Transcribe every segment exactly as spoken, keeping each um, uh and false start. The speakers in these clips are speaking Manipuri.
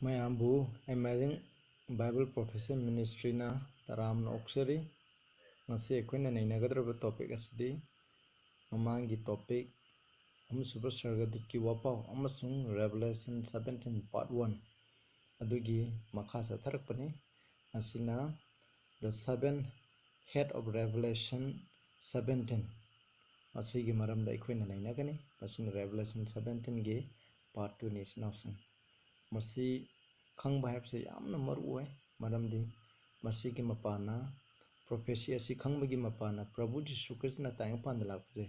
ꯃꯌꯥꯝꯕꯨ Amazing Bible Prophecy Ministryꯅ ꯇꯔꯥꯝꯅ ꯑꯣꯛꯆꯔꯤ꯫ ꯉꯁꯤ ꯑꯩꯈꯣꯏꯅ ꯅꯩꯅꯒꯗꯧꯔꯤꯕ topic ꯑꯁꯤꯗꯤ ꯃꯃꯥꯡꯒꯤ topic ꯑꯍꯨꯝꯁꯨꯕ ꯁꯔꯒꯗꯨꯠꯀꯤ ꯋꯥꯄꯥꯎ ꯑꯃꯁꯨꯡ Revelation seventeen part one ꯑꯗꯨꯒꯤ ꯃꯈꯥ ꯆꯠꯊꯔꯛꯄꯅꯤ꯫ ꯃꯁꯤꯅ The Seven Head of Revelation seventeen, ꯃꯁꯤꯒꯤ ꯃꯔꯝꯗ ꯑꯩꯈꯣꯏꯅ ꯅꯩꯅꯒꯅꯤ꯫ ꯃꯁꯤꯅ Revelation seventeenꯒꯤ part twoꯅꯤ, ꯏꯆꯤꯟ ꯏꯅꯥꯎꯁꯤꯡ꯫ ꯃꯁꯤ ꯈꯪꯕ ꯍꯥꯏꯕꯁꯦ ꯌꯥꯝꯅ ꯃꯔꯨ ꯑꯣꯏ, ꯃꯔꯝꯗꯤ ꯃꯁꯤꯒꯤ ꯃꯄꯥꯟꯅ, prophecy ꯑꯁꯤ ꯈꯪꯕꯒꯤ ꯃꯄꯥꯟꯅ ꯄ꯭ꯔꯚꯨ ꯖꯤꯁꯨ ꯈ꯭ꯔꯤꯁꯇꯅ ꯇꯥꯏꯕꯪꯄꯥꯟꯗ ꯂꯥꯛꯄꯁꯦ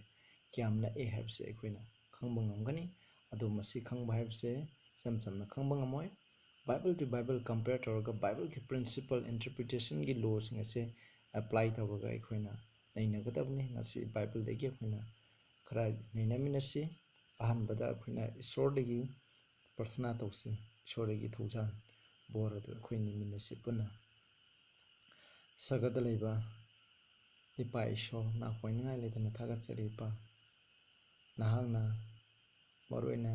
ꯀꯌꯥꯝ ꯅꯛꯑꯦ ꯍꯥꯏꯕꯁꯦ ꯑꯩꯈꯣꯏꯅ ꯈꯪꯕ ꯉꯝꯒꯅꯤ꯫ ꯑꯗꯣ ꯃꯁꯤ ꯈꯪꯕ ꯍꯥꯏꯕꯁꯦ ꯏꯆꯝ ꯆꯝꯅ ꯈꯪꯕ ꯉꯝꯃꯣꯏ꯫ Bible to Bible compare ꯇꯧꯔꯒ Bibleꯒꯤ principle interpretationꯒꯤ lawꯁꯤꯡ ꯑꯁꯦ apply ꯇꯧꯔꯒ ꯑꯩꯈꯣꯏꯅ ꯅꯩꯅꯒꯗꯕꯅꯤ꯫ ꯉꯁꯤ Bibleꯗꯒꯤ ꯑꯩꯈꯣꯏꯅ ꯈꯔ ꯅꯩꯅꯃꯤꯟꯅꯁꯤ꯫ ꯑꯍꯥꯟꯕꯗ ꯑꯩꯈꯣꯏꯅ ꯏꯁꯣꯔꯗꯒꯤ ꯄ꯭ꯔꯊꯅꯥ ꯇꯧꯁꯤ, ꯏꯁꯣꯔꯗꯒꯤ ꯊꯧꯖꯥꯜ, ꯕꯣꯔ ꯑꯗꯨ ꯑꯩꯈꯣꯏ ꯅꯤꯃꯤꯟꯅꯁꯤ ꯄꯨꯟꯅ꯫ ꯁꯔꯒꯗ ꯂꯩꯕ ꯏꯄꯥ ꯏꯁꯣꯔ, ꯅꯥ ꯀꯣꯏꯅꯤꯡꯉꯥꯏ ꯂꯩꯇꯅ ꯊꯥꯒꯠꯆꯔꯤ ꯏꯄꯥ꯫ ꯅꯍꯥꯛꯅ ꯃꯔꯨꯑꯣꯏꯅ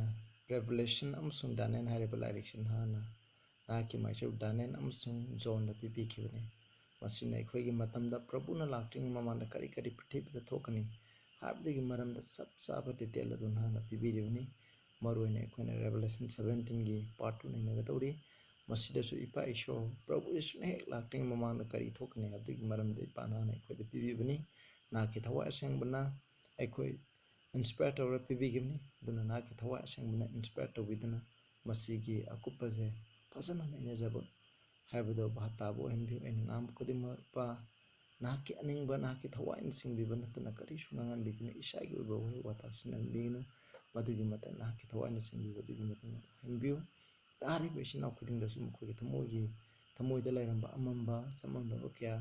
Revelation ꯑꯃꯁꯨꯡ Daniel ꯍꯥꯏꯔꯤꯕ ꯂꯥꯏꯔꯤꯛꯁꯤ ꯅꯍꯥꯛꯅ ꯅꯍꯥꯛꯀꯤ ꯃꯥꯏꯆꯧ Daniel ꯑꯃꯁꯨꯡ Johnꯗ ꯄꯤꯕꯤꯈꯤꯕꯅꯤ꯫ ꯃꯁꯤꯅ ꯑꯩꯈꯣꯏꯒꯤ ꯃꯇꯝꯗ ꯄ꯭ꯔꯚꯨꯅ ꯂꯥꯛꯇ꯭ꯔꯤꯉꯩ ꯃꯃꯥꯡꯗ ꯀꯔꯤ ꯀꯔꯤ ꯄ꯭ꯔꯤꯊꯤꯕꯤꯗ ꯊꯣꯛꯀꯅꯤ ꯍꯥꯏꯕꯗꯨꯒꯤ ꯃꯔꯝꯗ ꯆꯞ ꯆꯥꯕ detail ꯑꯗꯨ ꯅꯍꯥꯛꯅ ꯄꯤꯕꯤꯔꯤꯕꯅꯤ꯫ ꯃꯔꯨꯑꯣꯏꯅ ꯑꯩꯈꯣꯏꯅ Revelation seventeenꯒꯤ part two ꯅꯩꯅꯒꯗꯧꯔꯤ꯫ ꯃꯁꯤꯗꯁꯨ ꯏꯄꯥ ꯏꯁꯣꯔ ꯄ꯭ꯔꯚꯨ ꯌꯤꯁꯨꯅ ꯍꯦꯛ ꯂꯥꯛꯇ꯭ꯔꯤꯉꯩ ꯃꯃꯥꯡꯗ ꯀꯔꯤ ꯊꯣꯛꯀꯅꯤ ꯍꯥꯏꯕꯗꯨꯒꯤ ꯃꯔꯝꯗ ꯏꯄꯥ ꯅꯍꯥꯛꯅ ꯑꯩꯈꯣꯏꯗ ꯄꯤꯕꯤꯕꯅꯤ꯫ ꯅꯍꯥꯛꯀꯤ ꯊꯋꯥꯏ ꯑꯁꯦꯡꯕꯅ ꯑꯩꯈꯣꯏ inspire ꯇꯧꯔ ꯄꯤꯕꯤꯈꯤꯕꯅꯤ꯫ ꯑꯗꯨꯅ ꯅꯍꯥꯛꯀꯤ ꯊꯋꯥꯏ ꯑꯁꯦꯡꯕꯅ inspire ꯇꯧꯕꯤꯗꯨꯅ ꯃꯁꯤꯒꯤ ꯑꯀꯨꯞꯄꯁꯦ ꯐꯖꯅ ꯅꯩꯅꯖꯕ ꯍꯥꯏꯕꯗꯣ ꯚꯥꯞ ꯇꯥꯕ ꯑꯣꯏꯍꯟꯕꯤꯌꯨ꯫ ꯑꯩꯅ ꯉꯥꯡꯕ ꯈꯨꯗꯤꯡꯃꯛ ꯏꯄꯥ ꯅꯍꯥꯛꯀꯤ ꯑꯅꯤꯡꯕ, ꯅꯍꯥꯛꯀꯤ ꯊꯋꯥꯏꯅ ꯆꯤꯡꯕꯤꯕ ꯅꯠꯇꯅ ꯀꯔꯤꯁꯨ ꯉꯥꯡꯍꯟꯕꯤꯒꯅꯨ꯫ ꯏꯁꯥꯒꯤ ꯑꯣꯏꯕ ꯋꯥꯍꯩ ꯋꯥꯇꯥ ꯁꯤꯖꯤꯟꯅꯍꯟꯕꯤꯒꯅꯨ꯫ ꯃꯗꯨꯒꯤ ꯃꯇꯝ ꯅꯍꯥꯛꯀꯤ ꯊꯋꯥꯏꯅ ꯆꯤꯡꯕꯤꯕ ꯑꯗꯨꯒꯤ ꯃꯇꯝ ꯑꯣꯏꯍꯟꯕꯤꯌꯨ꯫ ꯇꯥꯔꯤꯕ ꯏꯆꯤꯟ ꯏꯅꯥꯎ ꯈꯨꯗꯤꯡꯗꯁꯨ ꯃꯈꯣꯏꯒꯤ ꯊꯃꯣꯏꯒꯤ, ꯊꯃꯣꯏꯗ ꯂꯩꯔꯝꯕ ꯑꯃꯝꯕ, ꯆꯃꯝꯅꯕ ꯀꯌꯥ,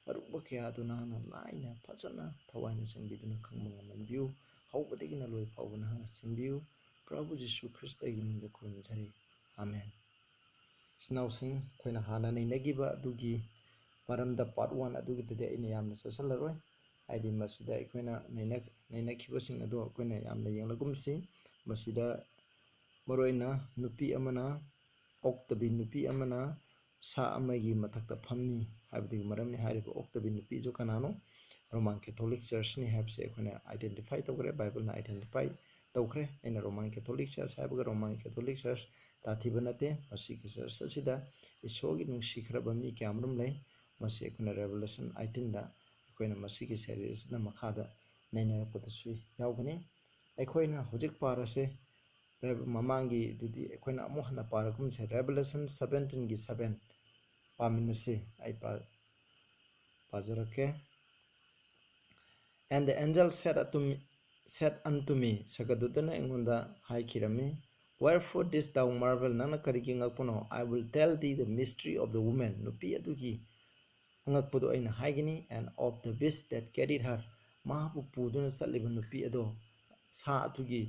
ꯑꯔꯨꯕ ꯀꯌꯥ ꯑꯗꯨ ꯅꯍꯥꯛꯅ ꯂꯥꯏꯅ ꯐꯖꯅ ꯊꯋꯥꯏꯅ ꯆꯤꯡꯕꯤꯗꯨꯅ ꯈꯪꯕ ꯉꯝꯍꯟꯕꯤꯌꯨ꯫ ꯍꯧꯕꯗꯒꯤꯅ ꯂꯣꯏ ꯐꯥꯎꯕ ꯅꯍꯥꯛꯅ ꯆꯤꯡꯕꯤꯌꯨ꯫ ꯄ꯭ꯔꯚꯨ ꯖꯤꯁꯨ ꯈ꯭ꯔꯤꯁꯇꯒꯤ ꯃꯤꯡꯗ ꯈꯨꯔꯨꯝꯖꯔꯤ꯫ ꯑꯃꯦꯟ꯫ ꯏꯆꯤꯟ ꯏꯅꯥꯎꯁꯤꯡ, ꯑꯩꯈꯣꯏꯅ ꯍꯥꯟꯅ ꯅꯩꯅꯈꯤꯕ ꯑꯗꯨꯒꯤ ꯃꯔꯝꯗ part one ꯑꯗꯨꯒꯤꯗꯗꯤ ꯑꯩꯅ ꯌꯥꯝꯅ ꯆꯠꯁꯤꯜꯂꯔꯣꯏ, ꯍꯥꯏꯗꯤ ꯃꯁꯤꯗ ꯑꯩꯈꯣꯏꯅ ꯅꯩꯅ-, ꯅꯩꯅꯈꯤꯕꯁꯤꯡ ꯑꯗꯨ ꯑꯩꯈꯣꯏꯅ ꯌꯥꯝꯅ ꯌꯦꯡꯂꯒꯨꯝꯁꯤ꯫ ꯃꯁꯤꯗ ꯃꯔꯨꯑꯣꯏꯅ ꯅꯨꯄꯤ ꯑꯃꯅ ꯑꯣꯛꯇꯕꯤ ꯅꯨꯄꯤ ꯑꯃꯅ ꯁꯥ ꯑꯃꯒꯤ ꯃꯊꯛꯇ ꯐꯝꯃꯤ ꯍꯥꯏꯕꯗꯨꯒꯤ ꯃꯔꯝꯅꯤ꯫ ꯍꯥꯏꯔꯤꯕ ꯑꯣꯛꯇꯕꯤ ꯅꯨꯄꯤꯁꯨ ꯀꯅꯥꯅꯣ? Roman Catholic Churchꯅꯤ ꯍꯥꯏꯕꯁꯦ ꯑꯩꯈꯣꯏꯅ identify ꯇꯧꯈ꯭ꯔꯦ, Bibleꯅ identify ꯇꯧꯈ꯭ꯔꯦ꯫ ꯑꯩꯅ Roman Catholic Church ꯍꯥꯏꯕꯒ Roman Catholic Church ꯇꯥꯊꯤꯕ ꯅꯠꯇꯦ꯫ ꯃꯁꯤꯒꯤ church ꯑꯁꯤꯗ ꯏꯁꯣꯔꯒꯤ ꯅꯨꯡꯁꯤꯈ꯭ꯔꯕ ꯃꯤ ꯀꯌꯥ ꯑꯃꯔꯣꯝ ꯂꯩ꯫ ꯃꯁꯤ ꯑꯩꯈꯣꯏꯅ Revelation eighteenꯗ ꯑꯩꯈꯣꯏꯅ ꯃꯁꯤꯒꯤ series ꯑꯁꯤꯅ ꯃꯈꯥꯗ ꯅꯩꯅꯔꯛꯄꯗꯁꯨ ꯌꯥꯎꯒꯅꯤ꯫ ꯑꯩꯈꯣꯏꯅ ꯍꯧꯖꯤꯛ ꯄꯥꯔꯁꯦ, ꯃꯃꯥꯡꯒꯤꯗꯨꯗꯤ ꯑꯩꯈꯣꯏꯅ ꯑꯃꯨꯛ ꯍꯟꯅ ꯄꯥꯔꯒꯨꯝꯁꯦ꯫ Revelation seventeenꯒꯤ seven ꯄꯥꯃꯤꯟꯅꯁꯤ꯫ ꯑꯩ ꯄꯥ-, ꯄꯥꯖꯔꯛꯀꯦ꯫ And the angel said unto me, said unto me, ꯁꯛꯀꯗꯨꯗꯅ ꯑꯩꯉꯣꯟꯗ ꯍꯥꯏꯈꯤꯔꯝꯃꯤ, Wherefore didst thou marvel? ꯅꯪꯅ ꯀꯔꯤꯒꯤ ꯉꯛꯄꯅꯣ? I will tell thee the mystery of the woman. ꯅꯨꯄꯤ ꯑꯗꯨꯒꯤ ꯑꯉꯛꯄꯗꯣ ꯑꯩꯅ ꯍꯥꯏꯒꯅꯤ, and of the beast that carried her, ꯃꯍꯥꯛꯄꯨ ꯄꯨꯗꯨꯅ ꯆꯠꯂꯤꯕ ꯅꯨꯄꯤ ꯑꯗꯣ, ꯁꯥ ꯑꯗꯨꯒꯤ,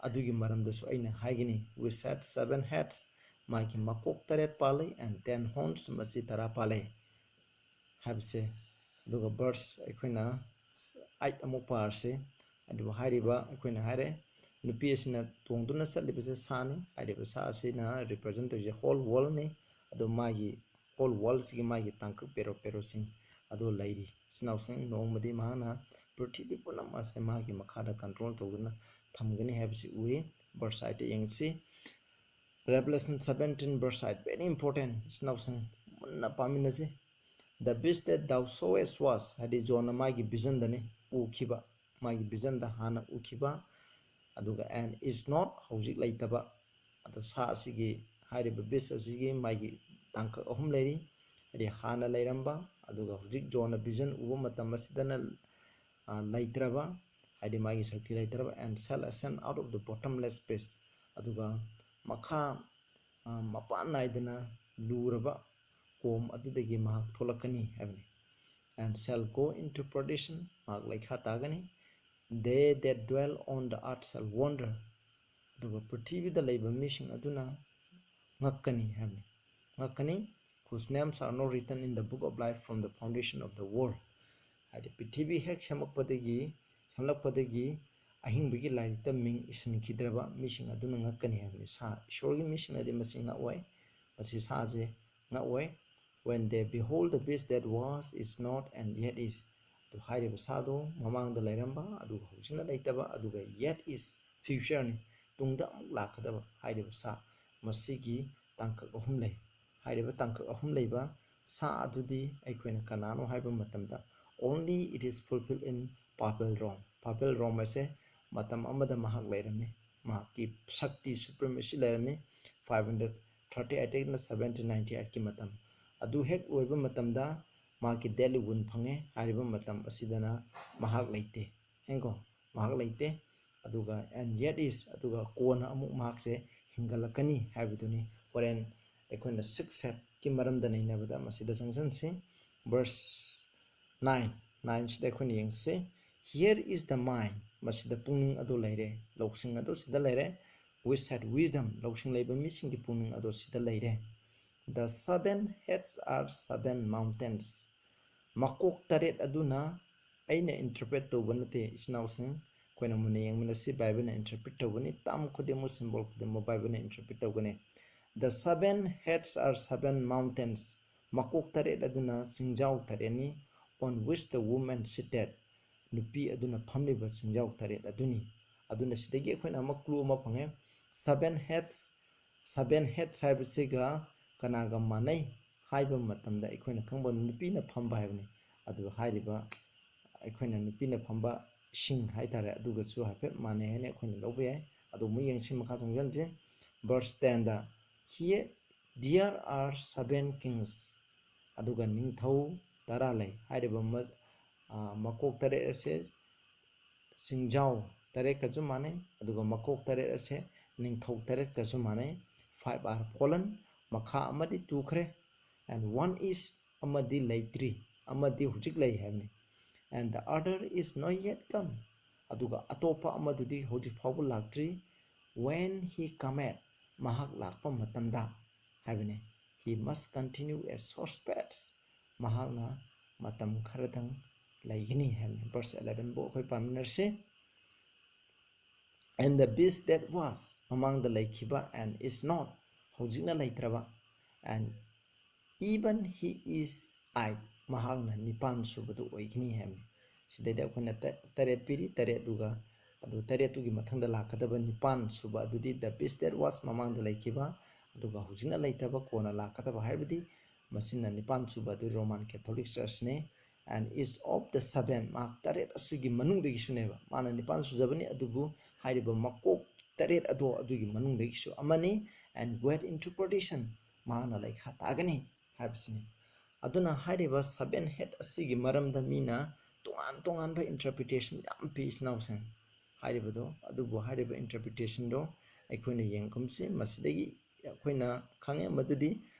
ꯑꯗꯨꯒꯤ ꯃꯔꯝꯗꯁꯨ ꯑꯩꯅ ꯍꯥꯏꯒꯅꯤ, which had seven heads, ꯃꯥꯒꯤ ꯃꯀꯣꯛ ꯇꯔꯦꯠ ꯄꯥꯜꯂꯤ, and ten horns, ꯃꯆꯤ ꯇꯔꯥ ꯄꯥꯜꯂꯤ ꯍꯥꯏꯕꯁꯦ꯫ ꯑꯗꯨꯒ verse ꯑꯩꯈꯣꯏꯅ eight ꯑꯃꯨꯛ ꯄꯥꯔꯁꯤ꯫ ꯑꯗꯨꯕꯨ ꯍꯥꯏꯔꯤꯕ, ꯑꯩꯈꯣꯏꯅ ꯍꯥꯏꯔꯦ, ꯅꯨꯄꯤ ꯑꯁꯤꯅ ꯇꯣꯡꯗꯨꯅ ꯆꯠꯂꯤꯕꯁꯦ ꯁꯥꯅꯤ꯫ ꯍꯥꯏꯔꯤꯕ ꯁꯥ ꯑꯁꯤꯅ represent ꯇꯧꯔꯤꯁꯦ whole worldꯅꯤ꯫ ꯑꯗꯣ ꯃꯥꯒꯤ whole worldꯁꯤꯒꯤ ꯃꯥꯒꯤ ꯇꯥꯡꯀꯛ ꯄꯦꯔꯣ ꯄꯦꯔꯣꯁꯤꯡ ꯑꯗꯨ ꯂꯩꯔꯤ꯫ ꯏꯆꯤꯟ ꯏꯅꯥꯎꯁꯤꯡ, ꯅꯣꯡꯃꯗꯤ ꯃꯍꯥꯛꯅ ꯄ꯭ꯔꯤꯊꯤꯕꯤ ꯄꯨꯝꯅꯃꯛ ꯑꯁꯦ ꯃꯥꯒꯤ ꯃꯈꯥꯗ control ꯇꯧꯗꯨꯅ ꯊꯝꯒꯅꯤ ꯍꯥꯏꯕꯁꯤ ꯎꯏ꯫ Verse eightꯇ ꯌꯦꯡꯁꯤ꯫ Revelation seventeen verse eight, very important, ꯏꯆꯤꯟ ꯏꯅꯥꯎꯁꯤꯡ, ꯃꯨꯟꯅ ꯄꯥꯃꯤꯟꯅꯁꯤ꯫ The beast that thou sawest was, ꯍꯥꯏꯗꯤ ꯖꯣꯟꯅ ꯃꯥꯒꯤ visionꯗꯅꯤ ꯎꯈꯤꯕ, ꯃꯥꯒꯤ visionꯗ ꯍꯥꯟꯅ ꯎꯈꯤꯕ, ꯑꯗꯨꯒ and is not, ꯍꯧꯖꯤꯛ ꯂꯩꯇꯕ꯫ ꯑꯗꯣ ꯁꯥ ꯑꯁꯤꯒꯤ, ꯍꯥꯏꯔꯤꯕ beast ꯑꯁꯤꯒꯤ ꯃꯥꯒꯤ ꯇꯥꯡꯀꯛ ꯑꯍꯨꯝ ꯂꯩꯔꯤ꯫ ꯍꯥꯏꯗꯤ ꯍꯥꯟꯅ ꯂꯩꯔꯝꯕ, ꯑꯗꯨꯒ ꯍꯧꯖꯤꯛ ꯖꯣꯟꯅ vision ꯎꯕ ꯃꯇꯝ ꯑꯁꯤꯗꯅ, ꯑ, ꯂꯩꯇ꯭ꯔꯕ, ꯍꯥꯏꯗꯤ ꯃꯥꯒꯤ ꯁꯛꯇꯤ ꯂꯩꯇ꯭ꯔꯕ, and shall ascend out of the bottomless pit, ꯑꯗꯨꯒ ꯃꯈꯥ, ꯑ, ꯃꯄꯥꯟ ꯅꯥꯏꯗꯅ ꯂꯨꯔꯕ ꯀꯣꯝ ꯑꯗꯨꯗꯒꯤ ꯃꯍꯥꯛ ꯊꯣꯛꯂꯛꯀꯅꯤ ꯍꯥꯏꯕꯅꯤ꯫ And shall go into perdition, ꯃꯍꯥꯛ ꯂꯩꯈꯥ ꯇꯥꯒꯅꯤ꯫ They that dwell on the earth shall wonder, ꯑꯗꯨꯒ ꯄ꯭ꯔꯤꯊꯤꯕꯤꯗ ꯂꯩꯕ ꯃꯤꯁꯤꯡ ꯑꯗꯨꯅ ꯉꯛꯀꯅꯤ ꯍꯥꯏꯕꯅꯤ꯫ ꯉꯛꯀꯅꯤ, whose names are not written in the book of life from the foundation of the world꯫ ꯍꯥꯏꯗꯤ ꯄ꯭ꯔꯤꯊꯤꯕꯤ ꯍꯦꯛ ꯁꯦꯝꯃꯛꯄꯗꯒꯤ, ꯁꯦꯝꯂꯛꯄꯗꯒꯤ ꯑꯍꯤꯡꯕꯒꯤ ꯂꯥꯏꯔꯤꯛꯇ ꯃꯤꯡ ꯏꯁꯤꯟꯈꯤꯗ꯭ꯔꯕ ꯃꯤꯁꯤꯡ ꯑꯗꯨꯅ ꯉꯛꯀꯅꯤ ꯍꯥꯏꯕꯅꯤ꯫ ꯁꯥ, ꯏꯁꯣꯔꯒꯤ ꯃꯤꯁꯤꯡꯅꯗꯤ ꯃꯁꯤ ꯉꯛꯑꯣꯏ꯫ ꯃꯁꯤ ꯁꯥꯁꯦ ꯉꯛꯑꯣꯏ꯫ When they behold the beast that was, is not, and yet is. ꯑꯗꯨ ꯍꯥꯏꯔꯤꯕ ꯁꯥꯗꯣ ꯃꯃꯥꯡꯗ ꯂꯩꯔꯝꯕ, ꯑꯗꯨꯒ ꯍꯧꯖꯤꯛꯅ ꯂꯩꯇꯕ, ꯑꯗꯨꯒ yet is, future ꯅꯤ, ꯇꯨꯡꯗ ꯑꯃꯨꯛ ꯂꯥꯛꯀꯗꯕ ꯍꯥꯏꯔꯤꯕ ꯁꯥ, ꯃꯁꯤꯒꯤ ꯇꯥꯡꯀꯛ ꯑꯍꯨꯝ ꯂꯩ꯫ ꯍꯥꯏꯔꯤꯕ ꯇꯥꯡꯀꯛ ꯑꯍꯨꯝ ꯂꯩꯕ ꯁꯥ ꯑꯗꯨꯗꯤ ꯑꯩꯈꯣꯏꯅ ꯀꯅꯥꯅꯣ ꯍꯥꯏꯕ ꯃꯇꯝꯗ, only it is fulfilled in Papal Rome. Papal Rome ꯑꯁꯦ ꯃꯇꯝ ꯑꯃꯗ ꯃꯍꯥꯛ ꯂꯩꯔꯝꯃꯤ꯫ ꯃꯍꯥꯛꯀꯤ ꯁꯛꯇꯤ, supremacy ꯂꯩꯔꯝꯃꯤ꯫ Five hundred thirty eight ꯅ seventeen ninety eight ꯀꯤ ꯃꯇꯝ꯫ ꯑꯗꯨ ꯍꯦꯛ ꯂꯣꯏꯕ ꯃꯇꯝꯗ ꯃꯍꯥꯛꯀꯤ deathly wound ꯐꯪꯉꯦ꯫ ꯍꯥꯏꯔꯤꯕ ꯃꯇꯝ ꯑꯁꯤꯗꯅ ꯃꯍꯥꯛ ꯂꯩꯇꯦ꯫ ꯍꯦꯡꯀꯣ, ꯃꯍꯥꯛ ꯂꯩꯇꯦ꯫ ꯑꯗꯨꯒ and yet is, ꯑꯗꯨꯒ ꯀꯣꯟꯅ ꯑꯃꯨꯛ ꯃꯍꯥꯛꯁꯦ ꯍꯤꯡꯒꯠꯂꯛꯀꯅꯤ ꯍꯥꯏꯕꯗꯨꯅꯤ꯫ ꯍꯣꯔꯦꯟ ꯑꯩꯈꯣꯏꯅ sixth head ꯀꯤ ꯃꯔꯝꯗ ꯅꯩꯅꯕꯗ ꯃꯁꯤꯗ ꯆꯪꯁꯤꯟꯁꯤ꯫ Verse nine, nine ꯁꯤꯗ ꯑꯩꯈꯣꯏꯅ ꯌꯦꯡꯁꯤ꯫ Here is the mind, ꯃꯁꯤꯗ ꯄꯨꯛꯅꯤꯡ ꯑꯗꯨ ꯂꯩꯔꯦ, ꯂꯧꯁꯤꯡ ꯑꯗꯨ ꯁꯤꯗ ꯂꯩꯔꯦ꯫ Which had wisdom, ꯂꯧꯁꯤꯡ ꯂꯩꯕ ꯃꯤꯁꯤꯡꯒꯤ ꯄꯨꯛꯅꯤꯡ ꯑꯗꯨ ꯁꯤꯗ ꯂꯩꯔꯦ꯫ The seven heads are seven mountains. ꯃꯀꯣꯛ ꯇꯔꯦꯠ ꯑꯗꯨꯅ, ꯑꯩꯅ interpret ꯇꯧꯕ ꯅꯠꯇꯦ, ꯏꯆꯤꯟ ꯏꯅꯥꯎꯁꯤꯡ, ꯑꯩꯈꯣꯏꯅ ꯃꯨꯟꯅ ꯌꯦꯡꯃꯤꯟꯅꯁꯤ꯫ ꯕꯥꯏꯕꯜꯅ interpret ꯇꯧꯕꯅꯤ꯫ Term ꯈꯨꯗꯤꯡꯃꯛ, symbol ꯈꯨꯗꯤꯡꯃꯛ ꯕꯥꯏꯕꯜꯅ interpret ꯇꯧꯒꯅꯤ꯫ The seven heads are seven mountains. ꯃꯀꯣꯛ ꯇꯔꯦꯠ ꯑꯗꯨꯅ ꯆꯤꯡꯖꯥꯎ ꯇꯔꯦꯠꯅꯤ꯫ On which the woman seated, ꯅꯨꯄꯤ ꯑꯗꯨꯅ ꯐꯝꯂꯤꯕ ꯆꯤꯡꯖꯥꯎ ꯇꯔꯦꯠ ꯑꯗꯨꯅꯤ꯫ ꯑꯗꯨꯅ ꯁꯤꯗꯒꯤ ꯑꯩꯈꯣꯏꯅ ꯑꯃ clue ꯑꯃ ꯐꯪꯉꯦ꯫ Seven heads, seven heads ꯍꯥꯏꯕꯁꯤꯒ ꯀꯅꯥꯒ ꯃꯥꯟꯅꯩ ꯍꯥꯏꯕ ꯃꯇꯝꯗ, ꯑꯩꯈꯣꯏꯅ ꯈꯪꯕ ꯅꯨꯄꯤꯅ ꯐꯝꯕ ꯍꯥꯏꯕꯅꯤ꯫ ꯑꯗꯨ ꯍꯥꯏꯔꯤꯕ ꯑꯩꯈꯣꯏꯅ ꯅꯨꯄꯤꯅ ꯐꯝꯕ ꯁꯤꯡ ꯍꯥꯏꯇꯥꯔꯦ, ꯑꯗꯨꯒꯁꯨ ꯍꯥꯏꯐꯦꯠ ꯃꯥꯟꯅꯩ ꯍꯥꯏꯅ ꯑꯩꯈꯣꯏꯅ ꯂꯧꯕ ꯌꯥꯏ꯫ ꯑꯗꯨ ꯑꯃꯨꯛ ꯌꯦꯡꯁꯤ, ꯃꯈꯥ ꯆꯪꯁꯤꯟꯁꯤ꯫ Verse ten the, "Here, there are seven kings." ꯑꯗꯨꯒ ꯅꯤꯡꯊꯧ ꯇꯔꯥ ꯂꯩ꯫ ꯍꯥꯏꯔꯤꯕ ꯃ-, ꯑ, ꯃꯀꯣꯛ ꯇꯔꯦꯠ ꯑꯁꯦ ꯆꯤꯡꯖꯥꯎ ꯇꯔꯦꯠꯀꯁꯨ ꯃꯥꯟꯅꯩ, ꯑꯗꯨꯒ ꯃꯀꯣꯛ ꯇꯔꯦꯠ ꯑꯁꯦ ꯅꯤꯡꯊꯧ ꯇꯔꯦꯠꯀꯁꯨ ꯃꯥꯟꯅꯩ꯫ Five are fallen, ꯃꯈꯥ ꯑꯃꯗꯤ ꯇꯨꯈ꯭ꯔꯦ꯫ And one is, ꯑꯃꯗꯤ ꯂꯩꯇ꯭ꯔꯤ, ꯑꯃꯗꯤ ꯍꯧꯖꯤꯛ ꯂꯩ ꯍꯥꯏꯕꯅꯤ꯫ And the other is not yet come, ꯑꯗꯨꯒ ꯑꯇꯣꯞꯄ ꯑꯃꯗꯨꯗꯤ ꯍꯧꯖꯤꯛ ꯐꯥꯎꯕ ꯂꯥꯛꯇ꯭ꯔꯤ꯫ When he cometh, ꯃꯍꯥꯛ ꯂꯥꯛꯄ ꯃꯇꯝꯗ ꯍꯥꯏꯕꯅꯤ꯫ He must continue a short space, ꯃꯍꯥꯛꯅ ꯃꯇꯝ ꯈꯔꯗꯪ ꯂꯩꯒꯅꯤ ꯍꯥꯏꯕꯅꯤ꯫ Verse eleven ꯕꯨ ꯑꯩꯈꯣꯏ ꯄꯥꯃꯤꯟꯅꯔꯁꯤ꯫ And the beast that was, ꯃꯃꯥꯡꯗ ꯂꯩꯈꯤꯕ, and is not, ꯍꯧꯖꯤꯛꯅ ꯂꯩꯇ꯭ꯔꯕ, And even he is eight, ꯃꯍꯥꯛꯅ ꯅꯤꯄꯥꯟ ꯁꯨꯕꯗꯨ ꯑꯣꯏꯒꯅꯤ ꯍꯥꯏꯕꯅꯤ꯫ ꯁꯤꯗꯩꯗ ꯑꯩꯈꯣꯏꯅ ꯇ-, ꯇꯔꯦꯠ ꯄꯤꯔꯤ, ꯇꯔꯦꯠꯇꯨꯒ, ꯑꯗꯨ ꯇꯔꯦꯠꯇꯨꯒꯤ ꯃꯊꯪꯗ ꯂꯥꯛꯀꯗꯕ ꯅꯤꯄꯥꯟ ꯁꯨꯕ ꯑꯗꯨꯗꯤ the beast that was, ꯃꯃꯥꯡꯗ ꯂꯩꯈꯤꯕ, ꯑꯗꯨꯒ ꯍꯧꯖꯤꯛꯅ ꯂꯩꯇꯕ, ꯀꯣꯟꯅ ꯂꯥꯛꯀꯗꯕ ꯍꯥꯏꯕꯗꯤ ꯃꯁꯤꯅ ꯅꯤꯄꯥꯟ ꯁꯨꯕ ꯑꯗꯨ Roman Catholic Churchꯅꯤ꯫ And is of the seven, ꯃꯍꯥꯛ ꯇꯔꯦꯠ ꯑꯁꯤꯒꯤ ꯃꯅꯨꯡꯗꯒꯤꯁꯨꯅꯦꯕ꯫ ꯃꯥꯅ ꯅꯤꯄꯥꯟ ꯁꯨꯖꯕꯅꯤ, ꯑꯗꯨꯕꯨ ꯍꯥꯏꯔꯤꯕ ꯃꯀꯣꯛ ꯇꯔꯦꯠ ꯑꯗꯣ ꯑꯗꯨꯒꯤ ꯃꯅꯨꯡꯗꯒꯤꯁꯨ ꯑꯃꯅꯤ꯫ And great interpretation, ꯃꯍꯥꯛꯅ ꯂꯩꯈꯥ ꯇꯥꯒꯅꯤ ꯍꯥꯏꯕꯁꯤꯅꯤ꯫ ꯑꯗꯨꯅ ꯍꯥꯏꯔꯤꯕ seven head ꯑꯁꯤꯒꯤ ꯃꯔꯝꯗ ꯃꯤꯅ ꯇꯣꯉꯥꯟ ꯇꯣꯉꯥꯟꯕ interpretation ꯌꯥꯝ ꯄꯤ, ꯏꯆꯤꯟ ꯏꯅꯥꯎꯁꯤꯡ, ꯍꯥꯏꯔꯤꯕꯗꯣ꯫ ꯑꯗꯨꯕꯨ ꯍꯥꯏꯔꯤꯕ interpretationꯗꯣ ꯑꯩꯈꯣꯏꯅ ꯌꯦꯡꯒꯨꯝꯁꯤ꯫ ꯃꯁꯤꯗꯒꯤ ꯑꯩꯈꯣꯏꯅ ꯈꯪꯉꯦ ꯃꯗꯨꯗꯤ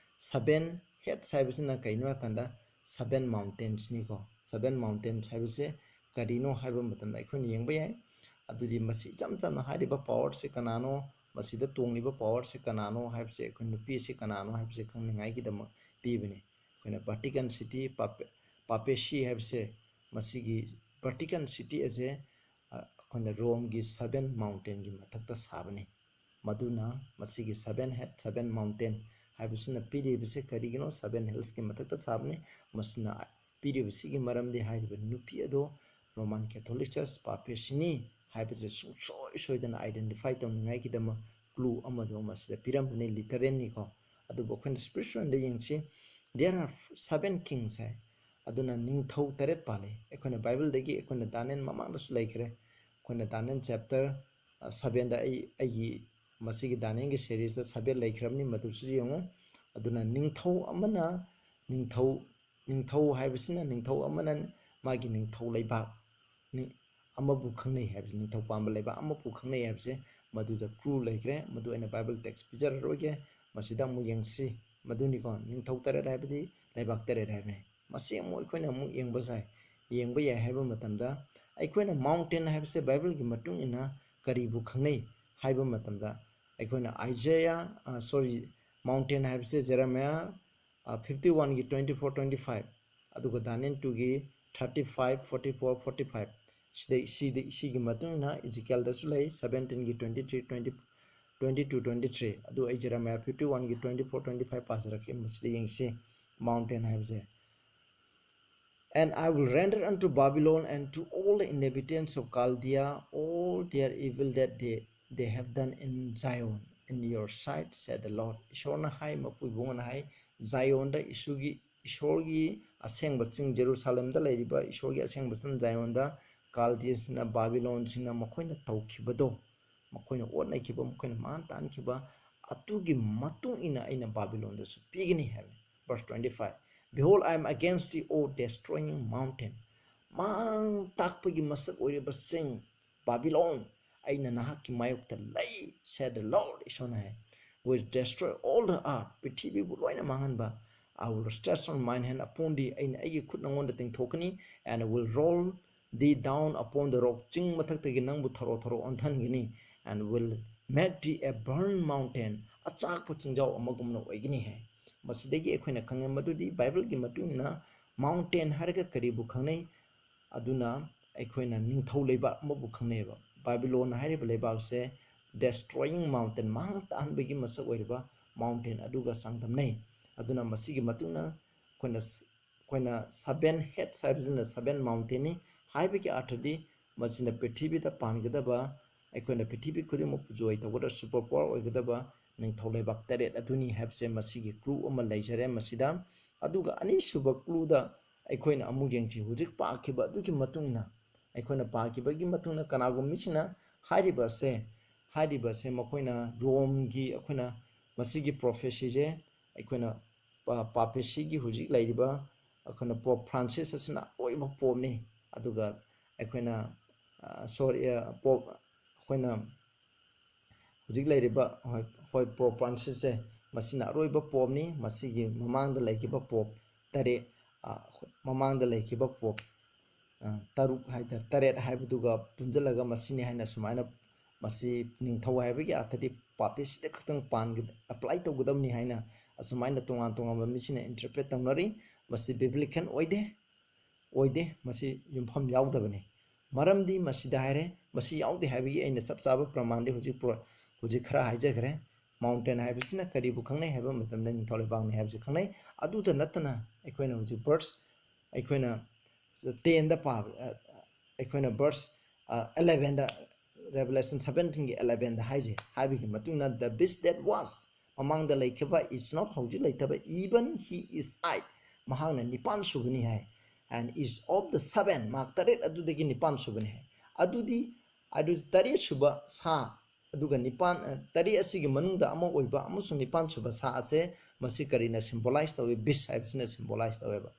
seven heads ꯍꯥꯏꯕꯁꯤꯅ ꯀꯩꯅꯣ ꯍꯥꯏꯀꯥꯟꯗ seven mountainsꯅꯤꯀꯣ꯫ Seven mountains ꯍꯥꯏꯕꯁꯦ ꯀꯔꯤꯅꯣ ꯍꯥꯏꯕ ꯃꯇꯝꯗ ꯑꯩꯈꯣꯏꯅ ꯌꯦꯡꯕ ꯌꯥꯏ꯫ ꯑꯗꯨꯗꯤ ꯃꯁꯤ ꯏꯆꯝ ꯆꯝꯅ ꯍꯥꯏꯔꯤꯕ powerꯁꯦ ꯀꯅꯥꯅꯣ, ꯃꯁꯤꯗ ꯇꯣꯡꯂꯤꯕ powerꯁꯦ ꯀꯅꯥꯅꯣ ꯍꯥꯏꯕꯁꯦ, ꯑꯩꯈꯣꯏ ꯅꯨꯄꯤ ꯑꯁꯤ ꯀꯅꯥꯅꯣ ꯍꯥꯏꯕꯁꯦ ꯈꯪꯅꯤꯡꯉꯥꯏꯒꯤꯗꯃꯛ ꯄꯤꯕꯅꯤ꯫ ꯑꯩꯈꯣꯏꯅ Vatican City, Papacy ꯍꯥꯏꯕꯁꯦ, ꯃꯁꯤꯒꯤ Vatican City ꯑꯁꯦ, ꯑ, ꯑꯩꯈꯣꯏꯅ Romeꯒꯤ seven mountainsꯒꯤ ꯃꯊꯛꯇ ꯁꯥꯕꯅꯤ꯫ ꯃꯗꯨꯅ ꯃꯁꯤꯒꯤ seven head, seven mountain ꯍꯥꯏꯕꯁꯤꯅ ꯄꯤꯔꯤꯕꯁꯦ ꯀꯔꯤꯒꯤꯅꯣ? Seven hillsꯀꯤ ꯃꯊꯛꯇ ꯁꯥꯕꯅꯤ꯫ ꯃꯁꯤꯅ ꯄꯤꯔꯤꯕꯁꯤꯒꯤ ꯃꯔꯝꯗꯤ ꯍꯥꯏꯔꯤꯕ ꯅꯨꯄꯤ ꯑꯗꯣ Roman Catholic Church Papacyꯅꯤ ꯍꯥꯏꯕꯁꯦ ꯁꯨꯡꯁꯣꯏ ꯁꯣꯏꯗꯅ identify ꯇꯧꯅꯤꯡꯉꯥꯏꯒꯤꯗꯃꯛ clue ꯑꯃꯗꯣ ꯃꯁꯤꯗ ꯄꯤꯔꯝꯕꯅꯤ, literalꯅꯤꯀꯣ꯫ ꯑꯗꯨꯕꯨ ꯑꯩꯈꯣꯏꯅ spiritualꯗ ꯌꯦꯡꯁꯤ, there are seven kings ꯍꯥꯏ꯫ ꯑꯗꯨꯅ ꯅꯤꯡꯊꯧ ꯇꯔꯦꯠ ꯄꯥꯜꯂꯤ꯫ ꯑꯩꯈꯣꯏꯅ Bibleꯗꯒꯤ, ꯑꯩꯈꯣꯏꯅ Daniel ꯃꯃꯥꯡꯗꯁꯨ ꯂꯩꯈ꯭ꯔꯦ꯫ ꯑꯩꯈꯣꯏꯅ Daniel chapter sevenꯗ ꯑꯩ, ꯑꯩꯒꯤ ꯃꯁꯤꯒꯤ Danielꯒꯤ seriesꯇ seven ꯂꯩꯈ꯭ꯔꯕꯅꯤ, ꯃꯗꯨꯁꯨ ꯌꯦꯡꯉꯨ꯫ ꯑꯗꯨꯅ ꯅꯤꯡꯊꯧ ꯑꯃꯅ, ꯅꯤꯡꯊꯧ, ꯅꯤꯡꯊꯧ ꯍꯥꯏꯕꯁꯤꯅ, ꯅꯤꯡꯊꯧ ꯑꯃꯅ ꯃꯥꯒꯤ ꯅꯤꯡꯊꯧ ꯂꯩꯕꯥꯛ ꯅꯤ-, ꯑꯃꯕꯨ ꯈꯪꯅꯩ ꯍꯥꯏꯕꯁꯤ, ꯅꯤꯡꯊꯧ ꯄꯥꯟꯕ ꯂꯩꯕꯥꯛ ꯑꯃꯕꯨ ꯈꯪꯅꯩ ꯍꯥꯏꯕꯁꯦ ꯃꯗꯨꯗ clue ꯂꯩꯈ꯭ꯔꯦ꯫ ꯃꯗꯨ ꯑꯩꯅ Bible text ꯄꯤꯖꯔꯔꯣꯏꯒꯦ꯫ ꯃꯁꯤꯗ ꯑꯃꯨꯛ ꯌꯦꯡꯁꯤ꯫ ꯃꯗꯨꯅꯤꯀꯣ, ꯅꯤꯡꯊꯧ ꯇꯔꯦꯠ ꯍꯥꯏꯕꯗꯤ ꯂꯩꯕꯥꯛ ꯇꯔꯦꯠ ꯍꯥꯏꯕꯅꯤ꯫ ꯃꯁꯤ ꯑꯃꯨꯛ ꯑꯩꯈꯣꯏꯅ ꯑꯃꯨꯛ ꯌꯦꯡꯕ ꯌꯥꯏ꯫ ꯌꯦꯡꯕ ꯌꯥꯏ ꯍꯥꯏꯕ ꯃꯇꯝꯗ, ꯑꯩꯈꯣꯏꯅ mountain ꯍꯥꯏꯕꯁꯦ Bibleꯒꯤ ꯃꯇꯨꯡ ꯏꯟꯅ ꯀꯔꯤꯕꯨ ꯈꯪꯅꯩ ꯍꯥꯏꯕ ꯃꯇꯝꯗ, ꯑꯩꯈꯣꯏꯅ Isaiah, ꯑ, sorry, mountain ꯍꯥꯏꯕꯁꯦ Jeremiah, ꯑ, fifty oneꯒꯤ twenty four, twenty five, ꯑꯗꯨꯒ Daniel twoꯒꯤ thirty five, forty four, forty five, ꯁꯤꯗꯩ, ꯁꯤꯗꯩ, ꯁꯤꯒꯤ ꯃꯇꯨꯡ ꯏꯟꯅ Ezekielꯗꯁꯨ ꯂꯩ, seventeenꯒꯤ twenty three, twenty, twenty two, twenty three, ꯑꯗꯨ ꯑꯩ Jeremiah fifty one ꯒꯤ twenty four, twenty five ꯄꯥꯖꯔꯛꯀꯦ꯫ ꯃꯁꯤꯗ ꯌꯦꯡꯁꯤ, mountain ꯍꯥꯏꯕꯁꯦ꯫ And I will render unto Babylon and to all the inhabitants of Chaldea all their evil that they, they have done in Zion, in your sight, said the Lord. ꯏꯁꯣꯔꯅ ꯍꯥꯏ, ꯃꯄꯨ ꯏꯕꯨꯡꯉꯣꯅ ꯍꯥꯏ, ꯖꯥꯏꯌꯣꯟꯗ ꯏꯁꯨꯒꯤ, ꯏꯁꯣꯔꯒꯤ ꯑꯁꯦꯡꯕ ꯆꯤꯡ, ꯖꯦꯔꯨꯁꯥꯂꯦꯝꯗ ꯂꯩꯔꯤꯕ ꯏꯁꯣꯔꯒꯤ ꯑꯁꯦꯡꯕ ꯆꯤꯡ ꯖꯥꯏꯌꯣꯟꯗ ꯀꯥꯜꯗꯤꯌꯟꯁꯤꯡꯅ, ꯕꯥꯕꯤꯂꯣꯟꯁꯤꯡꯅ ꯃꯈꯣꯏꯅ ꯇꯧꯈꯤꯕꯗꯣ, ꯃꯈꯣꯏꯅ ꯑꯣꯠ ꯅꯩꯈꯤꯕ, ꯃꯈꯣꯏꯅ ꯃꯥꯡ ꯇꯥꯛꯍꯟꯈꯤꯕ, ꯑꯗꯨꯒꯤ ꯃꯇꯨꯡ ꯏꯟꯅ ꯑꯩꯅ ꯕꯥꯕꯤꯂꯣꯟꯗꯁꯨ ꯄꯤꯒꯅꯤ ꯍꯥꯏꯕꯅꯤ꯫ Verse twenty five, Behold, I am against thee, O destroying mountain. ꯃꯥꯡ ꯇꯥꯛꯄꯒꯤ ꯃꯁꯛ ꯑꯣꯏꯔꯤꯕ ꯆꯤꯡ ꯕꯥꯕꯤꯂꯣꯟ, ꯑꯩꯅ ꯅꯍꯥꯛꯀꯤ ꯃꯥꯌꯣꯛꯇ ꯂꯩ, said the Lord, ꯏꯁꯣꯔꯅ ꯍꯥꯏ, which destroy all the earth, ꯄ꯭ꯔꯤꯊꯤꯕꯤꯕꯨ ꯂꯣꯏꯅ ꯃꯥꯡꯍꯟꯕ꯫ I will stretch out mine hand upon thee, ꯑꯩꯅ ꯑꯩꯒꯤ ꯈꯨꯠ ꯅꯪꯉꯣꯟꯗ ꯇꯤꯡꯊꯣꯛꯀꯅꯤ, and will roll thee down upon the rock, ꯆꯤꯡ ꯃꯊꯛꯇꯒꯤ ꯅꯪꯕꯨ ꯊꯔꯣ ꯊꯔꯣ ꯑꯣꯟꯊꯟꯒꯅꯤ, and will make thee a burnt mountain, ꯑꯆꯥꯛꯄ ꯆꯤꯡꯖꯥꯎ ꯑꯃꯒꯨꯝꯅ ꯑꯣꯏꯒꯅꯤ ꯍꯥꯏ꯫ ꯃꯁꯤꯗꯒꯤ ꯑꯩꯈꯣꯏꯅ ꯈꯪꯉꯦ ꯃꯗꯨꯗꯤ ꯕꯥꯏꯕꯜꯒꯤ ꯃꯇꯨꯡ ꯏꯟꯅ mountain ꯍꯥꯏꯔꯒ ꯀꯔꯤꯕꯨ ꯈꯪꯅꯩ? ꯑꯗꯨꯅ ꯑꯩꯈꯣꯏꯅ ꯅꯤꯡꯊꯧ ꯂꯩꯕꯥꯛ ꯑꯃꯕꯨ ꯈꯪꯅꯩꯑꯕ꯫ ꯕꯥꯕꯤꯂꯣꯟ ꯍꯥꯏꯔꯤꯕ ꯂꯩꯕꯥꯛꯁꯦ destroying mountain, ꯃꯥꯡ ꯇꯥꯛꯍꯟꯕꯒꯤ ꯃꯁꯛ ꯑꯣꯏꯔꯤꯕ mountain ꯑꯗꯨꯒ ꯆꯥꯡꯗꯝꯅꯩ꯫ ꯑꯗꯨꯅ ꯃꯁꯤꯒꯤ ꯃꯇꯨꯡ ꯏꯟꯅ ꯑꯩꯈꯣꯏꯅ ꯑꯩꯈꯣꯏꯅ seven heads ꯍꯥꯏꯕꯁꯤꯅ seven mountainꯅꯤ ꯍꯥꯏꯕꯒꯤ ꯑꯥꯔꯊꯗꯤ ꯃꯁꯤꯅ ꯄ꯭ꯔꯤꯊꯤꯕꯤꯗ ꯄꯥꯟꯒꯗꯕ, ꯑꯩꯈꯣꯏꯅ ꯄ꯭ꯔꯤꯊꯤꯕꯤ ꯈꯨꯗꯤꯡꯃꯛꯄꯨ ꯖꯣꯏ ꯇꯧꯒꯗꯕ, super power ꯑꯣꯏꯒꯗꯕ ꯅꯤꯡꯊꯧ ꯂꯩꯕꯥꯛ ꯇꯔꯦꯠ ꯑꯗꯨꯅꯤ ꯍꯥꯏꯕꯁꯦ ꯃꯁꯤꯒꯤ clue ꯑꯃ ꯂꯩꯖꯔꯦ ꯃꯁꯤꯗ꯫ ꯑꯗꯨꯒ ꯑꯅꯤꯁꯨꯕ clueꯗ ꯑꯩꯈꯣꯏꯅ ꯑꯃꯨꯛ ꯌꯦꯡꯁꯤ꯫ ꯍꯧꯖꯤꯛ ꯄꯥꯈꯤꯕ ꯑꯗꯨꯒꯤ ꯃꯇꯨꯡ ꯏꯟꯅ ꯑꯩꯈꯣꯏꯅ ꯄꯥꯈꯤꯕꯒꯤ ꯃꯇꯨꯡꯗ ꯀꯅꯥꯒꯨꯝꯕ ꯃꯤꯁꯤꯡꯅ ꯍꯥꯏꯔꯤꯕ ꯑꯁꯦ, ꯍꯥꯏꯔꯤꯕ ꯑꯁꯦ ꯃꯈꯣꯏꯅ ꯔꯣꯝꯒꯤ, ꯑꯩꯈꯣꯏꯅ ꯃꯁꯤꯒꯤ prophecyꯁꯦ ꯑꯩꯈꯣꯏꯅ ꯄ-, papacyꯒꯤ ꯍꯧꯖꯤꯛ ꯂꯩꯔꯤꯕ ꯑꯩꯈꯣꯏꯅ Pope Francis ꯑꯁꯤꯅ ꯑꯔꯣꯏꯕ Popeꯅꯤ꯫ ꯑꯗꯨꯒ ꯑꯩꯈꯣꯏꯅ, ꯑ, sorry, ꯑ, Pope, ꯑꯩꯈꯣꯏꯅ ꯍꯧꯖꯤꯛ ꯂꯩꯔꯤꯕ, ꯍꯣꯏ, ꯍꯣꯏ, Pope Francisꯁꯦ ꯃꯁꯤꯅ ꯑꯔꯣꯏꯕ Popeꯅꯤ꯫ ꯃꯁꯤꯒꯤ ꯃꯃꯥꯡꯗ ꯂꯩꯈꯤꯕ Pope ꯇꯔꯦꯠ, ꯑ, ꯃꯃꯥꯡꯗ ꯂꯩꯈꯤꯕ Pope, ꯑ, ꯇꯔꯨꯛ ꯍꯥꯏꯇꯥꯔꯦ, ꯇꯔꯦꯠ ꯍꯥꯏꯕꯗꯨꯒ ꯄꯨꯟꯁꯤꯜꯂꯒ ꯃꯁꯤꯅꯤ ꯍꯥꯏꯅ ꯁꯨꯃꯥꯏꯅ, ꯃꯁꯤ ꯅꯤꯡꯊꯧ ꯍꯥꯏꯕꯒꯤ ꯑꯥꯔꯊꯗꯤ papacyꯗ ꯈꯛꯇꯪ ꯄꯥꯟꯒ-, apply ꯇꯧꯒꯗꯕꯅꯤ ꯍꯥꯏꯅ ꯑꯁꯨꯃꯥꯏꯅ ꯇꯣꯉꯥꯟ ꯇꯣꯉꯥꯟꯕ ꯃꯤꯁꯤꯡꯅ interpret ꯇꯧꯅꯔꯤ꯫ ꯃꯁꯤ biblical ꯑꯣꯏꯗꯦ, ꯑꯣꯏꯗꯦ, ꯃꯁꯤ ꯌꯨꯝꯐꯝ ꯌꯥꯎꯗꯕꯅꯤ꯫ ꯃꯔꯝꯗꯤ ꯃꯁꯤꯗ ꯍꯥꯏꯔꯦ, ꯃꯁꯤ ꯌꯥꯎꯗꯦ ꯍꯥꯏꯕꯒꯤ ꯑꯩꯅ ꯆꯞ ꯆꯥꯕ ꯄ꯭ꯔꯃꯥꯟꯗꯤ ꯍꯧꯖꯤꯛ pro-, ꯍꯧꯖꯤꯛ ꯈꯔ ꯍꯥꯏꯖꯈ꯭ꯔꯦ꯫ Mountain ꯍꯥꯏꯕꯁꯤꯅ ꯀꯔꯤꯕꯨ ꯈꯪꯅꯩ ꯍꯥꯏꯕ ꯃꯇꯝꯗ ꯅꯤꯡꯊꯧ ꯂꯩꯕꯥꯛꯅꯤ ꯍꯥꯏꯕꯁꯤ ꯈꯪꯅꯩ꯫ ꯑꯗꯨꯇ ꯅꯠꯇꯅ ꯑꯩꯈꯣꯏꯅ ꯍꯧꯖꯤꯛ verse, ꯑꯩꯈꯣꯏꯅ tenꯗ ꯄꯥꯕ, ꯑ, ꯑꯩꯈꯣꯏꯅ verse, ꯑ, elevenꯗ, Revelation seventeenꯒꯤ elevenꯗ ꯍꯥꯏꯖꯩ, ꯍꯥꯏꯕꯒꯤ ꯃꯇꯨꯡ ꯏꯟꯅ, "The beast that was", ꯃꯃꯥꯡꯗ ꯂꯩꯈꯤꯕ, "is not", ꯍꯧꯖꯤꯛ ꯂꯩꯇꯕ, "even he is eight", ꯃꯍꯥꯛꯅ ꯅꯤꯄꯥꯟ ꯁꯨꯕꯅꯤ ꯍꯥꯏ, "and is of the seven", ꯃꯍꯥꯛ ꯇꯔꯦꯠ ꯑꯗꯨꯗꯒꯤ ꯅꯤꯄꯥꯟ ꯁꯨꯕꯅꯤ ꯍꯥꯏ꯫ ꯑꯗꯨꯗꯤ, ꯑꯗꯨ ꯇꯔꯦꯠ ꯁꯨꯕ ꯁꯥ, ꯑꯗꯨꯒ ꯅꯤꯄꯥꯟ, ꯑ, ꯇꯔꯦꯠ ꯑꯁꯤꯒꯤ ꯃꯅꯨꯡꯗ ꯑꯃ ꯑꯣꯏꯕ ꯑꯃꯁꯨꯡ ꯅꯤꯄꯥꯟ ꯁꯨꯕ ꯁꯥ ꯑꯁꯦ, ꯃꯁꯤ ꯀꯔꯤꯅ symbolize ꯇꯧꯏ? Beast ꯍꯥꯏꯕꯁꯤꯅ symbolize ꯇꯧꯋꯦꯕ꯫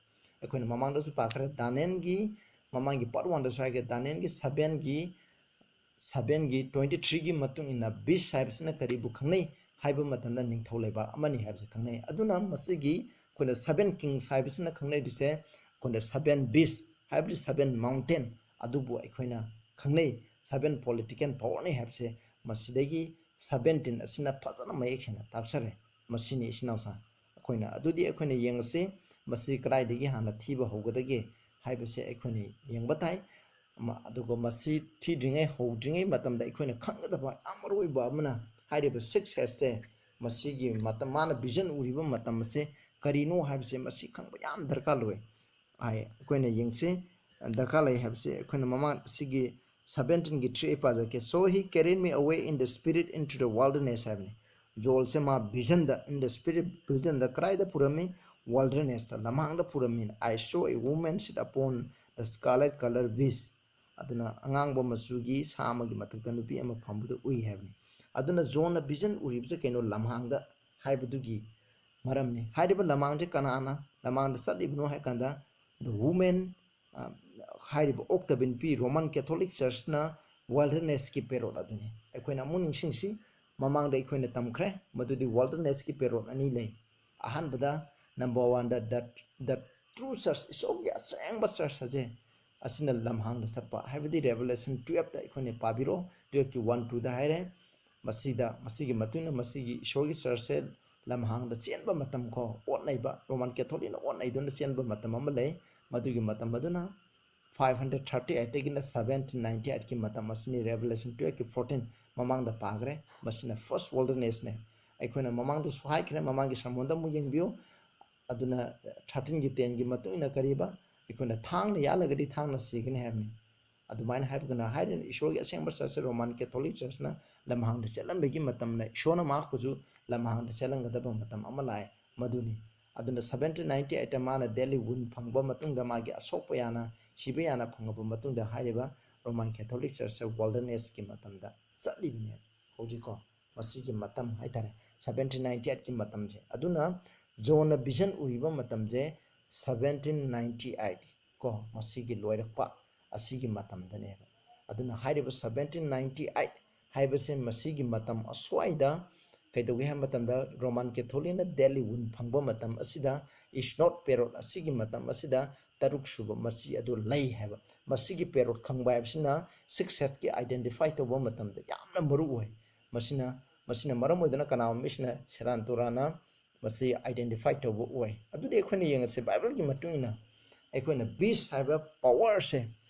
ꯑꯩꯈꯣꯏꯅ ꯃꯃꯥꯡꯗꯁꯨ ꯄꯥꯈ꯭ꯔꯦ, ꯗꯥꯅꯤꯌꯦꯜꯒꯤ ꯃꯃꯥꯡꯒꯤ part oneꯗꯁꯨ ꯍꯥꯏꯈ꯭ꯔꯦ, ꯗꯥꯅꯤꯌꯦꯜꯒꯤ sevenꯒꯤ, sevenꯒꯤ twenty threeꯒꯤ ꯃꯇꯨꯡ ꯏꯟꯅ beast ꯍꯥꯏꯕꯁꯤꯅ ꯀꯔꯤꯕꯨ ꯈꯪꯅꯩ ꯍꯥꯏꯕ ꯃꯇꯝꯗ ꯅꯤꯡꯊꯧ ꯂꯩꯕꯥꯛ ꯑꯃꯅꯤ ꯍꯥꯏꯕꯁꯤ ꯈꯪꯅꯩ꯫ ꯑꯗꯨꯅ ꯃꯁꯤꯒꯤ ꯑꯩꯈꯣꯏꯅ seven kings ꯍꯥꯏꯕꯁꯤꯅ ꯈꯪꯅꯔꯤꯁꯦ, ꯑꯩꯈꯣꯏꯅ seven beast ꯍꯥꯏꯕꯗꯤ seven mountain ꯑꯗꯨꯕꯨ ꯑꯩꯈꯣꯏꯅ ꯈꯪꯅꯩ, seven political powerꯅꯤ ꯍꯥꯏꯕꯁꯦ ꯃꯁꯤꯗꯒꯤ seventeen ꯑꯁꯤꯅ ꯐꯖꯅ ꯃꯌꯦꯛ ꯁꯦꯡꯅ ꯇꯥꯛꯆꯔꯦ꯫ ꯃꯁꯤꯅꯤ ꯏꯆꯤꯟ ꯏꯅꯥꯎꯁꯥ꯫ ꯑꯩꯈꯣꯏꯅ, ꯑꯗꯨꯗꯤ ꯑꯩꯈꯣꯏꯅ ꯌꯦꯡꯉꯁꯤ, ꯃꯁꯤ ꯀꯗꯥꯏꯗꯒꯤ ꯍꯥꯟꯅ ꯊꯤꯕ ꯍꯧꯒꯗꯒꯦ ꯍꯥꯏꯕꯁꯦ ꯑꯩꯈꯣꯏꯅ ꯌꯦꯡꯕ ꯇꯥꯏ꯫ ꯃ-, ꯑꯗꯨꯒ ꯃꯁꯤ ꯊꯤꯗ꯭ꯔꯤꯉꯩ, ꯍꯧꯗ꯭ꯔꯤꯉꯩ ꯃꯇꯝꯗ ꯑꯩꯈꯣꯏꯅ ꯈꯪꯒꯗꯕ ꯌꯥꯝ ꯃꯔꯨ ꯑꯣꯏꯕ ꯑꯃꯅ, ꯍꯥꯏꯔꯤꯕ six headsꯁꯦ, ꯃꯁꯤꯒꯤ ꯃꯇꯝ, ꯃꯥꯅ vision ꯎꯔꯤꯕ ꯃꯇꯝ ꯑꯁꯦ ꯀꯔꯤꯅꯣ ꯍꯥꯏꯕꯁꯦ ꯃꯁꯤ ꯈꯪꯕ ꯌꯥꯝ ꯗꯔꯀꯥꯔ ꯑꯣꯏ꯫ ꯍꯥꯏ, ꯑꯩꯈꯣꯏꯅ ꯌꯦꯡꯁꯤ, ꯗꯔꯀꯥꯔ ꯂꯩ ꯍꯥꯏꯕꯁꯦ ꯑꯩꯈꯣꯏꯅ ꯃꯃꯥꯡ ꯁꯤꯒꯤ seventeenꯒꯤ three ꯑꯩ ꯄꯥꯖꯔꯛꯀꯦ꯫ "So he carried me away in the spirit into the wilderness" ꯍꯥꯏꯕꯅꯤ꯫ ꯖꯣꯟꯁꯦ ꯃꯥ visionꯗ, in the spirit visionꯗ ꯀꯗꯥꯏꯗ ꯄꯨꯔꯝꯃꯤ? Wildernessꯇ, ꯂꯝꯍꯥꯡꯗ ꯄꯨꯔꯝꯃꯤ꯫ "I saw a woman sit upon the scarlet colored beast", ꯑꯗꯨꯅ ꯑꯉꯥꯡꯕ ꯃꯆꯨꯒꯤ ꯁꯥ ꯑꯃꯒꯤ ꯃꯊꯛꯇ ꯅꯨꯄꯤ ꯑꯃ ꯐꯝꯕꯗꯨ ꯎꯏ ꯍꯥꯏꯕꯅꯤ꯫ ꯑꯗꯨꯅ ꯖꯣꯟꯅ vision ꯎꯔꯤꯕꯁꯦ ꯀꯩꯅꯣ? ꯂꯝꯍꯥꯡꯗ ꯍꯥꯏꯕꯗꯨꯒꯤ ꯃꯔꯝꯅꯤ꯫ ꯍꯥꯏꯔꯤꯕ ꯂꯝꯍꯥꯡꯁꯦ ꯀꯅꯥꯅ ꯂꯝꯍꯥꯡꯗ ꯆꯠꯂꯤꯕꯅꯣ ꯍꯥꯏ ꯀꯥꯟꯗ, the woman, ꯑ, ꯍꯥꯏꯔꯤꯕ ꯑꯣꯛꯇꯕꯤ ꯅꯨꯄꯤ, Roman Catholic Churchꯅ wildernessꯀꯤ ꯄꯦꯔꯣꯠ ꯑꯗꯨꯅꯤ꯫ ꯑꯩꯈꯣꯏꯅ ꯑꯃꯨꯛ ꯅꯤꯡꯁꯤꯡꯁꯤ, ꯃꯃꯥꯡꯗ ꯑꯩꯈꯣꯏꯅ ꯇꯝꯈ꯭ꯔꯦ, ꯃꯗꯨꯗꯤ wildernessꯀꯤ ꯄꯦꯔꯣꯠ ꯑꯅꯤ ꯂꯩ꯫ ꯑꯍꯥꯟꯕꯗ, number oneꯗ, the, the true church, ꯏꯁꯣꯔꯒꯤ ꯑꯁꯦꯡꯕ church ꯑꯁꯦ, ꯑꯁꯤꯅ ꯂꯝꯍꯥꯡꯗ ꯆꯠꯄ, ꯍꯥꯏꯕꯗꯤ Revelation twelveꯇ ꯑꯩꯈꯣꯏꯅ ꯄꯥꯕꯤꯔꯣ, twelveꯀꯤ one twoꯗ ꯍꯥꯏꯔꯦ꯫ ꯃꯁꯤꯗ, ꯃꯁꯤꯒꯤ ꯃꯇꯨꯡ ꯏꯟꯅ ꯃꯁꯤꯒꯤ ꯏꯁꯣꯔꯒꯤ churchꯁꯦ ꯂꯝꯍꯥꯡꯗ ꯆꯦꯟꯕ ꯃꯇꯝ ꯀꯣ, ꯑꯣꯠ ꯅꯩꯕ, Roman Catholicꯅ ꯑꯣꯠ ꯅꯩꯗꯨꯅ ꯆꯦꯟꯕ ꯃꯇꯝ ꯑꯃ ꯂꯩ꯫ ꯃꯗꯨꯒꯤ ꯃꯇꯝ ꯑꯗꯨꯅ five hundred thirty eightꯇꯒꯤꯅ seventeen ninety eightꯀꯤ ꯃꯇꯝ ꯑꯁꯤꯅꯤ, Revelation twelveꯀꯤ fourteen꯫ ꯃꯃꯥꯡꯗ ꯄꯥꯈ꯭ꯔꯦ꯫ ꯃꯁꯤꯅ first wildernessꯅꯦ꯫ ꯑꯩꯈꯣꯏꯅ ꯃꯃꯥꯡꯗꯁꯨ ꯍꯥꯏꯈ꯭ꯔꯦ, ꯃꯃꯥꯡꯒꯤ ꯁꯔꯃꯣꯟꯗ ꯑꯃꯨꯛ ꯌꯦꯡꯕꯤꯌꯨ꯫ ꯑꯗꯨꯅ thirteenꯒꯤ tenꯒꯤ ꯃꯇꯨꯡ ꯏꯟꯅ ꯀꯔꯤꯕ, ꯑꯩꯈꯣꯏꯅ ꯊꯥꯡꯅ ꯌꯥꯜꯂꯒꯗꯤ ꯊꯥꯡꯅ ꯁꯤꯒꯅꯤ ꯍꯥꯏꯕꯅꯤ꯫ ꯑꯗꯨꯃꯥꯏꯅ ꯍꯥꯏꯕꯗꯨꯅ ꯍꯥꯏꯔꯤꯅ ꯏꯁꯣꯔꯒꯤ ꯑꯁꯦꯡꯕ ꯆꯔꯆꯁꯦ ꯔꯣꯃꯥꯟ ꯀꯦꯊꯣꯂꯤꯛ ꯆꯔꯆꯅ ꯂꯝꯍꯥꯡꯗ ꯆꯦꯜꯂꯝꯕꯒꯤ ꯃꯇꯝꯅ ꯏꯁꯣꯔꯅ ꯃꯍꯥꯛꯄꯨꯁꯨ ꯂꯝꯍꯥꯡꯗ ꯆꯦꯜꯂꯝꯒꯗꯕ ꯃꯇꯝ ꯑꯃ ꯂꯥꯛꯑꯦ꯫ ꯃꯗꯨꯅꯤ꯫ ꯑꯗꯨꯅ seventeen ninety eightꯇ ꯃꯥꯅ deadly wound ꯐꯪꯕ ꯃꯇꯨꯡꯗ, ꯃꯥꯒꯤ ꯑꯁꯣꯛꯄ ꯌꯥꯅ, ꯁꯤꯕ ꯌꯥꯅ ꯐꯪꯉꯕ ꯃꯇꯨꯡꯗ, ꯍꯥꯏꯔꯤꯕ ꯔꯣꯃꯥꯟ ꯀꯦꯊꯣꯂꯤꯛ ꯆꯔꯆꯁꯦ wildernessꯀꯤ ꯃꯇꯝꯗ ꯆꯠꯂꯤꯕꯅꯦ꯫ ꯍꯧꯖꯤꯛꯀꯣ, ꯃꯁꯤꯒꯤ ꯃꯇꯝ ꯍꯥꯏꯇꯥꯔꯦ, seventeen ninety eightꯀꯤ ꯃꯇꯝꯁꯦ꯫ ꯑꯗꯨꯅ ꯖꯣꯟꯅ vision ꯎꯔꯤꯕ ꯃꯇꯝꯁꯦ seventeen ninety eight ꯀꯣ, ꯃꯁꯤꯒꯤ ꯂꯣꯏꯔꯛꯄ ꯑꯁꯤꯒꯤ ꯃꯇꯝꯗꯅꯦꯕ꯫ ꯑꯗꯨꯅ ꯍꯥꯏꯔꯤꯕ seventeen ninety eight ꯍꯥꯏꯕꯁꯦ ꯃꯁꯤꯒꯤ ꯃꯇꯝ ꯑꯁ꯭ꯋꯥꯏꯗ ꯀꯩꯗꯧꯒꯦ ꯍꯥꯏꯕ ꯃꯇꯝꯗ, ꯔꯣꯃꯥꯟ ꯀꯦꯊꯣꯂꯤꯛꯅ deadly wound ꯐꯪꯕ ꯃꯇꯝ ꯑꯁꯤꯗ, ꯏꯁꯅꯣꯠ ꯄꯦꯔꯣꯠ ꯑꯁꯤꯒꯤ ꯃꯇꯝ ꯑꯁꯤꯗ ꯇꯔꯨꯛ ꯁꯨꯕ ꯃꯆꯤ ꯑꯗꯨ ꯂꯩ ꯍꯥꯏꯕ꯫ ꯃꯁꯤꯒꯤ ꯄꯦꯔꯣꯠ ꯈꯪꯕ ꯍꯥꯏꯕꯁꯤꯅ sixth heightꯀꯤ identify ꯇꯧꯕ ꯃꯇꯝꯗ ꯌꯥꯝꯅ ꯃꯔꯨ ꯑꯣꯏ꯫ ꯃꯁꯤꯅ, ꯃꯁꯤꯅ ꯃꯔꯝ ꯑꯣꯏꯗꯨꯅ ꯀꯅꯥꯒꯨꯝꯕ ꯃꯤꯁꯤꯅ ꯁꯦꯔꯥꯟ ꯇꯨꯔꯥꯟꯅ ꯃꯁꯤ identify ꯇꯧꯕ ꯑꯣꯏ꯫ ꯑꯗꯨꯗꯤ ꯑꯩꯈꯣꯏꯅ ꯌꯦꯡꯉꯁꯤ, ꯕꯥꯏꯕꯜꯒꯤ ꯃꯇꯨꯡ ꯏꯟꯅ ꯑꯩꯈꯣꯏꯅ beast ꯍꯥꯏꯕ powerꯁꯦ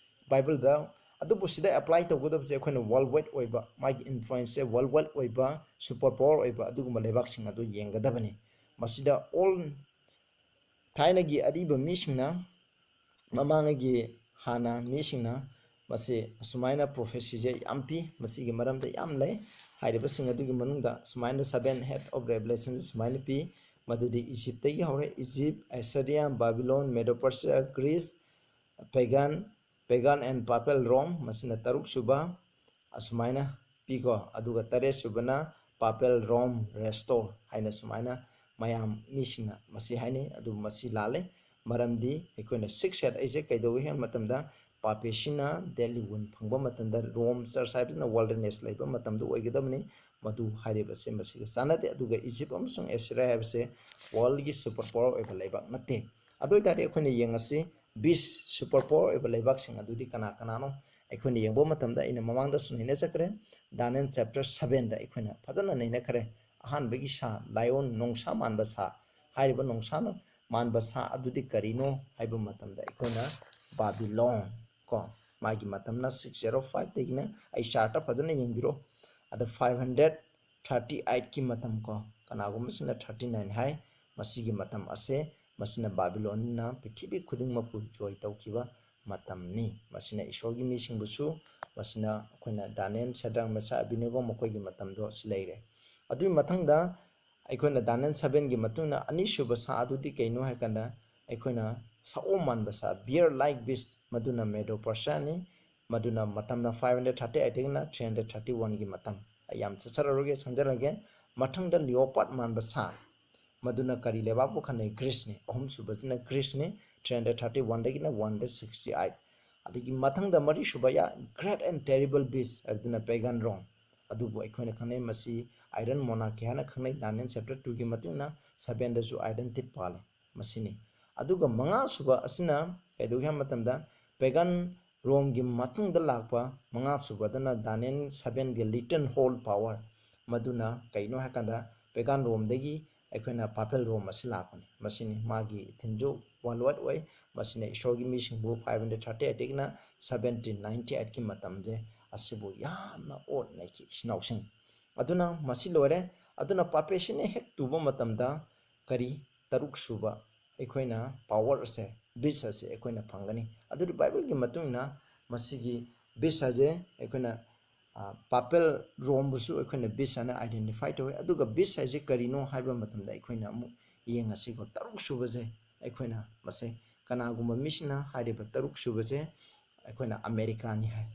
ꯕꯥꯏꯕꯜꯗ, ꯑꯗꯨꯕꯨ ꯁꯤꯗ apply ꯇꯧꯒꯗꯕꯁꯦ ꯑꯩꯈꯣꯏꯅ world wide ꯑꯣꯏꯕ, ꯃꯥꯒꯤ influenceꯁꯦ world wide ꯑꯣꯏꯕ, super power ꯑꯣꯏꯕ ꯑꯗꯨꯒꯨꯝꯕ ꯂꯩꯕꯥꯛꯁꯤꯡ ꯑꯗꯨ ꯌꯦꯡꯒꯗꯕꯅꯤ꯫ ꯃꯁꯤꯗ all ꯊꯥꯏꯅꯒꯤ ꯑꯔꯤꯕ ꯃꯤꯁꯤꯡꯅ, ꯃꯃꯥꯡꯉꯩꯒꯤ ꯍꯥꯟꯅ ꯃꯤꯁꯤꯡꯅ ꯃꯁꯤ ꯑꯁꯨꯃꯥꯏꯅ prophecyꯁꯦ ꯌꯥꯝ ꯄꯤ, ꯃꯁꯤꯒꯤ ꯃꯔꯝꯗ ꯌꯥꯝ ꯂꯩ꯫ ꯍꯥꯏꯔꯤꯕꯁꯤꯡ ꯑꯗꯨꯒꯤ ꯃꯅꯨꯡꯗ ꯁꯨꯃꯥꯏꯅ seven head of Revelationꯁꯦ ꯁꯨꯃꯥꯏꯅ ꯄꯤ꯫ ꯃꯗꯨꯗꯤ ꯏꯖꯤꯞꯇꯒꯤ ꯍꯧꯔꯦ, Egypt, Assyria, Babylon, Medo Persia, Greece, pagan, pagan and papal Rome, ꯃꯁꯤꯅ ꯇꯔꯨꯛ ꯁꯨꯕ, ꯑꯁꯨꯃꯥꯏꯅ ꯄꯤꯀꯣ꯫ ꯑꯗꯨꯒ ꯇꯔꯦꯠ ꯁꯨꯕꯅ papal Rome restore ꯍꯥꯏꯅ ꯁꯨꯃꯥꯏꯅ ꯃꯌꯥꯝ ꯃꯤꯁꯤꯡꯅ ꯃꯁꯤ ꯍꯥꯏꯅꯩ꯫ ꯑꯗꯨꯕꯨ ꯃꯁꯤ ꯂꯥꯜꯂꯦ꯫ ꯃꯔꯝꯗꯤ ꯑꯩꯈꯣꯏꯅ sixth head ꯑꯩꯁꯦ ꯀꯩꯗꯧꯏ ꯍꯥꯏꯕ ꯃꯇꯝꯗ, ꯄꯥꯄꯦꯁꯤꯅ deadly wound ꯐꯪꯕ ꯃꯇꯝꯗ, ꯔꯣꯝ ꯆꯔꯆ ꯍꯥꯏꯕꯁꯤꯅ wilderness ꯂꯩꯕ ꯃꯇꯝꯗ ꯑꯣꯏꯒꯗꯕꯅꯤ꯫ ꯃꯗꯨ ꯍꯥꯏꯔꯤꯕꯁꯦ ꯃꯁꯤꯒ ꯆꯥꯟꯅꯗꯦ꯫ ꯑꯗꯨꯒ ꯏꯖꯤꯞ ꯑꯃꯁꯨꯡ ꯑꯦꯁꯤꯔꯤꯌꯥ ꯍꯥꯏꯕꯁꯦ worldꯒꯤ super power ꯑꯣꯏꯕ ꯂꯩꯕꯥꯛ ꯅꯠꯇꯦ꯫ ꯑꯗꯨ ꯑꯣꯏꯇꯥꯔꯗꯤ ꯑꯩꯈꯣꯏꯅ ꯌꯦꯡꯉꯁꯤ, beast super power ꯑꯣꯏꯕ ꯂꯩꯕꯥꯛꯁꯤꯡ ꯑꯗꯨꯗꯤ ꯀꯅꯥ ꯀꯅꯥꯅꯣ? ꯑꯩꯈꯣꯏꯅ ꯌꯦꯡꯕ ꯃꯇꯝꯗ ꯑꯩꯅ ꯃꯃꯥꯡꯗꯁꯨ ꯅꯩꯅꯖꯈ꯭ꯔꯦ, ꯗꯥꯅꯤꯌꯦꯜ chapter sevenꯗ ꯑꯩꯈꯣꯏꯅ ꯐꯖꯅ ꯅꯩꯅꯈ꯭ꯔꯦ꯫ ꯑꯍꯥꯟꯕꯒꯤ ꯁꯥ, lion, ꯅꯣꯡꯁꯥ ꯃꯥꯟꯕ ꯁꯥ꯫ ꯍꯥꯏꯔꯤꯕ ꯅꯣꯡꯁꯥꯅ ꯃꯥꯟꯕ ꯁꯥ ꯑꯗꯨꯗꯤ ꯀꯔꯤꯅꯣ ꯍꯥꯏꯕ ꯃꯇꯝꯗ ꯑꯩꯈꯣꯏꯅ ꯕꯥꯕꯤꯂꯣꯟ ꯀꯣ, ꯃꯥꯒꯤ ꯃꯇꯝꯅ six zero fiveꯇꯒꯤꯅ, ꯑꯩ chartꯇ ꯐꯖꯅ ꯌꯦꯡꯕꯤꯔꯣ, ꯑꯗ five hundred thirty eight ꯀꯤ ꯃꯇꯝ ꯀꯣ, ꯀꯅꯥꯒꯨꯝꯕꯁꯤꯅ thirty nine ꯍꯥꯏ꯫ ꯃꯁꯤꯒꯤ ꯃꯇꯝ ꯑꯁꯦ, ꯃꯁꯤꯅ ꯕꯥꯕꯤꯂꯣꯟꯅ ꯄ꯭ꯔꯤꯊꯤꯕꯤ ꯈꯨꯗꯤꯡꯃꯛꯄꯨ ꯖꯣꯏ ꯇꯧꯈꯤꯕ ꯃꯇꯝꯅꯤ꯫ ꯃꯁꯤꯅ ꯏꯁꯣꯔꯒꯤ ꯃꯤꯁꯤꯡꯕꯨꯁꯨ, ꯃꯁꯤꯅ ꯑꯩꯈꯣꯏꯅ ꯗꯥꯅꯤꯌꯦꯜ, ꯁꯦꯗ꯭ꯔꯛ, ꯃꯦꯁꯥꯛ, ꯑꯕꯦꯗꯅꯦꯒꯣ ꯃꯈꯣꯏꯒꯤ ꯃꯇꯝꯗꯣ ꯑꯁꯤ ꯂꯩꯔꯦ꯫ ꯑꯗꯨꯒꯤ ꯃꯊꯪꯗ ꯑꯩꯈꯣꯏꯅ ꯗꯥꯅꯤꯌꯦꯜ seven ꯒꯤ ꯃꯇꯨꯡꯗ ꯑꯅꯤꯁꯨꯕ ꯁꯥ ꯑꯗꯨꯗꯤ ꯀꯩꯅꯣ ꯍꯥꯏ ꯀꯥꯟꯗ, ꯑꯩꯈꯣꯏꯅ ꯁꯑꯣꯝ ꯃꯥꯟꯕ ꯁꯥ, bear like beast, ꯃꯗꯨꯅ ꯃꯦꯗꯣ ꯄꯔꯁꯤꯌꯥꯅꯤ꯫ ꯃꯗꯨꯅ ꯃꯇꯝꯅ five hundred thirty eight ꯗꯒꯤꯅ three hundred thirty one ꯒꯤ ꯃꯇꯝ꯫ ꯑꯩ ꯌꯥꯝ ꯆꯠꯆꯔꯔꯣꯏꯒꯦ, ꯁꯝꯖꯔꯒꯦ꯫ ꯃꯊꯪꯗ leopard ꯃꯥꯟꯕ ꯁꯥ, ꯃꯗꯨꯅ ꯀꯔꯤ ꯂꯩꯕꯥꯛꯄꯨ ꯈꯟꯅꯩ? ꯒ꯭ꯔꯤꯁꯅꯤ꯫ ꯑꯍꯨꯝꯁꯨꯕꯁꯤꯅ ꯒ꯭ꯔꯤꯁꯅꯤ, three hundred thirty one ꯗꯒꯤꯅ one hundred sixty eight꯫ ꯑꯗꯒꯤ ꯃꯊꯪꯗ ꯃꯔꯤꯁꯨꯕ ꯌꯥ, great and terrible beast, ꯑꯗꯨꯅ pagan Rome꯫ ꯑꯗꯨꯕꯨ ꯑꯩꯈꯣꯏꯅ ꯈꯪꯅꯩ, ꯃꯁꯤ iron monarchy ꯍꯥꯏꯅ ꯈꯪꯅꯩ꯫ ꯗꯥꯅꯤꯌꯦꯜ chapter two ꯒꯤ ꯃꯇꯨꯡ ꯏꯟꯅ seven ꯗꯁꯨ iron teeth ꯄꯥꯜꯂꯤ꯫ ꯃꯁꯤꯅꯤ꯫ ꯑꯗꯨꯒ ꯃꯉꯥꯁꯨꯕ ꯑꯁꯤꯅ ꯀꯩꯗꯧꯒꯦ ꯍꯥꯏꯕ ꯃꯇꯝꯗ, pagan Rome ꯒꯤ ꯃꯇꯨꯡꯗ ꯂꯥꯛꯄ ꯃꯉꯥꯁꯨꯕꯗꯅ ꯗꯥꯅꯤꯌꯦꯜ seven ꯒꯤ little horn power꯫ ꯃꯗꯨꯅ ꯀꯩꯅꯣ ꯍꯥꯏꯀꯥꯟꯗ, pagan Rome ꯗꯒꯤ ꯑꯩꯈꯣꯏꯅ papal Rome ꯑꯁꯤ ꯂꯥꯛꯄꯅꯤ꯫ ꯃꯁꯤꯅꯤ ꯃꯥꯒꯤ ꯏꯊꯤꯟꯁꯨ worldwide ꯑꯣꯏ꯫ ꯃꯁꯤꯅ ꯏꯁꯣꯔꯒꯤ ꯃꯤꯁꯤꯡꯕꯨ five hundred thirty eight ꯗꯒꯤꯅ seventeen ninety eight ꯀꯤ ꯃꯇꯝꯁꯦ ꯑꯁꯤꯕꯨ ꯌꯥꯝꯅ ꯑꯣꯠ ꯅꯩꯈꯤ ꯏꯆꯤꯟ ꯏꯅꯥꯎꯁꯤꯡ꯫ ꯑꯗꯨꯅ ꯃꯁꯤ ꯂꯣꯏꯔꯦ꯫ ꯑꯗꯨꯅ papacy ꯅ ꯍꯦꯛ ꯇꯨꯕ ꯃꯇꯝꯗ ꯀꯔꯤ, ꯇꯔꯨꯛ ꯁꯨꯕ ꯑꯩꯈꯣꯏꯅ power ꯑꯁꯦ, beast ꯑꯁꯦ ꯑꯩꯈꯣꯏꯅ ꯐꯪꯒꯅꯤ꯫ ꯑꯗꯨꯗꯤ Bible ꯒꯤ ꯃꯇꯨꯡ ꯏꯟꯅ ꯃꯁꯤꯒꯤ beast ꯍꯥꯏꯁꯦ ꯑꯩꯈꯣꯏꯅ, ꯑ, papal Rome ꯕꯨꯁꯨ ꯑꯩꯈꯣꯏꯅ beast ꯍꯥꯏꯅ identify ꯇꯧꯏ꯫ ꯑꯗꯨꯒ beast ꯍꯥꯏꯁꯦ ꯀꯔꯤꯅꯣ ꯍꯥꯏꯕ ꯃꯇꯝꯗ ꯑꯩꯈꯣꯏꯅ ꯑꯃꯨꯛ ꯌꯦꯡꯉꯁꯤꯀꯣ꯫ ꯇꯔꯨꯛ ꯁꯨꯕꯁꯦ ꯑꯩꯈꯣꯏꯅ ꯃꯁꯦ, ꯀꯅꯥꯒꯨꯝꯕ ꯃꯤꯁꯤꯅ ꯍꯥꯏꯔꯤꯕ ꯇꯔꯨꯛ ꯁꯨꯕꯁꯦ ꯑꯩꯈꯣꯏꯅ America ꯅꯤ ꯍꯥꯏ꯫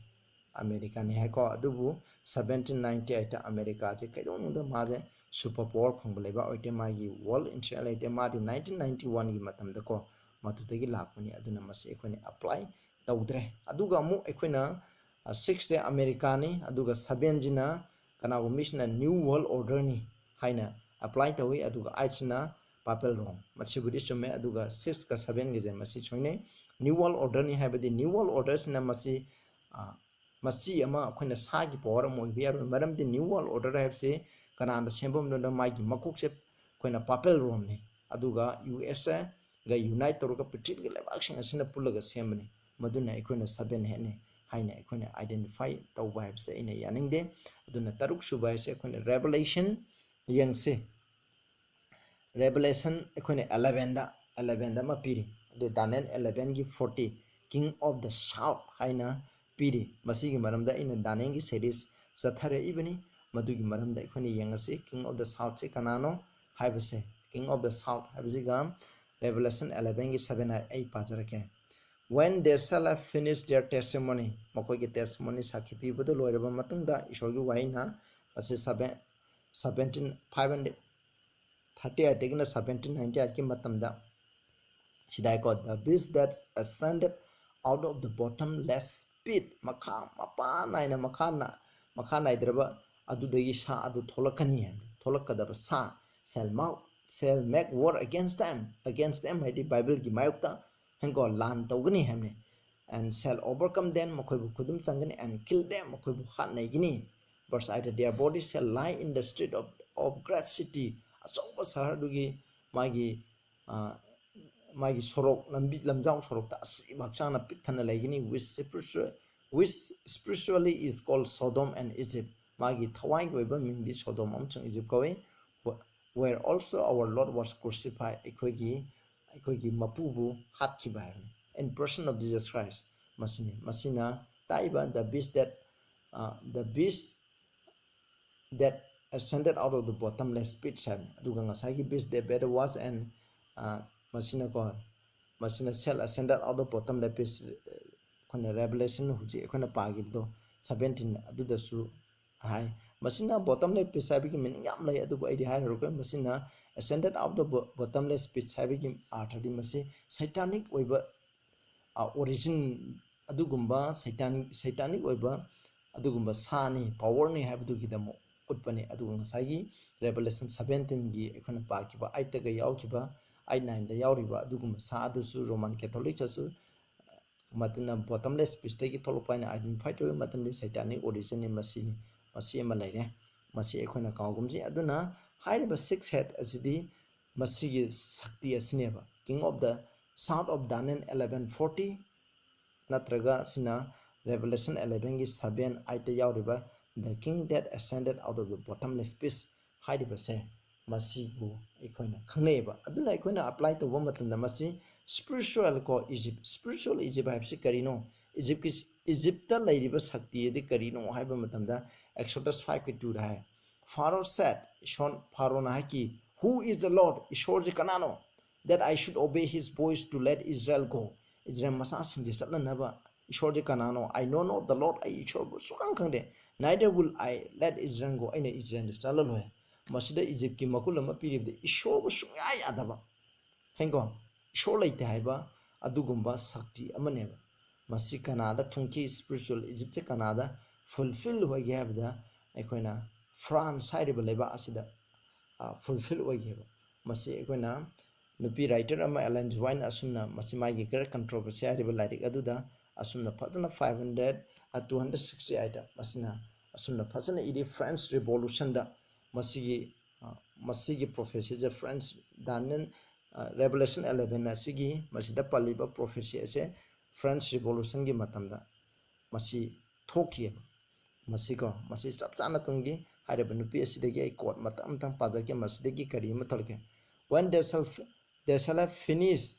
America ꯅꯤ ꯍꯥꯏꯀꯣ꯫ ꯑꯗꯨꯕꯨ seventeen ninety eight ꯇ America ꯁꯦ ꯀꯩꯗꯧꯅꯨꯡꯗ ꯃꯥꯁꯦ super power ꯐꯪꯕ ꯂꯩꯕꯥꯛ ꯑꯣꯏꯗꯦ, ꯃꯥꯒꯤ world interest ꯂꯩꯇꯦ꯫ ꯃꯥꯗꯤ nineteen ninety one ꯒꯤ ꯃꯇꯝꯗꯀꯣ, ꯃꯗꯨꯗꯒꯤ ꯂꯥꯛꯄꯅꯤ꯫ ꯑꯗꯨꯅ ꯃꯁꯤ ꯑꯩꯈꯣꯏꯅ apply ꯇꯧꯗ꯭ꯔꯦ꯫ ꯑꯗꯨꯒ ꯑꯃꯨꯛ ꯑꯩꯈꯣꯏꯅ, ꯑ, six ꯁꯦ America ꯅꯤ, ꯑꯗꯨꯒ seven ꯁꯤꯅ ꯀꯅꯥꯒꯨꯝꯕ ꯃꯤꯁꯤꯅ New World Order ꯅꯤ ꯍꯥꯏꯅ apply ꯇꯧꯏ, ꯑꯗꯨꯒ eight ꯁꯤꯅ papal Rome꯫ ꯃꯁꯤꯕꯨꯗꯤ ꯆꯨꯝꯃꯦ, ꯑꯗꯨꯒ six ꯀ seven ꯒꯤꯁꯦ ꯃꯁꯤ ꯁꯣꯏꯅꯩ꯫ New World Order ꯅꯤ ꯍꯥꯏꯕꯗꯤ New World Order ꯁꯤꯅ ꯃꯁꯤ, ꯑ, ꯃꯆꯤ ꯑꯃ, ꯑꯩꯈꯣꯏꯅ ꯁꯥꯒꯤ power ꯑꯃ ꯑꯣꯏꯕ ꯌꯥꯔꯣꯏ꯫ ꯃꯔꯝꯗꯤ New World Order ꯍꯥꯏꯕꯁꯤ ꯀꯅꯥꯅ ꯁꯦꯝꯕ ꯉꯝꯗꯣꯏꯅꯣ? ꯃꯥꯒꯤ ꯃꯀꯣꯛꯁꯦ ꯑꯩꯈꯣꯏꯅ papal Rome ꯅꯤ꯫ ꯑꯗꯨꯒ U S A ꯒ unite ꯇꯧꯔꯒ ꯄ꯭ꯔꯤꯊꯤꯕꯤꯒꯤ ꯂꯩꯕꯥꯛꯁꯤꯡ ꯑꯁꯤꯅ ꯄꯨꯜꯂꯒ ꯁꯦꯝꯕꯅꯤ꯫ ꯃꯗꯨꯅ ꯑꯩꯈꯣꯏꯅ seven head ꯅꯤ꯫ ꯍꯥꯏꯅ ꯑꯩꯈꯣꯏꯅ identify ꯇꯧꯕ ꯍꯥꯏꯕꯁꯦ ꯑꯩꯅ ꯌꯥꯅꯤꯡꯗꯦ꯫ ꯑꯗꯨꯅ ꯇꯔꯨꯛ ꯁꯨꯕ ꯍꯥꯏꯁꯦ ꯑꯩꯈꯣꯏꯅ Revelation ꯌꯦꯡꯁꯤ꯫ Revelation ꯑꯩꯈꯣꯏꯅ elevenꯗ, elevenꯗ ꯑꯃ ꯄꯤꯔꯤ꯫ ꯑꯗꯨ Daniel elevenꯒꯤ forty, King of the South ꯍꯥꯏꯅ ꯄꯤꯔꯤ꯫ ꯃꯁꯤꯒꯤ ꯃꯔꯝꯗ ꯑꯩꯅ Danielꯒꯤ series ꯆꯠꯊꯔꯛꯏꯕꯅꯤ꯫ ꯃꯗꯨꯒꯤ ꯃꯔꯝꯗ ꯑꯩꯈꯣꯏꯅ ꯌꯦꯡꯉꯁꯤ, King of the Southꯁꯤ ꯀꯅꯥꯅꯣ ꯍꯥꯏꯕꯁꯦ꯫ King of the South ꯍꯥꯏꯕꯁꯤꯒ Revelation elevenꯒꯤ seven ꯑꯩ ꯄꯥꯖꯔꯛꯀꯦ꯫ When they shall have finished their testimony, ꯃꯈꯣꯏꯒꯤ testimony, ꯁꯥꯈꯤ ꯄꯤꯕꯗꯨ ꯂꯣꯏꯔꯕ ꯃꯇꯨꯡꯗ, ꯏꯁꯣꯔꯒꯤ ꯋꯥꯍꯩꯅ ꯃꯁꯤ seven, seventeen, five hundred thirty eightꯇꯒꯤꯅ seventeen ninety eightꯀꯤ ꯃꯇꯝꯗ, ꯁꯤꯗ ꯍꯥꯏꯀꯣ, "The beast that ascended out of the bottomless pit", ꯃꯈꯥ, ꯃꯄꯥ ꯅꯥꯏꯅ, ꯃꯈꯥ ꯅ-, ꯃꯈꯥ ꯅꯥꯏꯗ꯭ꯔꯕ ꯑꯗꯨꯗꯒꯤ ꯁꯥ ꯑꯗꯨ ꯊꯣꯛꯂꯛꯀꯅꯤ ꯍꯥꯏꯕꯅꯤ꯫ ꯊꯣꯛꯂꯛꯀꯗꯕ ꯁꯥ, "shall mount, shall make war against them", against them ꯍꯥꯏꯗꯤ Bibleꯒꯤ ꯃꯥꯌꯣꯛꯇ ꯍꯦꯡꯀꯣ ꯂꯥꯟ ꯇꯧꯒꯅꯤ ꯍꯥꯏꯕꯅꯤ꯫ "And shall overcome them", ꯃꯈꯣꯏꯕꯨ ꯈꯨꯗꯨꯝ ꯆꯟꯒꯅꯤ, "and kill them", ꯃꯈꯣꯏꯕꯨ ꯍꯥꯠꯅꯩꯒꯅꯤ꯫ Verse eight, "Their bodies shall lie in the street of, of great city", ꯑꯆꯧꯕ ꯁꯍꯔꯗꯨꯒꯤ ꯃꯥꯒꯤ, ꯑ, ꯃꯥꯒꯤ ꯁꯣꯔꯣꯛ, ꯂꯝꯕꯤ, ꯂꯝꯖꯥꯎ ꯁꯣꯔꯣꯛꯇ ꯑꯁꯤꯕ ꯍꯛꯆꯥꯡꯅ ꯄꯤꯛ ꯊꯟꯅ ꯂꯩꯒꯅꯤ, which spiritual-, which spiritually is called Sodom and Egypt꯫ ꯃꯥꯒꯤ ꯊꯋꯥꯏꯒꯤ ꯑꯣꯏꯕ ꯃꯤꯡꯗꯤ ꯁꯣꯗꯣꯝ ꯑꯃꯁꯨꯡ ꯏꯖꯤꯞ ꯀꯧꯏ꯫ Where also our Lord was crucified, ꯑꯩꯈꯣꯏꯒꯤ, ꯑꯩꯈꯣꯏꯒꯤ ꯃꯄꯨꯕꯨ ꯍꯥꯠꯈꯤꯕ ꯍꯥꯏꯕꯅꯤ, in person of Jesus Christ꯫ ꯃꯁꯤꯅꯤ, ꯃꯁꯤꯅ ꯇꯥꯛꯏꯕ "The beast that, uh, the beast that ascended out of the bottomless pit" ꯍꯥꯏꯕꯅꯤ꯫ ꯑꯗꯨꯒ ꯉꯁꯥꯏꯒꯤ "beast that battle was and", ꯑ, ꯃꯁꯤꯅꯀꯣ, ꯃꯁꯤꯅ "shall ascended out of bottomless pit", ꯑꯩꯈꯣꯏꯅ Revelation ꯍꯧꯖꯤꯛ ꯑꯩꯈꯣꯏꯅ ꯄꯥꯈꯤꯕꯗꯣ, seventeen, ꯑꯗꯨꯗꯁꯨ ꯍꯥꯏ꯫ ꯃꯁꯤꯅ bottomless pit ꯍꯥꯏꯕꯒꯤ meaning ꯌꯥꯝ ꯂꯩ, ꯑꯗꯨꯕꯨ ꯑꯩꯗꯤ ꯍꯥꯏꯔꯔꯣꯏꯒꯦ꯫ ꯃꯁꯤꯅ "ascended out of bo-, bottomless pit" ꯍꯥꯏꯕꯒꯤ ꯑꯥꯔꯊꯗꯤ ꯃꯁꯤ satanic ꯑꯣꯏꯕ, ꯑ, origin, ꯑꯗꯨꯒꯨꯝꯕ satanic, satanic ꯑꯣꯏꯕ ꯑꯗꯨꯒꯨꯝꯕ ꯁꯥꯅꯤ, powerꯅꯤ ꯍꯥꯏꯕꯗꯨꯒꯤꯗꯃꯛ ꯎꯠꯄꯅꯤ꯫ ꯑꯗꯨꯒ ꯉꯁꯥꯏꯒꯤ Revelation seventeenꯒꯤ ꯑꯩꯈꯣꯏꯅ ꯄꯥꯈꯤꯕ eightꯇꯒ ꯌꯥꯎꯈꯤꯕ, eight nineꯗ ꯌꯥꯎꯔꯤꯕ ꯑꯗꯨꯒꯨꯝꯕ ꯁꯥ ꯑꯗꯨꯁꯨ Roman Catholicꯇꯁꯨ ꯃꯗꯨꯅ bottomless pitꯇꯒꯤ ꯊꯣꯛꯂꯛꯄ ꯍꯥꯏꯅ identify ꯇꯧꯏ꯫ ꯃꯗꯨꯗꯤ satanic originꯅꯤ, ꯃꯁꯤꯅꯤ, ꯃꯁꯤ ꯑꯃ ꯂꯩꯔꯦ꯫ ꯃꯁꯤ ꯑꯩꯈꯣꯏꯅ ꯀꯥꯎꯒꯨꯝꯁꯤ꯫ ꯑꯗꯨꯅ ꯍꯥꯏꯔꯤꯕ six head ꯑꯁꯤꯗꯤ ꯃꯁꯤꯒꯤ ꯁꯛꯇꯤ ꯑꯁꯤꯅꯦꯕ, King of the South of Daniel eleven forty, ꯅꯠꯇ꯭ꯔꯒ ꯑꯁꯤꯅ Revelation elevenꯒꯤ seven, eightꯇ ꯌꯥꯎꯔꯤꯕ "The king that ascended out of the bottomless pit" ꯍꯥꯏꯔꯤꯕꯁꯦ, ꯃꯁꯤꯕꯨ ꯑꯩꯈꯣꯏꯅ ꯈꯪꯅꯩꯌꯦꯕ꯫ ꯑꯗꯨꯅ ꯑꯩꯈꯣꯏꯅ apply ꯇꯧꯕ ꯃꯇꯝꯗ ꯃꯁꯤ spiritual ꯀꯣ, Egypt, spiritual Egypt ꯍꯥꯏꯕꯁꯤ ꯀꯔꯤꯅꯣ? Egyptꯀꯤ, Egyptꯇ ꯂꯩꯔꯤꯕ ꯁꯛꯇꯤ ꯑꯗꯤ ꯀꯔꯤꯅꯣ ꯍꯥꯏꯕ ꯃꯇꯝꯗ Exodus fiveꯀꯤ twoꯗ ꯍꯥꯏ, "Pharaoh said," ꯏꯁꯣꯔ ꯐꯥꯔꯣꯅ ꯍꯥꯏꯈꯤ, "Who is the Lord?" ꯏꯁꯣꯔꯁꯤ ꯀꯅꯥꯅꯣ? "That I should obey his voice to let Israel go." Israel ꯃꯆꯥꯁꯤꯡꯁꯤ ꯆꯠꯅꯅꯕ ꯏꯁꯣꯔꯁꯤ ꯀꯅꯥꯅꯣ? "I know not the Lord." ꯑꯩ ꯏꯁꯣꯔꯕꯨ ꯁꯨꯈꯪ ꯈꯪꯗꯦ꯫ "Neither will I let Israel go." ꯑꯩꯅ ꯏꯖꯔꯦꯜꯗꯨ ꯆꯠꯂꯂꯣꯏ꯫ ꯃꯁꯤꯗ ꯏꯖꯤꯞꯀꯤ ꯃꯒꯨꯟ ꯑꯃ ꯄꯤꯔꯤꯕꯗꯤ ꯏꯁꯣꯔꯕꯨ ꯁꯨꯡꯌꯥ ꯌꯥꯗꯕ꯫ ꯍꯦꯡꯀꯣ? ꯏꯁꯣꯔ ꯂꯩꯇꯦ ꯍꯥꯏꯕ ꯑꯗꯨꯒꯨꯝꯕ ꯁꯛꯇꯤ ꯑꯃꯅꯦꯕ꯫ ꯃꯁꯤ ꯀꯅꯥꯗ ꯊꯨꯡꯈꯤ? Spiritual Egyptꯁꯦ ꯀꯅꯥꯗ fulfill ꯑꯣꯏꯒꯦ ꯍꯥꯏꯕꯗ ꯑꯩꯈꯣꯏꯅ France ꯍꯥꯏꯔꯤꯕ ꯂꯩꯕꯥꯛ ꯑꯁꯤꯗ, ꯑ, fulfill ꯑꯣꯏꯒꯦꯕ꯫ ꯃꯁꯤ ꯑꯩꯈꯣꯏꯅ ꯅꯨꯄꯤ writer ꯑꯃ Ellen G. Whiteꯅ ꯑꯁꯨꯝꯅ ꯃꯁꯤ ꯃꯥꯒꯤ Great Controversy ꯍꯥꯏꯔꯤꯕ ꯂꯥꯏꯔꯤꯛ ꯑꯗꯨꯗ ꯑꯁꯨꯝꯅ ꯐꯖꯅ five hundred, ꯑ, two hundred sixty-eightꯇ ꯃꯁꯤꯅ ꯑꯁꯨꯝꯅ ꯐꯖꯅ ꯏꯔꯤ, French Revolutionꯗ ꯃꯁꯤꯒꯤ, ꯑ, ꯃꯁꯤꯒꯤ prophecyꯁꯦ French Daniel, ꯑ, Revelation eleven ꯑꯁꯤꯒꯤ ꯃꯁꯤꯗ ꯄꯜꯂꯤꯕ prophecy ꯑꯁꯦ French Revolutionꯒꯤ ꯃꯇꯝꯗ ꯃꯁꯤ ꯊꯣꯛꯈꯤꯑꯕ꯫ ꯃꯁꯤꯀꯣ, ꯃꯁꯤ ꯆꯞ ꯆꯥꯅ ꯇꯨꯡꯒꯤ ꯍꯥꯏꯔꯤꯕ ꯅꯨꯄꯤ ꯑꯁꯤꯗꯒꯤ ꯑꯩ quote ꯃꯇꯪ ꯃꯇꯪ ꯄꯥꯖꯒꯦ, ꯃꯁꯤꯗꯒꯤ ꯀꯔꯤ ꯑꯃ ꯊꯣꯛꯂꯛꯀꯦ? "When they shall, they shall have finished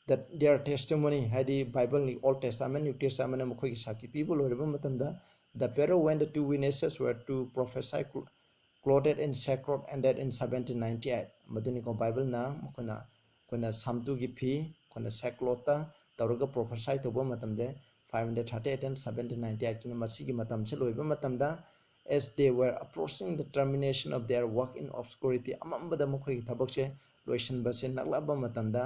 that their testimony," ꯍꯥꯏꯗꯤ Bibleꯒꯤ Old Testament, New Testament ꯃꯈꯣꯏꯒꯤ ꯁꯥꯈꯤ ꯄꯤꯕ ꯂꯣꯏꯔꯕ ꯃꯇꯝꯗ, "The Pharaoh, when the two witnesses were to prophesy, clo-, clothed in sackcloth, and that in seventeen ninety-eight." ꯃꯗꯨꯅꯤꯀꯣ, Bibleꯅ ꯃꯈꯣꯏꯅ, ꯑꯩꯈꯣꯏꯅ ꯁꯥꯝꯇꯨꯒꯤ ꯐꯤ, ꯑꯩꯈꯣꯏꯅ sackclothꯇ ꯇꯧꯔꯒ prophesy ꯇꯧꯕ ꯃꯇꯝꯗ, five hundred thirty-eight and seventeen ninety-eightꯇꯨꯅ ꯃꯁꯤꯒꯤ ꯃꯇꯝꯁꯦ ꯂꯣꯏꯕ ꯃꯇꯝꯗ, "As they were approaching the termination of their work in obscurity," ꯑꯃꯝꯕꯗ ꯃꯈꯣꯏꯒꯤ ꯊꯕꯛꯁꯦ ꯂꯣꯏꯁꯤꯟꯕꯁꯦ ꯅꯛꯂꯛꯑꯕ ꯃꯇꯝꯗ,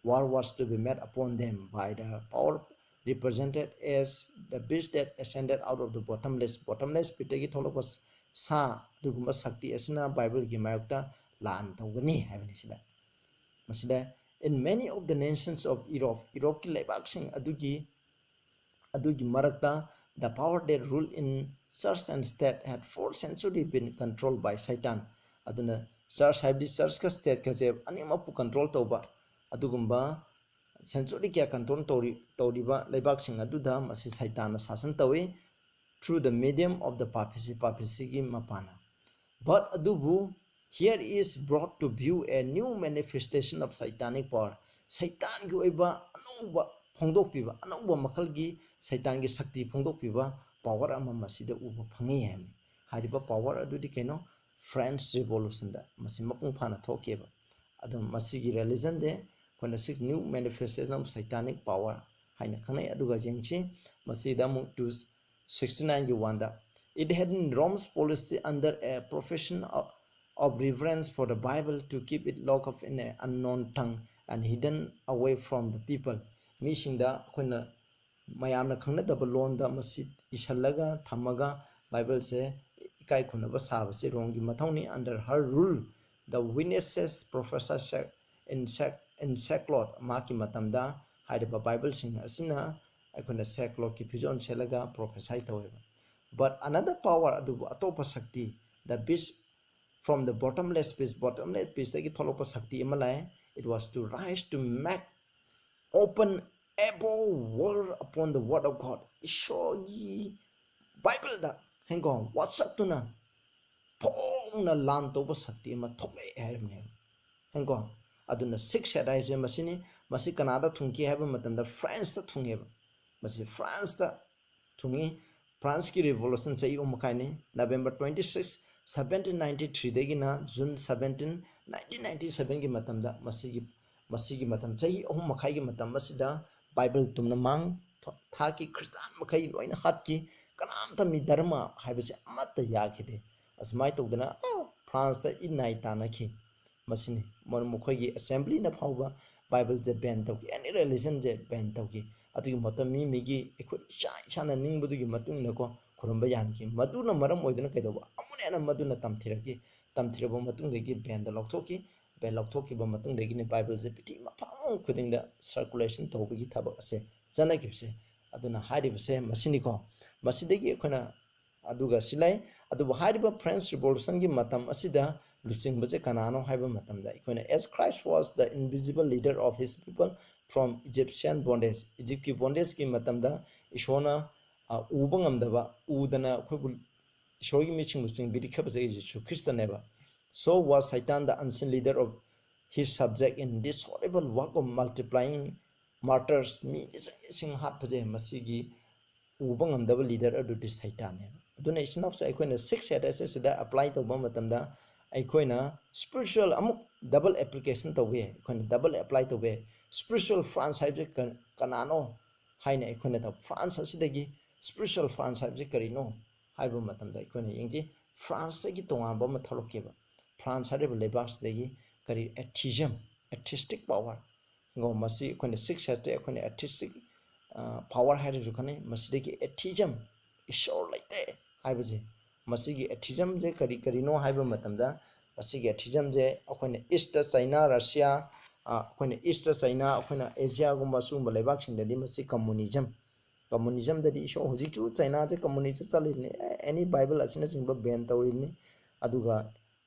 "war was to be made upon them by the power represented as the beast that ascended out of the bottomless," bottomless pitꯇꯒꯤ ꯊꯣꯛꯂꯛꯄ ꯁꯥ ꯑꯗꯨꯒꯨꯝꯕ ꯁꯛꯇꯤ ꯑꯁꯤꯅ Bibleꯒꯤ ꯃꯥꯌꯣꯛꯇ ꯂꯥꯟ ꯇꯧꯒꯅꯤ ꯍꯥꯏꯕꯅꯤ ꯁꯤꯗ꯫ ꯃꯁꯤꯗ, "In many of the nations of Europe," ꯌꯨꯔꯣꯞꯀꯤ ꯂꯩꯕꯥꯛꯁꯤꯡ ꯑꯗꯨꯒꯤ, ꯑꯗꯨꯒꯤ ꯃꯔꯛꯇ, "the power that ruled in church and state had for century been controlled by Satan." ꯑꯗꯨꯅ church ꯍꯥꯏꯕꯗꯤ churchꯀ stateꯀꯁꯦ ꯑꯅꯤꯃꯛꯄꯨ control ꯇꯧꯕ ꯑꯗꯨꯒꯨꯝꯕ century ꯀꯌꯥ control ꯇꯧꯔꯤ ꯇꯧꯔꯤꯕ ꯂꯩꯕꯥꯛꯁꯤꯡ ꯑꯗꯨꯗ ꯃꯁꯤ ꯁꯩꯇꯥꯟꯅ ꯁꯥꯁꯟ ꯇꯧꯏ, through the medium of the papacy, papacyꯒꯤ ꯃꯄꯥꯟꯅ꯫ But ꯑꯗꯨꯕꯨ here is brought to view a new manifestation of satanic power. ꯁꯩꯇꯥꯟꯒꯤ ꯑꯣꯏꯕ ꯑꯅꯧꯕ ꯐꯣꯡꯗꯣꯛꯄꯤꯕ, ꯑꯅꯧꯕ ꯃꯈꯜꯒꯤ ꯁꯩꯇꯥꯟꯒꯤ ꯁꯛꯇꯤ ꯐꯣꯡꯗꯣꯛꯄꯤꯕ power ꯑꯃ ꯃꯁꯤꯗ ꯎꯕ ꯐꯪꯉꯤ ꯍꯥꯏꯕꯅꯤ꯫ ꯍꯥꯏꯔꯤꯕ power ꯑꯗꯨꯗꯤ ꯀꯩꯅꯣ? French Revolutionꯗ ꯃꯁꯤ ꯃꯄꯨꯡ ꯐꯥꯅ ꯊꯣꯛꯈꯤꯕ꯫ ꯑꯗꯨꯝ ꯃꯁꯤꯒꯤ religionꯁꯦ ꯑꯩꯈꯣꯏꯅ ꯁꯤ new manifestation of satanic power ꯍꯥꯏꯅ ꯈꯪꯅꯩ꯫ ꯑꯗꯨꯒ ꯌꯦꯡꯁꯤ, ꯃꯁꯤꯗ ꯑꯃꯨꯛ two sixty nineꯒꯤ oneꯗ, "It had in Rome's policy under a profession of, of reverence for the Bible to keep it locked up in an unknown tongue and hidden away from the people." ꯃꯤꯁꯤꯡꯗ ꯑꯩꯈꯣꯏꯅ ꯃꯌꯥꯝꯅ ꯈꯪꯅꯗꯕ ꯂꯣꯟꯗ ꯃꯁꯤ ꯏꯁꯜꯂꯒ ꯊꯝꯃꯒ ꯕꯥꯏꯕꯜꯁꯦ ꯏꯀꯥꯏ ꯈꯨꯝꯅꯕ ꯁꯥꯕꯁꯤ ꯔꯣꯝꯒꯤ ꯃꯊꯧꯅꯤ꯫ Under her rule, the witnesses prophesied in sack, in sackcloth, ꯃꯍꯥꯛꯀꯤ ꯃꯇꯝꯗ ꯍꯥꯏꯔꯤꯕ ꯕꯥꯏꯕꯜꯁꯤꯡ ꯑꯁꯤꯅ ꯑꯩꯈꯣꯏꯅ sackclothꯀꯤ ꯐꯤꯖꯣꯜ ꯁꯦꯠꯂꯒ prophesy ꯇꯧꯋꯦꯕ꯫ But another power, ꯑꯗꯨꯕꯨ ꯑꯇꯣꯞꯄ ꯁꯛꯇꯤ, the beast from the bottomless pit, bottomless pitꯇꯒꯤ ꯊꯣꯛꯂꯛꯄ ꯁꯛꯇꯤ ꯑꯃ ꯂꯥꯛꯑꯦ꯫ It was to rise to make open above war upon the word of God. ꯏꯁꯣꯔꯒꯤ ꯕꯥꯏꯕꯜꯗ ꯍꯦꯡꯀꯣ ꯋꯥꯆꯠꯇꯨꯅ ꯐꯣꯡꯅ ꯂꯥꯟ ꯇꯧꯕ ꯁꯛꯇꯤ ꯑꯃ ꯊꯣꯛꯂꯛꯑꯦ ꯍꯥꯏꯔꯝꯅꯦꯕ꯫ ꯍꯦꯡꯀꯣ ꯑꯗꯨꯅ sixth head ꯍꯥꯏꯁꯦ ꯃꯁꯤꯅꯤ꯫ ꯃꯁꯤ ꯀꯅꯥꯗ ꯊꯨꯡꯈꯤ ꯍꯥꯏꯕ ꯃꯇꯝꯗ Franceꯇ ꯊꯨꯡꯉꯦꯕ꯫ ꯃꯁꯤ Franceꯇ ꯊꯨꯡꯉꯤ꯫ Franceꯀꯤ revolution ꯆꯍꯤ ꯑꯍꯨꯝ ꯃꯈꯥꯏꯅꯤ꯫ November twenty six, seventeen ninety threeꯗꯒꯤꯅ June seventeen, nineteen ninety sevenꯒꯤ ꯃꯇꯝꯗ ꯃꯁꯤꯒꯤ ꯃꯁꯤꯒꯤ ꯃꯇꯝ ꯆꯍꯤ ꯑꯍꯨꯝ ꯃꯈꯥꯏꯒꯤ ꯃꯇꯝ ꯑꯁꯤꯗ ꯕꯥꯏꯕꯜ ꯇꯨꯝꯅ ꯃꯥꯡ ꯊꯥꯈꯤ꯫ ꯈ꯭ꯔꯤꯁꯇꯥꯟ ꯃꯈꯩ ꯂꯣꯏꯅ ꯍꯥꯠꯈꯤ꯫ ꯀꯅꯥꯝꯇ ꯃꯤ ꯙꯔꯃ ꯍꯥꯏꯕꯁꯦ ꯑꯃꯠꯇ ꯌꯥꯈꯤꯗꯦ꯫ ꯑꯁꯨꯃꯥꯏꯅ ꯇꯧꯗꯅ Franceꯇ ꯏꯅꯥꯏ ꯇꯥꯅꯈꯤ꯫ ꯃꯁꯤꯅꯤ ꯃꯈꯣꯏꯒꯤ assemblyꯅ ꯐꯥꯎꯕ ꯕꯥꯏꯕꯜꯁꯦ ban ꯇꯧꯈꯤ, any religionꯁꯦ ban ꯇꯧꯈꯤ꯫ ꯑꯗꯨꯒꯤ ꯃꯍꯨꯠꯇ ꯃꯤ ꯃꯤꯒꯤ ꯑꯩꯈꯣꯏ ꯏꯁꯥ ꯏꯁꯥꯅ ꯅꯤꯡꯕꯗꯨꯒꯤ ꯃꯇꯨꯡ ꯏꯟꯅꯀꯣ ꯈꯨꯔꯨꯝꯕ ꯌꯥꯍꯟꯈꯤ꯫ ꯃꯗꯨꯅ ꯃꯔꯝ ꯑꯣꯏꯗꯨꯅ ꯀꯩꯗꯧꯕ? ꯑꯃꯨꯛ ꯍꯦꯟꯅ ꯃꯗꯨꯅ ꯇꯝꯊꯤꯔꯛꯈꯤ꯫ ꯇꯝꯊꯤꯔꯕ ꯃꯇꯨꯡꯗꯒꯤ banꯗ ꯂꯧꯊꯣꯛꯈꯤ꯫ Ban ꯂꯧꯊꯣꯛꯈꯤꯕ ꯃꯇꯨꯡꯗꯒꯤꯅꯤ ꯕꯥꯏꯕꯜꯁꯦ ꯄ꯭ꯔꯤꯊꯤꯕꯤ ꯃꯐꯝ ꯈꯨꯗꯤꯡꯗ circulation ꯇꯧꯕꯒꯤ ꯊꯕꯛ ꯑꯁꯦ ꯆꯠꯅꯈꯤꯕꯁꯦ꯫ ꯑꯗꯨꯅ ꯍꯥꯏꯔꯤꯕꯁꯦ ꯃꯁꯤꯅꯤꯀꯣ꯫ ꯃꯁꯤꯗꯒꯤ ꯑꯩꯈꯣꯏꯅ ꯑꯗꯨꯒ ꯁꯤ ꯂꯩ꯫ ꯑꯗꯨꯕꯨ ꯍꯥꯏꯔꯤꯕ French Revolutionꯒꯤ ꯃꯇꯝ ꯑꯁꯤꯗ ꯂꯨꯆꯤꯡꯕꯁꯦ ꯀꯅꯥꯅꯣ ꯍꯥꯏꯕ ꯃꯇꯝꯗ ꯑꯩꯈꯣꯏꯅ, "As Christ was the invisible leader of his people, from Egyptian bondage, ꯏꯖꯤꯞꯀꯤ ꯕꯣꯟꯗꯦꯖꯀꯤ ꯃꯇꯝꯗ ꯏꯁꯣꯔꯅ, ꯑ, ꯎꯕ ꯉꯝꯗꯕ, ꯎꯗꯅ ꯑꯩꯈꯣꯏꯕꯨ, ꯏꯁꯣꯔꯒꯤ ꯃꯤꯠꯁꯤꯡꯕꯨ ꯆꯤꯡꯕꯤꯔꯤꯈꯕꯁꯦ ꯖꯤꯁꯨ ꯈ꯭ꯔꯤꯁꯇꯅꯦꯕ꯫ So was Satan the unseen leader of his subject in this horrible work of multiplying martyrs, ꯃꯤ ꯂꯤꯁꯤꯡ ꯂꯤꯁꯤꯡ ꯍꯥꯠꯄꯁꯦ ꯃꯁꯤꯒꯤ ꯎꯕ ꯉꯝꯗꯕ ꯂꯤꯗꯔ ꯑꯗꯨꯗꯤ ꯁꯩꯇꯥꯟꯅꯦꯕ꯫ ꯑꯗꯨꯅ ꯏꯆꯤꯟ ꯏꯅꯥꯎꯁꯦ ꯑꯩꯈꯣꯏꯅ ꯁꯤꯛꯁ ꯍꯦꯗꯦꯁ ꯑꯁꯤꯗ ꯑꯦꯄ꯭ꯂꯥꯏ ꯇꯧꯕ ꯃꯇꯝꯗ ꯑꯩꯈꯣꯏꯅ ꯁ꯭ꯄꯤꯔꯤꯆꯨꯋꯦꯜ ꯑꯃꯨꯛ ꯗꯕꯜ ꯑꯦꯄ꯭ꯂꯤꯀꯦꯁꯟ ꯇꯧꯕ ꯌꯥꯏ, ꯑꯩꯈꯣꯏꯅ ꯗꯕꯜ ꯑꯦꯄ꯭ꯂꯥꯏ ꯇꯧꯕ ꯌꯥꯏ꯫ ꯁ꯭ꯄꯤꯔꯤꯆꯨꯋꯦꯜ ꯐ꯭ꯔꯥꯟꯁ ꯍꯥꯏꯕꯁꯦ ꯀ-, ꯀꯅꯥꯅꯣ ꯍꯥꯏꯅ ꯑꯩꯈꯣꯏꯅ ꯇꯧ-, ꯐ꯭ꯔꯥꯟꯁ ꯑꯁꯤꯗꯒꯤ ꯁ꯭ꯄꯤꯔꯤꯆꯨꯋꯦꯜ ꯐ꯭ꯔꯥꯟꯁ ꯍꯥꯏꯕꯁꯦ ꯀꯔꯤꯅꯣ ꯍꯥꯏꯕ ꯃꯇꯝꯗ ꯑꯩꯈꯣꯏꯅ ꯌꯦꯡꯒꯦ, ꯐ꯭ꯔꯥꯟꯁꯇꯒꯤ ꯇꯣꯉꯥꯟꯕ ꯑꯃ ꯊꯣꯛꯂꯛꯀꯦꯕ꯫ ꯐ꯭ꯔꯥꯟꯁ ꯍꯥꯏꯔꯤꯕ ꯂꯩꯕꯥꯛꯁꯤꯗꯒꯤ ꯀꯔꯤ, ꯑꯦꯊꯤꯖꯝ, ꯑꯦꯊꯤꯁꯇꯤꯛ ꯄꯥꯋꯔ, ꯀꯣ, ꯃꯁꯤ ꯑꯩꯈꯣꯏꯅ ꯁꯤꯛꯁ ꯍꯦꯗꯁꯦ ꯑꯩꯈꯣꯏꯅ ꯑꯦꯊꯤꯁꯇꯤꯛ, ꯑ, ꯄꯥꯋꯔ ꯍꯥꯏꯔꯁꯨ ꯈꯪꯅꯩ꯫ ꯃꯁꯤꯗꯒꯤ ꯑꯦꯊꯤꯖꯝ, ꯏꯁꯣꯔ ꯂꯩꯇꯦ ꯍꯥꯏꯕꯁꯦ, ꯃꯁꯤꯒꯤ ꯑꯦꯊꯤꯖꯝꯁꯦ ꯀꯔꯤ ꯀꯔꯤꯅꯣ ꯍꯥꯏꯕ ꯃꯇꯝꯗ, ꯃꯁꯤꯒꯤ ꯑꯦꯊꯤꯖꯝꯁꯦ ꯑꯩꯈꯣꯏꯅ ꯏꯁꯇ ꯆꯩꯅꯥ, ꯔꯁꯤꯌꯥ, ꯑ, ꯑꯩꯈꯣꯏꯅ ꯏꯁꯇ ꯆꯩꯅꯥ, ꯑꯩꯈꯣꯏꯅ ꯑꯦꯖꯤꯌꯥꯒꯨꯝꯕ ꯁꯤꯒꯨꯝꯕ ꯂꯩꯕꯥꯛꯁꯤꯡꯗꯗꯤ ꯃꯁꯤ ꯀꯝꯃꯨꯅꯤꯖꯝ, ꯀꯝꯃꯨꯅꯤꯖꯝꯗꯗꯤ ꯏꯁꯣꯔ ꯍꯧꯖꯤꯛꯁꯨ ꯆꯩꯅꯥꯁꯦ ꯀꯝꯃꯨꯅꯤꯖꯝ ꯆꯠꯂꯤꯕꯅꯤ, ꯑꯦꯅꯤ ꯕꯥꯏꯕꯜ ꯑꯁꯤꯅꯆꯤꯡꯕ ꯕꯦꯟ ꯇꯧꯔꯤꯕꯅꯤ꯫ ꯑꯗꯨꯒ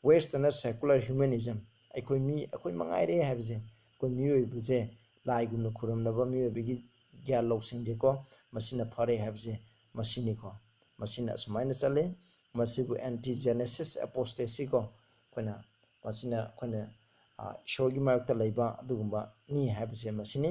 ꯋꯦꯁꯇꯅ ꯁꯦꯀꯨꯂꯔ ꯍ꯭ꯌꯨꯃꯦꯅꯤꯖꯝ, ꯑꯩꯈꯣꯏ ꯃꯤ, ꯑꯩꯈꯣꯏ ꯃꯉꯥꯏꯔꯦ ꯍꯥꯏꯕꯁꯦ, ꯑꯩꯈꯣꯏ ꯃꯤꯑꯣꯏꯕꯁꯦ ꯂꯥꯏꯒꯨꯝꯅ ꯈꯨꯔꯨꯝꯅꯕ ꯃꯤꯑꯣꯏꯕꯒꯤ ꯒ꯭ꯌꯥꯟ ꯂꯧꯁꯤꯡꯁꯦꯀꯣ, ꯃꯁꯤꯅ ꯐꯔꯦ ꯍꯥꯏꯕꯁꯦ ꯃꯁꯤꯅꯤꯀꯣ꯫ ꯃꯁꯤꯅ ꯑꯁꯨꯃꯥꯏꯅ ꯆꯠꯂꯦ꯫ ꯃꯁꯤꯕꯨ ꯑꯦꯟꯇꯤꯖꯦꯅꯦꯁꯤꯁ ꯑꯦꯄꯣꯁꯇꯦꯁꯤꯀꯣ, ꯑꯩꯈꯣꯏꯅ, ꯃꯁꯤꯅ ꯑꯩꯈꯣꯏꯅ, ꯑ, ꯏꯁꯣꯔꯒꯤ ꯃꯔꯛꯇ ꯂꯩꯕ ꯑꯗꯨꯒꯨꯝꯕꯅꯤ ꯍꯥꯏꯕꯁꯦ ꯃꯁꯤꯅꯤ꯫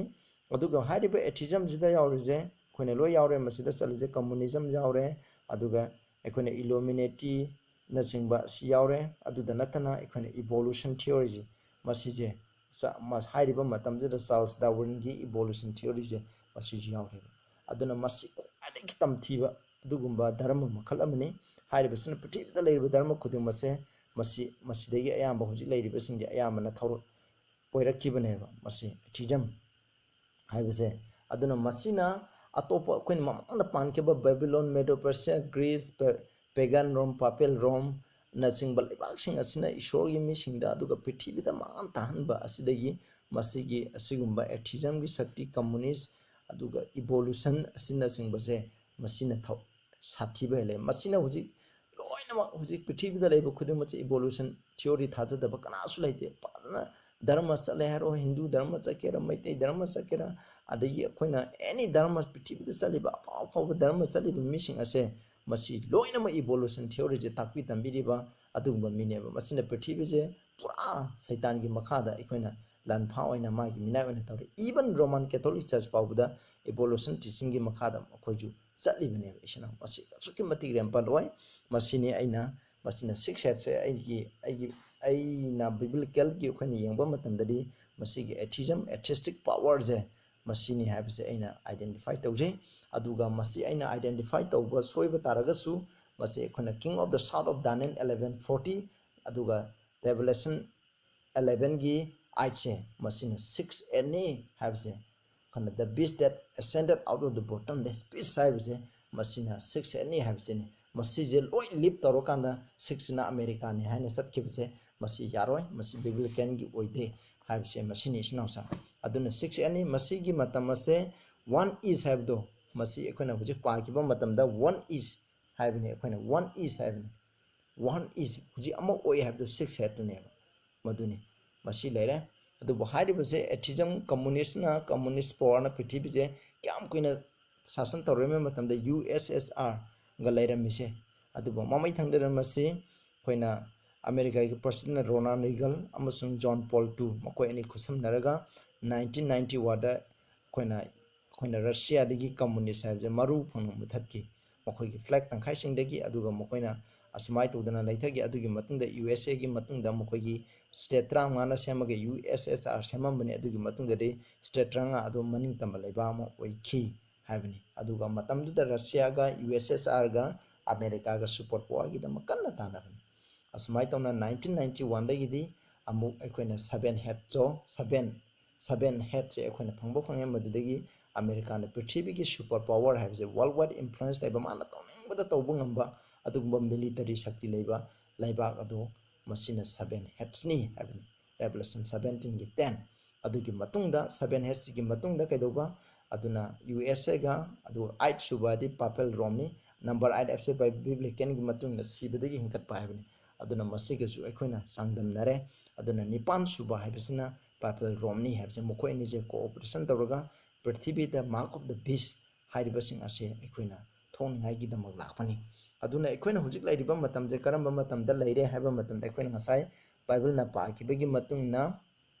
ꯑꯗꯨꯒ ꯍꯥꯏꯔꯤꯕ ꯑꯦꯊꯤꯖꯝꯁꯤꯗ ꯌꯥꯎꯔꯤꯁꯦ ꯑꯩꯈꯣꯏꯅ ꯂꯣꯏ ꯌꯥꯎꯔꯦ꯫ ꯃꯁꯤꯗ ꯆꯠꯂꯤꯁꯦ ꯀꯝꯃꯨꯅꯤꯖꯝ ꯌꯥꯎꯔꯦ, ꯑꯗꯨꯒ ꯑꯩꯈꯣꯏꯅ ꯏꯂꯨꯃꯤꯅꯦꯇꯤꯅꯆꯤꯡꯕ ꯑꯁꯤ ꯌꯥꯎꯔꯦ꯫ ꯑꯗꯨꯗ ꯅꯠꯇꯅ ꯑꯩꯈꯣꯏꯅ ꯏꯚꯣꯂꯨꯁꯟ ꯊꯤꯑꯣꯔꯤꯁꯤ, ꯃꯁꯤꯁꯦ ꯆ-, ꯃ-, ꯍꯥꯏꯔꯤꯕ ꯃꯇꯝꯁꯤꯗ ꯆꯥꯔꯜꯁ ꯗꯥꯔꯋꯤꯟꯒꯤ ꯏꯚꯣꯂꯨꯁꯟ ꯊꯤꯑꯣꯔꯤꯁꯦ ꯃꯁꯤꯁꯨ ꯌꯥꯎꯔꯦꯕ꯫ ꯑꯗꯨꯅ ꯃꯁꯤ ꯈ꯭ꯋꯥꯏꯗꯒꯤ ꯇꯝꯊꯤꯕ ꯑꯗꯨꯒꯨꯝꯕ ꯙꯔꯃ ꯃꯈꯜ ꯑꯃꯅꯤ꯫ ꯍꯥꯏꯔꯤꯕꯁꯤꯅ ꯄ꯭ꯔꯤꯊꯤꯕꯤꯗ ꯂꯩꯔꯤꯕ ꯙꯔꯃ ꯈꯨꯗꯤꯡꯃꯛꯁꯦ ꯃꯁꯤ, ꯃꯁꯤꯗꯒꯤ ꯑꯌꯥꯝꯕ ꯍꯧꯖꯤꯛ ꯂꯩꯔꯤꯕꯁꯤꯡꯁꯦ ꯑꯌꯥꯝꯕꯅ ꯊꯧꯔ-, ꯑꯣꯏꯔꯛꯈꯤꯕꯅꯦꯕ ꯃꯁꯤ ꯑꯦꯊꯤꯖꯝ ꯍꯥꯏꯕꯁꯦ꯫ ꯑꯗꯨꯅ ꯃꯁꯤꯅ ꯑꯇꯣꯞꯄ ꯑꯩꯈꯣꯏꯅ ꯃꯃꯥꯡꯗ ꯄꯥꯟꯈꯤꯕ ꯕꯦꯕꯤꯂꯣꯟ, ꯃꯦꯗꯣ ꯄꯔꯁꯤꯌꯥ, ꯒ꯭ꯔꯤꯁ, ꯄꯦ-, ꯄꯦꯒꯥꯟ ꯔꯣꯝ, ꯄꯥꯄꯦꯜ ꯔꯣꯝꯅꯆꯤꯡꯕ ꯂꯩꯕꯥꯛꯁꯤꯡ ꯑꯁꯤꯅ ꯏꯁꯣꯔꯒꯤ ꯃꯤꯁꯤꯡꯗ ꯑꯗꯨꯒ ꯄ꯭ꯔꯤꯊꯤꯕꯤꯗ ꯃꯥꯡ ꯇꯥꯍꯟꯕ ꯑꯁꯤꯗꯒꯤ ꯃꯁꯤꯒꯤ ꯑꯁꯤꯒꯨꯝꯕ ꯑꯦꯊꯤꯖꯝꯒꯤ ꯁꯛꯇꯤ, ꯀꯝꯃꯨꯅꯤꯁ, ꯑꯗꯨꯒ ꯏꯚꯣꯂꯨꯁꯟ ꯑꯁꯤꯅꯆꯤꯡꯕꯁꯦ ꯃꯁꯤꯅ ꯊꯧ-, ꯁꯥꯊꯤꯕ ꯍꯦꯜꯂꯦ꯫ ꯃꯁꯤꯅ ꯍꯧꯖꯤꯛ ꯂꯣꯏꯅꯃꯛ ꯍꯧꯖꯤꯛ ꯄ꯭ꯔꯤꯊꯤꯕꯤꯗ ꯂꯩꯕ ꯈꯨꯗꯤꯡꯃꯛꯁꯦ ꯏꯚꯣꯂꯨꯁꯟ ꯊꯤꯑꯣꯔꯤ ꯊꯥꯖꯗꯕ ꯀꯅꯥꯁꯨ ꯂꯩꯇꯦ꯫ ꯐꯖꯅ ꯙꯔꯃ ꯆꯠꯂꯦ ꯍꯥꯏꯔꯣ, ꯍꯤꯟꯗꯨ ꯙꯔꯃ ꯆꯠꯀꯦꯔꯥ, ꯃꯩꯇꯩ ꯙꯔꯃ ꯆꯠꯀꯦꯔꯥ, ꯑꯗꯒꯤ ꯑꯩꯈꯣꯏꯅ ꯑꯦꯅꯤ ꯙꯔꯃ, ꯄ꯭ꯔꯤꯊꯤꯕꯤꯗ ꯆꯠꯂꯤꯕ ꯑꯐꯥꯎ ꯑꯐꯥꯎꯕ ꯙꯔꯃ ꯆꯠꯂꯤꯕ ꯃꯤꯁꯤꯡ ꯑꯁꯦ, ꯃꯁꯤ ꯂꯣꯏꯅꯃꯛ ꯏꯚꯣꯂꯨꯁꯟ ꯊꯤꯑꯣꯔꯤꯁꯦ ꯇꯥꯛꯄꯤ ꯇꯝꯕꯤꯔꯤꯕ ꯑꯗꯨꯒꯨꯝꯕ ꯃꯤꯅꯦꯕ꯫ ꯃꯁꯤꯅ ꯄ꯭ꯔꯤꯊꯤꯕꯤꯁꯦ ꯄꯨꯔꯥ ꯁꯩꯇꯥꯟꯒꯤ ꯃꯈꯥꯗ ꯑꯩꯈꯣꯏꯅ ꯂꯥꯟꯐꯥ ꯑꯣꯏꯅ ꯃꯥꯒꯤ ꯃꯤꯅꯥꯏ ꯑꯣꯏꯅ ꯇꯧꯔꯤ꯫ Even Roman Catholic Church ꯐꯥꯎꯕꯗ ꯏꯚꯣꯂꯨꯁꯟ ꯇꯤꯆꯤꯡꯒꯤ ꯃꯈꯥꯗ ꯃꯈꯣꯏꯁꯨ ꯆꯠꯂꯤꯕꯅꯦꯕ꯫ ꯏꯆꯤꯟ ꯏꯅꯥꯎ, ꯃꯁꯤ ꯑꯁꯨꯛꯀꯤ ꯃꯇꯤꯛ ꯔꯦꯝꯄꯟ ꯑꯣꯏ꯫ ꯃꯁꯤꯅꯤ ꯑꯩꯅ, ꯃꯁꯤꯅ ꯁꯤꯛꯁ ꯍꯦꯠꯁꯦ ꯑꯩꯒꯤ, ꯑꯩꯒꯤ, ꯑꯩꯅ ꯕꯤꯕ꯭ꯂꯤꯀꯦꯜꯒꯤ ꯑꯩꯈꯣꯏꯅ ꯌꯦꯡꯕ ꯃꯇꯝꯗꯗꯤ ꯃꯁꯤꯒꯤ ꯑꯦꯊꯤꯖꯝ, ꯑꯦꯊꯤꯁꯇꯤꯛ ꯄꯥꯋꯔꯁꯦ ꯃꯁꯤꯅꯤ ꯍꯥꯏꯕꯁꯦ ꯑꯩꯅ ꯑꯥꯏꯗꯦꯟꯇꯤꯐꯥꯏ ꯇꯧꯖꯩ꯫ ꯑꯗꯨꯒ ꯃꯁꯤ ꯑꯩꯅ ꯑꯥꯏꯗꯦꯟꯇꯤꯐꯥꯏ ꯇꯧꯕ ꯁꯣꯏꯕ ꯇꯥꯔꯒꯁꯨ, ꯃꯁꯤ ꯑꯩꯈꯣꯏꯅ King of the South of Daniel eleven forty, ꯑꯗꯨꯒ Revelation elevenꯒꯤ eightꯁꯦ, ꯃꯁꯤꯅ six eight ꯅꯤ ꯍꯥꯏꯕꯁꯦ, ꯑꯩꯈꯣꯏꯅ the beast that ascended out of the bottomless pit ꯍꯥꯏꯕꯁꯦ, ꯃꯁꯤꯅ six eight ꯅꯤ ꯍꯥꯏꯕꯁꯤꯅꯤ꯫ ꯃꯁꯤꯁꯦ ꯂꯣꯏ ꯂꯤꯞ ꯇꯧꯔꯀꯥꯟꯗ sixꯁꯤꯅ ꯑꯃꯦꯔꯤꯀꯥꯅꯤ ꯍꯥꯏꯅ ꯆꯠꯈꯤꯕꯁꯦ, ꯃꯁꯤ ꯌꯥꯔꯣꯏ, ꯃꯁꯤ ꯕꯤꯕ꯭ꯂꯤꯀꯦꯜꯒꯤ ꯑꯣꯏꯗꯦ ꯍꯥꯏꯕꯁꯦ ꯃꯁꯤꯅꯤ, ꯏꯆꯤꯟ ꯏꯅꯥꯎꯁꯥ꯫ ꯑꯗꯨꯅ six eight ꯅꯤ꯫ ꯃꯁꯤꯒꯤ ꯃꯇꯝ ꯑꯁꯦ one is ꯍꯥꯏꯕꯗꯣ, ꯃꯁꯤ ꯑꯩꯈꯣꯏꯅ ꯍꯧꯖꯤꯛ ꯄꯥꯈꯤꯕ ꯃꯇꯝꯗ one is ꯍꯥꯏꯕꯅꯤ, ꯑꯩꯈꯣꯏꯅ one is ꯍꯥꯏꯕꯅꯤ꯫ One is, ꯍꯧꯖꯤꯛ ꯑꯃ ꯑꯣꯏ ꯍꯥꯏꯕꯗꯣ six ꯍꯦꯠꯇꯨꯅꯦꯕ, ꯃꯗꯨꯅꯤ꯫ ꯃꯁꯤ ꯂꯩꯔꯦ꯫ ꯑꯗꯨꯕꯨ ꯍꯥꯏꯔꯤꯕꯁꯦ, ꯑꯦꯊꯤꯖꯝ, ꯀꯝꯃꯨꯅꯤꯁꯅ, ꯀꯝꯃꯨꯅꯤꯁ ꯄꯥꯋꯔꯅ ꯄ꯭ꯔꯤꯊꯤꯕꯤꯁꯦ ꯀꯌꯥꯝ ꯀꯨꯏꯅ ꯁꯥꯁꯟ ꯇꯧꯔꯝꯃꯤ ꯃꯇꯝꯗ ꯌꯨ ꯑꯦꯁ ꯑꯦꯁ ꯑꯥꯔꯒ ꯂꯩꯔꯝꯃꯤꯁꯦ꯫ ꯑꯗꯨꯕꯨ ꯃꯃꯩ ꯊꯪꯗꯅ ꯃꯁꯤ ꯑꯩꯈꯣꯏꯅ ꯑꯃꯦꯔꯤꯀꯥꯒꯤ ꯄ꯭ꯔꯁꯤꯗꯦꯟ ꯔꯣꯅꯥꯜꯗ ꯔꯤꯒꯟ ꯑꯃꯁꯨꯡ ꯖꯣꯟ ꯄꯣꯜ ꯇꯨ, ꯃꯈꯣꯏ ꯑꯅꯤ ꯈꯨꯠꯁꯝꯅꯔꯒ nineteen ninety oneꯗ ꯑꯩꯈꯣꯏꯅ, ꯑꯩꯈꯣꯏꯅ ꯔꯁꯤꯌꯥꯗꯒꯤ ꯀꯝꯃꯨꯅꯤꯁ ꯍꯥꯏꯕꯁꯦ ꯃꯔꯨ ꯐꯪꯅ ꯃꯨꯊꯠꯈꯤ꯫ ꯃꯈꯣꯏꯒꯤ ꯐ꯭ꯂꯦꯛ ꯇꯪꯈꯥꯏꯁꯤꯡꯗꯒꯤ, ꯑꯗꯨꯒ ꯃꯈꯣꯏꯅ ꯑꯁꯨꯃꯥꯏꯅ ꯇꯧꯗꯅ ꯂꯩꯊꯈꯤ꯫ ꯑꯗꯨꯒꯤ ꯃꯇꯨꯡꯗ ꯌꯨ ꯑꯦꯁ ꯑꯦꯒꯤ ꯃꯇꯨꯡꯗ ꯃꯈꯣꯏꯒꯤ ꯁ꯭ꯇꯦꯠ ꯇꯔꯥꯃꯉꯥꯅ ꯁꯦꯝꯃꯒ ꯌꯨ ꯑꯦꯁ ꯑꯦꯁ ꯑꯥꯔ ꯁꯦꯝꯃꯝꯕꯅꯤ꯫ ꯑꯗꯨꯒꯤ ꯃꯇꯨꯡꯗꯗꯤ ꯁ꯭ꯇꯦꯠ ꯇꯔꯥꯃꯉꯥ ꯑꯗꯨ ꯃꯅꯤꯡ ꯇꯝꯕ ꯂꯩꯕꯥꯛ ꯑꯃ ꯑꯣꯏꯈꯤ ꯍꯥꯏꯕꯅꯤ꯫ ꯑꯗꯨꯒ ꯃꯇꯝꯗꯨꯗ ꯔꯁꯤꯌꯥꯒ ꯌꯨ ꯑꯦꯁ ꯑꯦꯁ ꯑꯥꯔꯒ ꯑꯃꯦꯔꯤꯀꯥꯒ ꯁꯨꯄꯔ ꯄꯥꯋꯔꯒꯤꯗꯃꯛ ꯀꯟꯅ ꯇꯥꯟꯅꯕꯅꯤ꯫ ꯑꯁꯨꯃꯥꯏꯅ ꯇꯧꯅ nineteen ninety oneꯗꯒꯤꯗꯤ ꯑꯃꯨꯛ ꯑꯩꯈꯣꯏꯅ seven head ꯆꯣ, seven, seven headꯁꯦ ꯑꯩꯈꯣꯏꯅ ꯐꯪꯕ ꯐꯪꯉꯦ꯫ ꯃꯗꯨꯗꯒꯤ ꯑꯃꯦꯔꯤꯀꯥꯅ ꯄ꯭ꯔꯤꯊꯤꯕꯤꯒꯤ ꯁꯨꯄꯔ ꯄꯥꯋꯔ ꯍꯥꯏꯕꯁꯦ, world wide influence ꯂꯩꯕ, ꯃꯥꯅ ꯇꯧꯅꯤꯡꯕꯗ ꯇꯧꯕ ꯉꯝꯕ ꯑꯗꯨꯒꯨꯝꯕ ꯃꯤꯂꯤꯇꯔꯤ ꯁꯛꯇꯤ ꯂꯩꯕ ꯂꯩꯕꯥꯛ ꯑꯗꯨ, ꯃꯁꯤꯅ seven headsꯅꯤ ꯍꯥꯏꯕꯅꯤ꯫ Revelation seventeenꯒꯤ ten꯫ ꯑꯗꯨꯒꯤ ꯃꯇꯨꯡꯗ, seven headsꯀꯤ ꯃꯇꯨꯡꯗ ꯀꯩꯗꯧꯕ? ꯑꯗꯨꯅ ꯌꯨ ꯑꯦꯁ ꯑꯦꯒ, ꯑꯗꯨꯒ eight ꯁꯨꯕ ꯑꯗꯤ ꯄꯥꯄꯦꯜ ꯔꯣꯝꯅꯤ꯫ Number eight ꯍꯥꯏꯕꯁꯦ ꯕꯥꯏ-, ꯕꯤꯕ꯭ꯂꯤꯀꯦꯜꯒꯤ ꯃꯇꯨꯡ ꯏꯟꯅ ꯁꯤꯕꯗꯒꯤ ꯍꯤꯡꯒꯠꯄ ꯍꯥꯏꯕꯅꯤ꯫ ꯑꯗꯨꯅ ꯃꯁꯤꯒꯁꯨ ꯑꯩꯈꯣꯏꯅ ꯆꯥꯡꯗꯝꯅꯔꯦ꯫ ꯑꯗꯨꯅ ꯅꯤꯄꯥꯟ ꯁꯨꯕ ꯍꯥꯏꯕꯁꯤꯅ Papal Rom ꯅꯤ ꯍꯥꯏꯕꯁꯦ, ꯃꯈꯣꯏ ꯑꯅꯤꯁꯦ cooperation ꯇꯧꯔꯒ ꯄ꯭ꯔꯤꯊꯤꯕꯤꯗ Mark of the Beast ꯍꯥꯏꯔꯤꯕꯁꯤꯡ ꯑꯁꯦ ꯑꯩꯈꯣꯏꯅ ꯊꯣꯛꯅꯤꯡꯉꯥꯏꯒꯤꯗꯃꯛ ꯂꯥꯛꯄꯅꯤ꯫ ꯑꯗꯨꯅ ꯑꯩꯈꯣꯏꯅ ꯍꯧꯖꯤꯛ ꯂꯩꯔꯤꯕ ꯃꯇꯝꯁꯦ ꯀꯔꯝꯕ ꯃꯇꯝꯗ ꯂꯩꯔꯦ ꯍꯥꯏꯕ ꯃꯇꯝꯗ, ꯑꯩꯈꯣꯏꯅ ꯉꯁꯥꯏ ꯕꯥꯏꯕꯜꯅ ꯄꯥꯈꯤꯕꯒꯤ ꯃꯇꯨꯡ ꯏꯟꯅ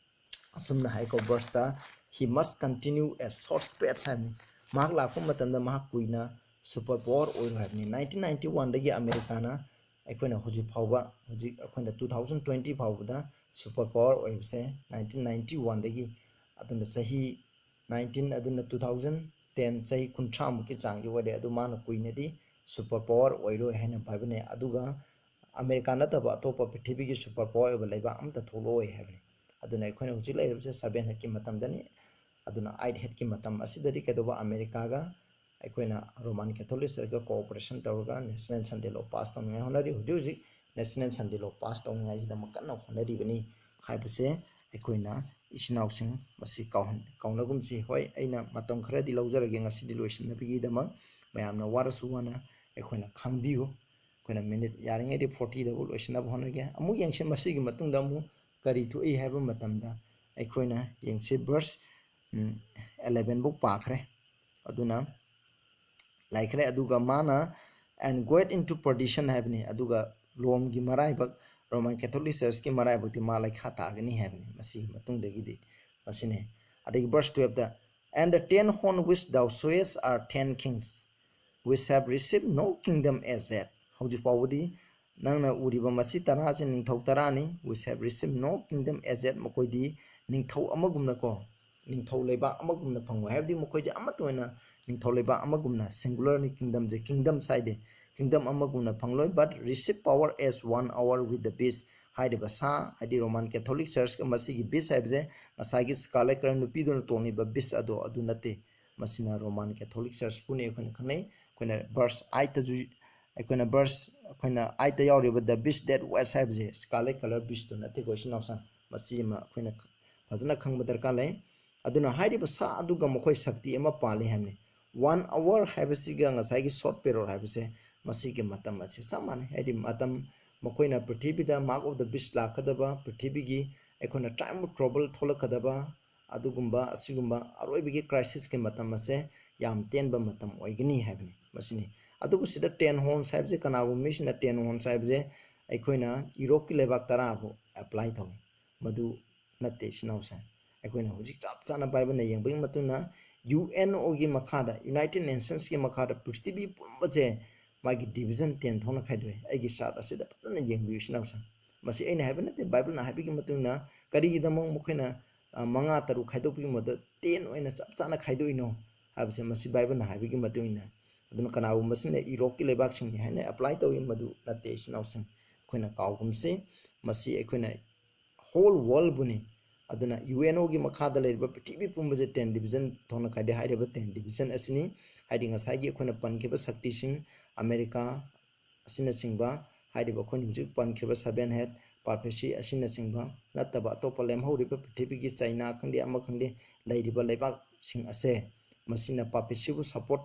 ꯑꯁꯨꯝꯅ ꯍꯥꯏꯀꯣ, verse ꯇ, "He must continue a short space" ꯍꯥꯏꯕꯅꯤ꯫ ꯃꯍꯥꯛ ꯂꯥꯛꯄ ꯃꯇꯝꯗ ꯃꯍꯥꯛ ꯀꯨꯏꯅ super power ꯑꯣꯏꯔꯣꯏ ꯍꯥꯏꯕꯅꯤ꯫ Nineteen ninety one ꯗꯒꯤ ꯑꯃꯦꯔꯤꯀꯥꯅ ꯑꯩꯈꯣꯏꯅ ꯍꯧꯖꯤꯛ ꯐꯥꯎꯕ, ꯍꯧꯖꯤꯛ ꯑꯩꯈꯣꯏꯅ two thousand twenty ꯐꯥꯎꯕꯗ super power ꯑꯣꯏꯕꯁꯦ nineteen ninety one ꯗꯒꯤ, ꯑꯗꯨꯅ ꯆꯍꯤ nineteen, ꯑꯗꯨꯅ two thousand ten, ꯆꯍꯤ ꯀꯨꯟꯊ꯭ꯔꯥꯃꯨꯛꯀꯤ ꯆꯥꯡꯗꯤ ꯑꯣꯏꯔꯦ꯫ ꯑꯗꯨ ꯃꯥꯅ ꯀꯨꯏꯅꯗꯤ super power ꯑꯣꯏꯔꯣꯏ ꯍꯥꯏꯅ ꯕꯥꯏꯕꯜꯅ, ꯑꯗꯨꯒ ꯑꯃꯦꯔꯤꯀꯥ ꯅꯠꯇꯕ ꯑꯇꯣꯞꯄ ꯄ꯭ꯔꯤꯊꯤꯕꯤꯒꯤ super power ꯑꯣꯏꯕ ꯂꯩꯕꯥꯛ ꯑꯝꯇ ꯊꯣꯛꯂꯛꯑꯣꯏ ꯍꯥꯏꯕꯅꯤ꯫ ꯑꯗꯨꯅ ꯑꯩꯈꯣꯏꯅ ꯍꯧꯖꯤꯛ ꯂꯩꯔꯤꯕꯁꯦ seven hundred ꯀꯤ ꯃꯇꯝꯗꯅꯤ꯫ ꯑꯗꯨꯅ eight hundred ꯀꯤ ꯃꯇꯝ ꯑꯁꯤꯗꯗꯤ ꯀꯩꯗꯧꯕ, ꯑꯃꯦꯔꯤꯀꯥꯒ ꯑꯩꯈꯣꯏꯅ Roman Catholic Church ꯀ cooperation ꯇꯧꯔꯒ national Sunday law pass ꯇꯧꯅꯤꯡꯉꯥꯏ ꯍꯣꯠꯅꯔꯤ꯫ ꯍꯧꯖꯤꯛ ꯍꯧꯖꯤꯛ national Sunday law pass ꯇꯧꯅꯤꯡꯉꯥꯏꯒꯤꯗꯃꯛ ꯀꯟꯅ ꯍꯣꯠꯅꯔꯤꯕꯅꯤ ꯍꯥꯏꯕꯁꯦ ꯑꯩꯈꯣꯏꯅ ꯏꯆꯤꯟ ꯏꯅꯥꯎꯁꯤꯡ ꯃꯁꯤ ꯀꯥꯎꯍꯟ-, ꯀꯥꯎꯅꯒꯨꯝꯁꯤ꯫ ꯍꯣꯏ, ꯑꯩꯅ ꯃꯇꯝ ꯈꯔꯗꯤ ꯂꯧꯖꯔꯒꯦ ꯉꯁꯤꯗꯤ ꯂꯣꯏꯁꯤꯟꯅꯕꯒꯤꯗꯃꯛ꯫ ꯃꯌꯥꯝꯅ ꯋꯥꯔꯁꯨ ꯋꯥꯅ ꯑꯩꯈꯣꯏꯅ ꯈꯪꯕꯤꯌꯨ꯫ ꯑꯩꯈꯣꯏꯅ minute ꯌꯥꯔꯤꯉꯩꯗꯤ forty ꯗꯕꯨ ꯂꯣꯏꯁꯤꯟꯅꯕ ꯍꯣꯠꯅꯒꯦ꯫ ꯑꯃꯨꯛ ꯌꯦꯡꯁꯤ, ꯃꯁꯤꯒꯤ ꯃꯇꯨꯡꯗ ꯑꯃꯨꯛ ꯀꯔꯤ ꯊꯣꯛꯏ ꯍꯥꯏꯕ ꯃꯇꯝꯗ ꯑꯩꯈꯣꯏꯅ ꯌꯦꯡꯁꯤ꯫ Verse, ꯎꯝ, eleven ꯐꯥꯎ ꯄꯥꯈ꯭ꯔꯦ꯫ ꯑꯗꯨꯅ ꯂꯩꯈ꯭ꯔꯦ꯫ ꯑꯗꯨꯒ ꯃꯥꯅ "and goeth into perdition" ꯍꯥꯏꯕꯅꯤ꯫ ꯑꯗꯨꯒ ꯔꯣꯝꯒꯤ ꯃꯔꯥꯏꯕꯛ, Roman Catholic Church ꯀꯤ ꯃꯔꯥꯏꯕꯛꯇꯤ ꯃꯥ ꯂꯩꯈꯥ ꯇꯥꯒꯅꯤ ꯍꯥꯏꯕꯅꯤ꯫ ꯃꯁꯤꯒꯤ ꯃꯇꯨꯡꯗꯒꯤꯗꯤ ꯃꯁꯤꯅꯤ꯫ ꯑꯗꯒꯤ verse twelve ꯇ, "And the ten horn which thou sawest are ten kings, which have received no kingdom as yet." ꯍꯧꯖꯤꯛ ꯐꯥꯎꯕꯗꯤ ꯅꯪꯅ ꯎꯔꯤꯕ ꯃꯁꯤ ꯇꯔꯥꯁꯤ ꯅꯤꯡꯊꯧ ꯇꯔꯥꯅꯤ꯫ "Which have received no kingdom as yet", ꯃꯈꯣꯏꯗꯤ ꯅꯤꯡꯊꯧ ꯑꯃꯒꯨꯝꯅꯀꯣ, ꯅꯤꯡꯊꯧ ꯂꯩꯕꯥꯛ ꯑꯃꯒꯨꯝꯅ ꯐꯪꯉꯣꯏ꯫ ꯍꯥꯏꯕꯗꯤ ꯃꯈꯣꯏꯁꯦ ꯑꯃꯠꯇ ꯑꯣꯏꯅ ꯅꯤꯡꯊꯧ ꯂꯩꯕꯥꯛ ꯑꯃꯒꯨꯝꯅ, singular ꯅꯤ, kingdom ꯁꯦ, kingdom ꯍꯥꯏꯗꯤ kingdom ꯑꯃꯒꯨꯝꯅ ꯐꯪꯂꯣꯏ, "but receive power as one hour with the beast." ꯍꯥꯏꯔꯤꯕ ꯁꯥ, ꯍꯥꯏꯗꯤ Roman Catholic Church ꯀ ꯃꯁꯤꯒꯤ beast ꯍꯥꯏꯕꯁꯦ ꯉꯁꯥꯏꯒꯤ scarlet colour ꯅꯨꯄꯤꯗꯨꯅ ꯇꯣꯡꯂꯤꯕ beast ꯑꯗꯣ ꯑꯗꯨ ꯅꯠꯇꯦ꯫ ꯃꯁꯤꯅ Roman Catholic Church ꯄꯨꯅꯤ ꯑꯩꯈꯣꯏꯅ ꯈꯪꯅꯩ꯫ ꯑꯩꯈꯣꯏꯅ verse eight ꯇꯁꯨ, ꯑꯩꯈꯣꯏꯅ verse, ꯑꯩꯈꯣꯏꯅ eight ꯇ ꯌꯥꯎꯔꯤꯕ "the beast that watched" ꯍꯥꯏꯕꯁꯦ scarlet colour beast ꯇꯨ ꯅꯠꯇꯦꯀꯣ, ꯏꯆꯤꯟ ꯏꯅꯥꯎꯁꯤꯡ꯫ ꯃꯁꯤ ꯑꯃ ꯑꯩꯈꯣꯏꯅ ꯐꯖꯅ ꯈꯪꯕ ꯗꯔꯀꯥꯔ ꯂꯩ꯫ ꯑꯗꯨꯅ ꯍꯥꯏꯔꯤꯕ ꯁꯥ ꯑꯗꯨꯒ ꯃꯈꯣꯏ ꯁꯛꯇꯤ ꯑꯃ ꯄꯥꯜꯂꯤ ꯍꯥꯏꯕꯅꯤ꯫ One hour ꯍꯥꯏꯕꯁꯤꯒ ꯉꯁꯥꯏꯒꯤ short period ꯍꯥꯏꯕꯁꯦ ꯃꯁꯤꯒꯤ ꯃꯇꯝ ꯑꯁꯤ ꯆꯞ ꯃꯥꯟꯅꯩ꯫ ꯍꯥꯏꯗꯤ ꯃꯇꯝ ꯃꯈꯣꯏꯅ ꯄ꯭ꯔꯤꯊꯤꯕꯤꯗ mark of the beast ꯂꯥꯛꯀꯗꯕ, ꯄ꯭ꯔꯤꯊꯤꯕꯤꯒꯤ ꯑꯩꯈꯣꯏꯅ time of trouble ꯊꯣꯛꯂꯛꯀꯗꯕ, ꯑꯗꯨꯒꯨꯝꯕ ꯑꯁꯤꯒꯨꯝꯕ ꯑꯔꯣꯏꯕꯒꯤ crisis ꯀꯤ ꯃꯇꯝ ꯑꯁꯦ ꯌꯥꯝ ꯇꯦꯟꯕ ꯃꯇꯝ ꯑꯣꯏꯒꯅꯤ ꯍꯥꯏꯕꯅꯤ꯫ ꯃꯁꯤꯅꯤ꯫ ꯑꯗꯨꯕꯨ ꯁꯤꯗ ten horns ꯍꯥꯏꯕꯁꯦ, ꯀꯅꯥꯒꯨꯝꯕ ꯃꯤꯁꯤꯡꯅ ten horns ꯍꯥꯏꯕꯁꯦ ꯑꯩꯈꯣꯏꯅ ꯌꯨꯔꯣꯞꯀꯤ ꯂꯩꯕꯥꯛ ꯇꯔꯥꯕꯨ apply ꯇꯧꯏ꯫ ꯃꯗꯨ ꯅꯠꯇꯦ, ꯏꯆꯤꯟ ꯏꯅꯥꯎꯁꯦ꯫ ꯑꯩꯈꯣꯏꯅ ꯍꯧꯖꯤꯛ ꯆꯞ ꯆꯥꯅ ꯕꯥꯏꯕꯜꯅ ꯌꯦꯡꯕꯒꯤ ꯃꯇꯨꯡ ꯏꯟꯅ, ꯌꯨ ꯑꯦꯟ ꯑꯣꯒꯤ ꯃꯈꯥꯗ, United Nationsꯀꯤ ꯃꯈꯥꯗ ꯄ꯭ꯔꯤꯊꯤꯕꯤ ꯄꯨꯝꯕꯁꯦ ꯃꯥꯒꯤ division ten ꯊꯣꯛꯅ ꯈꯥꯏꯗꯣꯛꯑꯦ꯫ ꯑꯩꯒꯤ chart ꯑꯁꯤꯗ ꯐꯖꯅ ꯌꯦꯡꯕꯤꯌꯨ, ꯏꯆꯤꯟ ꯏꯅꯥꯎꯁꯤꯡ꯫ ꯃꯁꯤ ꯑꯩꯅ ꯍꯥꯏꯕ ꯅꯠꯇꯦ, ꯕꯥꯏꯕꯜꯅ ꯍꯥꯏꯕꯒꯤ ꯃꯇꯨꯡ ꯏꯟꯅ꯫ ꯀꯔꯤꯒꯤꯗꯃꯛ ꯃꯈꯣꯏꯅ, ꯑ, ꯃꯉꯥ ꯇꯔꯨꯛ ꯈꯥꯏꯗꯣꯛꯄꯒꯤ ꯃꯍꯨꯠꯇ ten ꯑꯣꯏꯅ ꯆꯞ ꯆꯥꯅ ꯈꯥꯏꯗꯣꯛꯏꯅꯣ ꯍꯥꯏꯕꯁꯦ ꯃꯁꯤ ꯕꯥꯏꯕꯜꯅ ꯍꯥꯏꯕꯒꯤ ꯃꯇꯨꯡ ꯏꯟꯅ꯫ ꯑꯗꯨꯅ ꯀꯅꯥꯒꯨꯝꯕꯁꯤꯡꯅ ꯌꯨꯔꯣꯞꯀꯤ ꯂꯩꯕꯥꯛꯁꯤꯡꯅꯤ ꯍꯥꯏꯅ apply ꯇꯧꯏ, ꯃꯗꯨ ꯅꯠꯇꯦ, ꯏꯆꯤꯟ ꯏꯅꯥꯎꯁꯤꯡ꯫ ꯑꯩꯈꯣꯏꯅ ꯀꯥꯎꯒꯨꯝꯁꯤ, ꯃꯁꯤ ꯑꯩꯈꯣꯏꯅ whole worldꯕꯨꯅꯤ꯫ ꯑꯗꯨꯅ ꯌꯨ ꯑꯦꯟ ꯑꯣꯒꯤ ꯃꯈꯥꯗ ꯂꯩꯔꯤꯕ ꯄ꯭ꯔꯤꯊꯤꯕꯤ ꯄꯨꯝꯕꯁꯦ ten division ꯊꯣꯛꯅ ꯈꯥꯏꯗꯣꯛꯑꯦ꯫ ꯍꯥꯏꯔꯤꯕ ten division ꯑꯁꯤꯅꯤ, ꯍꯥꯏꯗꯤ ꯉꯁꯥꯏꯒꯤ ꯑꯩꯈꯣꯏꯅ ꯄꯟꯈꯤꯕ ꯁꯛꯇꯤꯁꯤꯡ, ꯑꯃꯦꯔꯤꯀꯥ ꯑꯁꯤꯅꯆꯤꯡꯕ, ꯍꯥꯏꯔꯤꯕ ꯑꯩꯈꯣꯏꯅ ꯍꯧꯖꯤꯛ ꯄꯟꯈꯤꯕ seven head papacy ꯑꯁꯤꯅꯆꯤꯡꯕ ꯅꯠꯇꯕ ꯑꯇꯣꯞꯄ ꯂꯦꯝꯍꯧꯔꯤꯕ ꯄ꯭ꯔꯤꯊꯤꯕꯤꯒꯤ ꯆꯥꯏꯅꯥ ꯈꯪꯗꯦ, ꯑꯃ ꯈꯪꯗꯦ, ꯂꯩꯔꯤꯕ ꯂꯩꯕꯥꯛꯁꯤꯡ ꯑꯁꯦ, ꯃꯁꯤꯅ papacyꯕꯨ support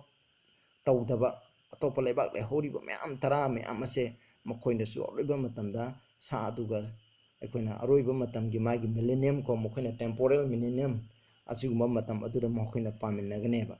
ꯇꯧꯗꯕ ꯑꯇꯣꯞꯄ ꯂꯩꯕꯥꯛ ꯂꯩꯍꯧꯔꯤꯕ ꯃꯌꯥꯝ ꯇꯔꯥ ꯃꯌꯥꯝ ꯑꯁꯦ, ꯃꯈꯣꯏꯅꯁꯨ ꯑꯔꯣꯏꯕ ꯃꯇꯝꯗ ꯁꯥ ꯑꯗꯨꯒ ꯑꯩꯈꯣꯏꯅ ꯑꯔꯣꯏꯕ ꯃꯇꯝꯒꯤ ꯃꯥꯒꯤ millennium ꯀꯣ, ꯃꯈꯣꯏꯅ temporal millennium ꯑꯁꯤꯒꯨꯝꯕ ꯃꯇꯝ ꯑꯗꯨꯗ ꯃꯈꯣꯏꯅ ꯄꯥꯃꯤꯟꯅꯒꯅꯦꯕ꯫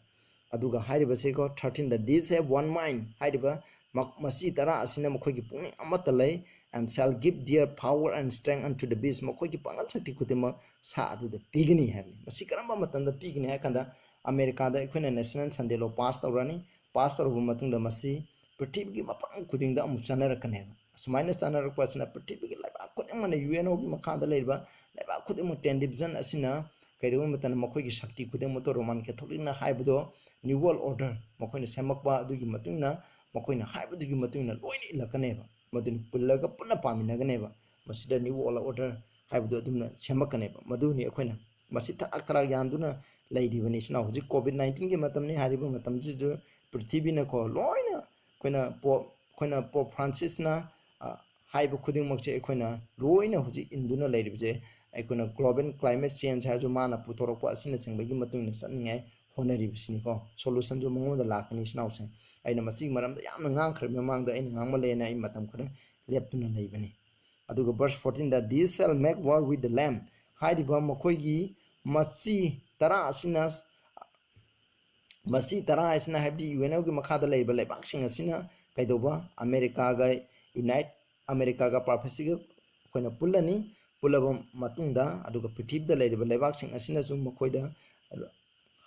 ꯑꯗꯨꯒ ꯍꯥꯏꯔꯤꯕꯁꯤꯀꯣ, thirteen, the these have one mind ꯍꯥꯏꯔꯤꯕ ꯃ-, ꯃꯁꯤ ꯇꯔꯥ ꯑꯁꯤꯅ ꯃꯈꯣꯏꯒꯤ ꯄꯨꯛꯅꯤꯡ ꯑꯃꯠꯇ ꯂꯩ, and shall give their power and strength unto the beast, ꯃꯈꯣꯏꯒꯤ ꯄꯥꯡꯒꯜ ꯁꯛꯇꯤ ꯈꯨꯗꯤꯡꯃꯛ ꯁꯥ ꯑꯗꯨꯗ ꯄꯤꯒꯅꯤ ꯍꯥꯏꯕꯅꯤ꯫ ꯃꯁꯤ ꯀꯔꯝꯕ ꯃꯇꯝꯗ ꯄꯤꯒꯅꯤ ꯍꯥꯏ ꯀꯥꯟꯗ, ꯑꯃꯦꯔꯤꯀꯥꯗ ꯑꯩꯈꯣꯏꯅ National Sunday Law pass ꯇꯧꯔꯅꯤ, pass ꯇꯧꯔꯕ ꯃꯇꯨꯡꯗ ꯃꯁꯤ ꯄ꯭ꯔꯤꯊꯤꯕꯤꯒꯤ ꯃꯐꯝ ꯈꯨꯗꯤꯡꯗ ꯑꯃꯨꯛ ꯆꯠꯅꯔꯛꯀꯅꯦꯕ꯫ ꯑꯁꯨꯃꯥꯏꯅ ꯆꯠꯅꯔꯛꯄ ꯑꯁꯤꯅ ꯄ꯭ꯔꯤꯊꯤꯕꯤꯒꯤ ꯂꯩꯕꯥꯛ ꯈꯨꯗꯤꯡꯃꯛꯅ, ꯌꯨ ꯑꯦꯟ ꯑꯣꯒꯤ ꯃꯈꯥꯗ ꯂꯩꯔꯤꯕ ꯂꯩꯕꯥꯛ ꯈꯨꯗꯤꯡꯃꯛ ten division ꯑꯁꯤꯅ ꯀꯩꯗꯧꯕ ꯃꯇꯝꯗ ꯃꯈꯣꯏꯒꯤ ꯁꯛꯇꯤ ꯈꯨꯗꯤꯡꯃꯛꯇꯣ Roman Catholicꯅ ꯍꯥꯏꯕꯗꯣ, New World Order ꯃꯈꯣꯏꯅ ꯁꯦꯝꯃꯛꯄ ꯑꯗꯨꯒꯤ ꯃꯇꯨꯡ ꯏꯟꯅ, ꯃꯈꯣꯏꯅ ꯍꯥꯏꯕꯗꯨꯒꯤ ꯃꯇꯨꯡ ꯏꯟꯅ ꯂꯣꯏꯅ ꯏꯜꯂꯛꯀꯅꯦꯕ꯫ ꯃꯗꯨꯅ ꯄꯨꯜꯂꯒ ꯄꯨꯟꯅ ꯄꯥꯃꯤꯟꯅꯒꯅꯦꯕ꯫ ꯃꯁꯤꯗ New World Order ꯍꯥꯏꯕꯗꯨ ꯑꯗꯨꯝꯅ ꯁꯦꯝꯃꯛꯀꯅꯦꯕ꯫ ꯃꯗꯨꯅꯤ ꯑꯩꯈꯣꯏꯅ ꯃꯁꯤ ꯊꯔꯥꯛ ꯊꯔꯥꯛ ꯌꯥꯟꯗꯨꯅ ꯂꯩꯔꯤꯕꯅꯤ꯫ ꯏꯆꯤꯟ ꯏꯅꯥꯎ, ꯍꯧꯖꯤꯛ COVID nineteenꯒꯤ ꯃꯇꯝꯅꯤ꯫ ꯍꯥꯏꯔꯤꯕ ꯃꯇꯝꯁꯤꯗ ꯄ꯭ꯔꯤꯊꯤꯕꯤꯅꯀꯣ ꯂꯣꯏꯅ ꯑꯩꯈꯣꯏꯅ ꯄꯣꯞ, ꯑꯩꯈꯣꯏꯅ ꯄꯣꯞ ꯐ꯭ꯔꯥꯟꯁꯤꯁꯅ, ꯑ, ꯍꯥꯏꯕ ꯈꯨꯗꯤꯡꯃꯛꯁꯦ ꯑꯩꯈꯣꯏꯅ ꯂꯣꯏꯅ ꯍꯧꯖꯤꯛ ꯏꯟꯗꯨꯅ ꯂꯩꯔꯤꯕꯁꯦ, ꯑꯩꯈꯣꯏꯅ global climate change ꯍꯥꯏꯔꯁꯨ ꯃꯥꯅ ꯄꯨꯊꯣꯔꯛꯄ ꯑꯁꯤꯅꯆꯤꯡꯕꯒꯤ ꯃꯇꯨꯡ ꯏꯟꯅ ꯆꯠꯅꯤꯡꯉꯥꯏ ꯍꯣꯠꯅꯔꯤꯕꯁꯤꯅꯤꯀꯣ꯫ Solutionꯗꯨ ꯃꯉꯣꯟꯗ ꯂꯥꯛꯀꯅꯤ, ꯏꯆꯤꯟ ꯏꯅꯥꯎꯁꯤꯡ꯫ ꯑꯩꯅ ꯃꯁꯤꯒꯤ ꯃꯔꯝꯗ ꯌꯥꯝꯅ ꯉꯥꯡꯈ꯭ꯔꯕ ꯃꯃꯥꯡꯗ, ꯑꯩꯅ ꯉꯥꯡꯃꯜꯂꯦꯅ ꯑꯩ ꯃꯇꯝ ꯈꯔ ꯂꯦꯞꯇꯨꯅ ꯂꯩꯕꯅꯤ꯫ ꯑꯗꯨꯒ verse fourteen the, "These shall make war with the Lamb" ꯍꯥꯏꯔꯤꯕ ꯃꯈꯣꯏꯒꯤ ꯃꯆꯤ ꯇꯔꯥ ꯑꯁꯤꯅ, ꯃꯆꯤ ꯇꯔꯥ ꯑꯁꯤꯅ, ꯍꯥꯏꯕꯗꯤ ꯌꯨ ꯑꯦꯟ ꯑꯣꯒꯤ ꯃꯈꯥꯗ ꯂꯩꯔꯤꯕ ꯂꯩꯕꯥꯛꯁꯤꯡ ꯑꯁꯤꯅ ꯀꯩꯗꯧꯕ? ꯑꯃꯦꯔꯤꯀꯥꯒ unite, ꯑꯃꯦꯔꯤꯀꯥꯒ ꯄ꯭ꯔꯣꯐꯦꯁꯤꯒ ꯑꯩꯈꯣꯏꯅ ꯄꯨꯜꯂꯅꯤ꯫ ꯄꯨꯜꯂꯕ ꯃꯇꯨꯡꯗ, ꯑꯗꯨꯒ ꯄ꯭ꯔꯤꯊꯤꯕꯤꯗ ꯂꯩꯔꯤꯕ ꯂꯩꯕꯥꯛꯁꯤꯡ ꯑꯁꯤꯅꯁꯨ ꯃꯈꯣꯏꯗ,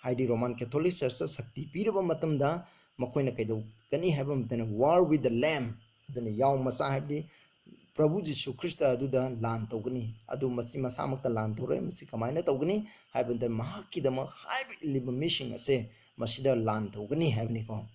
ꯍꯥꯏꯗꯤ ꯔꯣꯃꯥꯟ ꯀꯦꯊꯣꯂꯤꯛ ꯆꯔꯆꯇ ꯁꯛꯇꯤ ꯄꯤꯔꯕ ꯃꯇꯝꯗ, ꯃꯈꯣꯏꯅ ꯀꯩꯗꯧꯒꯅꯤ ꯍꯥꯏꯕ ꯃꯇꯝꯗ, "War with the Lamb", ꯑꯗꯨꯅ ꯌꯥꯎ ꯃꯆꯥ, ꯍꯥꯏꯕꯗꯤ ꯄ꯭ꯔꯚꯨ ꯖꯤꯁꯨ ꯈ꯭ꯔꯤꯁꯇ ꯑꯗꯨꯗ ꯂꯥꯟ ꯇꯧꯒꯅꯤ꯫ ꯑꯗꯨ ꯃꯁꯤ ꯃꯁꯥꯃꯛꯇ ꯂꯥꯟ ꯇꯧꯔꯣꯏ꯫ ꯃꯁꯤ ꯀꯃꯥꯏꯅ ꯇꯧꯒꯅꯤ ꯍꯥꯏꯕꯗ, ꯃꯍꯥꯛꯀꯤꯗꯃꯛ ꯍꯥꯏꯕ ꯏꯜꯂꯤꯕ ꯃꯤꯁꯤꯡ ꯑꯁꯦ ꯃꯁꯤꯗ ꯂꯥꯟ ꯇꯧꯒꯅꯤ ꯍꯥꯏꯕꯅꯤꯀꯣ꯫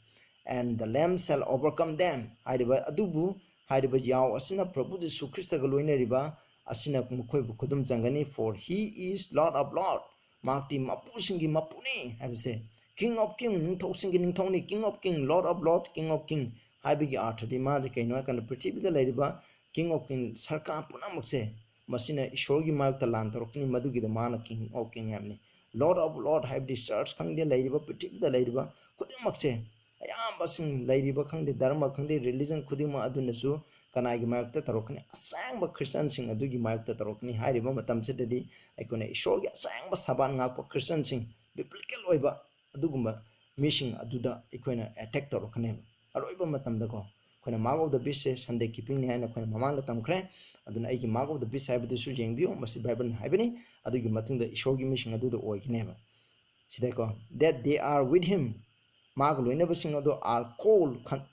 "And the Lamb shall overcome them" ꯍꯥꯏꯔꯤꯕ ꯑꯗꯨꯕꯨ, ꯍꯥꯏꯔꯤꯕ ꯌꯥꯎ ꯑꯁꯤꯅ ꯄ꯭ꯔꯚꯨ ꯖꯤꯁꯨ ꯈ꯭ꯔꯤꯁꯇꯒ ꯂꯣꯏꯅꯔꯤꯕ ꯑꯁꯤꯅ ꯃꯈꯣꯏꯕꯨ ꯈꯨꯗꯨꯝ ꯆꯟꯒꯅꯤ꯫ "For he is Lord of Lord", ꯃꯍꯥꯛꯇꯤ ꯃꯄꯨꯁꯤꯡꯒꯤ ꯃꯄꯨꯅꯤ ꯍꯥꯏꯕꯁꯦ꯫ "King of King", ꯅꯤꯡꯊꯧꯁꯤꯡꯒꯤ ꯅꯤꯡꯊꯧꯅꯤ꯫ "King of King, Lord of Lord, King of King" ꯍꯥꯏꯕꯒꯤ ꯑꯥꯔꯊꯗꯤ ꯃꯥꯁꯦ ꯀꯩꯅꯣ ꯍꯥꯏꯀꯥꯟꯗ, ꯄ꯭ꯔꯤꯊꯤꯕꯤꯗ ꯂꯩꯔꯤꯕ King of King ꯁꯔꯀꯥꯔ ꯄꯨꯝꯅꯃꯛꯁꯦ, ꯃꯁꯤꯅ ꯏꯁꯣꯔꯒꯤ ꯃꯥꯌꯣꯛꯇ ꯂꯥꯟ ꯇꯧꯔꯛꯀꯅꯤ꯫ ꯃꯗꯨꯒꯤꯗ ꯃꯥꯅ King of King ꯍꯥꯏꯕꯅꯤ꯫ "Lord of Lord" ꯍꯥꯏꯕꯗꯤ ꯆꯔꯆ ꯈꯪꯗꯦ, ꯂꯩꯔꯤꯕ, ꯄ꯭ꯔꯤꯊꯤꯕꯤꯗ ꯂꯩꯔꯤꯕ ꯈꯨꯗꯤꯡꯃꯛꯁꯦ, ꯑꯌꯥꯝꯕꯁꯤꯡ ꯂꯩꯔꯤꯕ ꯈꯪꯗꯦ, ꯙꯔꯃ ꯈꯪꯗꯦ, religion ꯈꯨꯗꯤꯡꯃꯛ ꯑꯗꯨꯅꯁꯨ ꯀꯅꯥꯒꯤ ꯃꯥꯌꯣꯛꯇ ꯇꯧꯔꯛꯀꯅꯤ? ꯑꯁꯦꯡꯕ ꯈ꯭ꯔꯤꯁꯇꯤꯌꯥꯟꯁꯤꯡ ꯑꯗꯨꯒꯤ ꯃꯥꯌꯣꯛꯇ ꯇꯧꯔꯛꯀꯅꯤ꯫ ꯍꯥꯏꯔꯤꯕ ꯃꯇꯝꯁꯤꯗꯗꯤ ꯑꯩꯈꯣꯏꯅ ꯏꯁꯣꯔꯒꯤ ꯑꯁꯦꯡꯕ ꯁꯕꯥꯟ ꯉꯥꯛꯄ ꯈ꯭ꯔꯤꯁꯇꯤꯌꯥꯟꯁꯤꯡ, biblical ꯑꯣꯏꯕ ꯑꯗꯨꯒꯨꯝꯕ ꯃꯤꯁꯤꯡ ꯑꯗꯨꯗ ꯑꯩꯈꯣꯏꯅ attack ꯇꯧꯔꯛꯀꯅꯦꯕ꯫ ꯑꯔꯣꯏꯕ ꯃꯇꯝꯗꯀꯣ, ꯑꯩꯈꯣꯏꯅ Mark of the Beast say Sunday keeping ꯅꯤ ꯍꯥꯏꯅ ꯑꯩꯈꯣꯏꯅ ꯃꯃꯥꯡꯗ ꯇꯝꯈ꯭ꯔꯦ꯫ ꯑꯗꯨꯅ ꯑꯩꯒꯤ Mark of the Beast ꯍꯥꯏꯕꯗꯨꯁꯨ ꯌꯦꯡꯕꯤꯌꯨ, ꯃꯁꯤ ꯕꯥꯏꯕꯜꯅ ꯍꯥꯏꯕꯅꯤ꯫ ꯑꯗꯨꯒꯤ ꯃꯇꯨꯡꯗ ꯏꯁꯣꯔꯒꯤ ꯃꯤꯁꯤꯡ ꯑꯗꯨꯗ ꯑꯣꯏꯒꯅꯦꯕ꯫ ꯁꯤꯗꯀꯣ, "That they are with him", ꯃꯥꯒ ꯂꯣꯏꯅꯕꯁꯤꯡ ꯑꯗꯣ, "are called", ꯈꯟ-,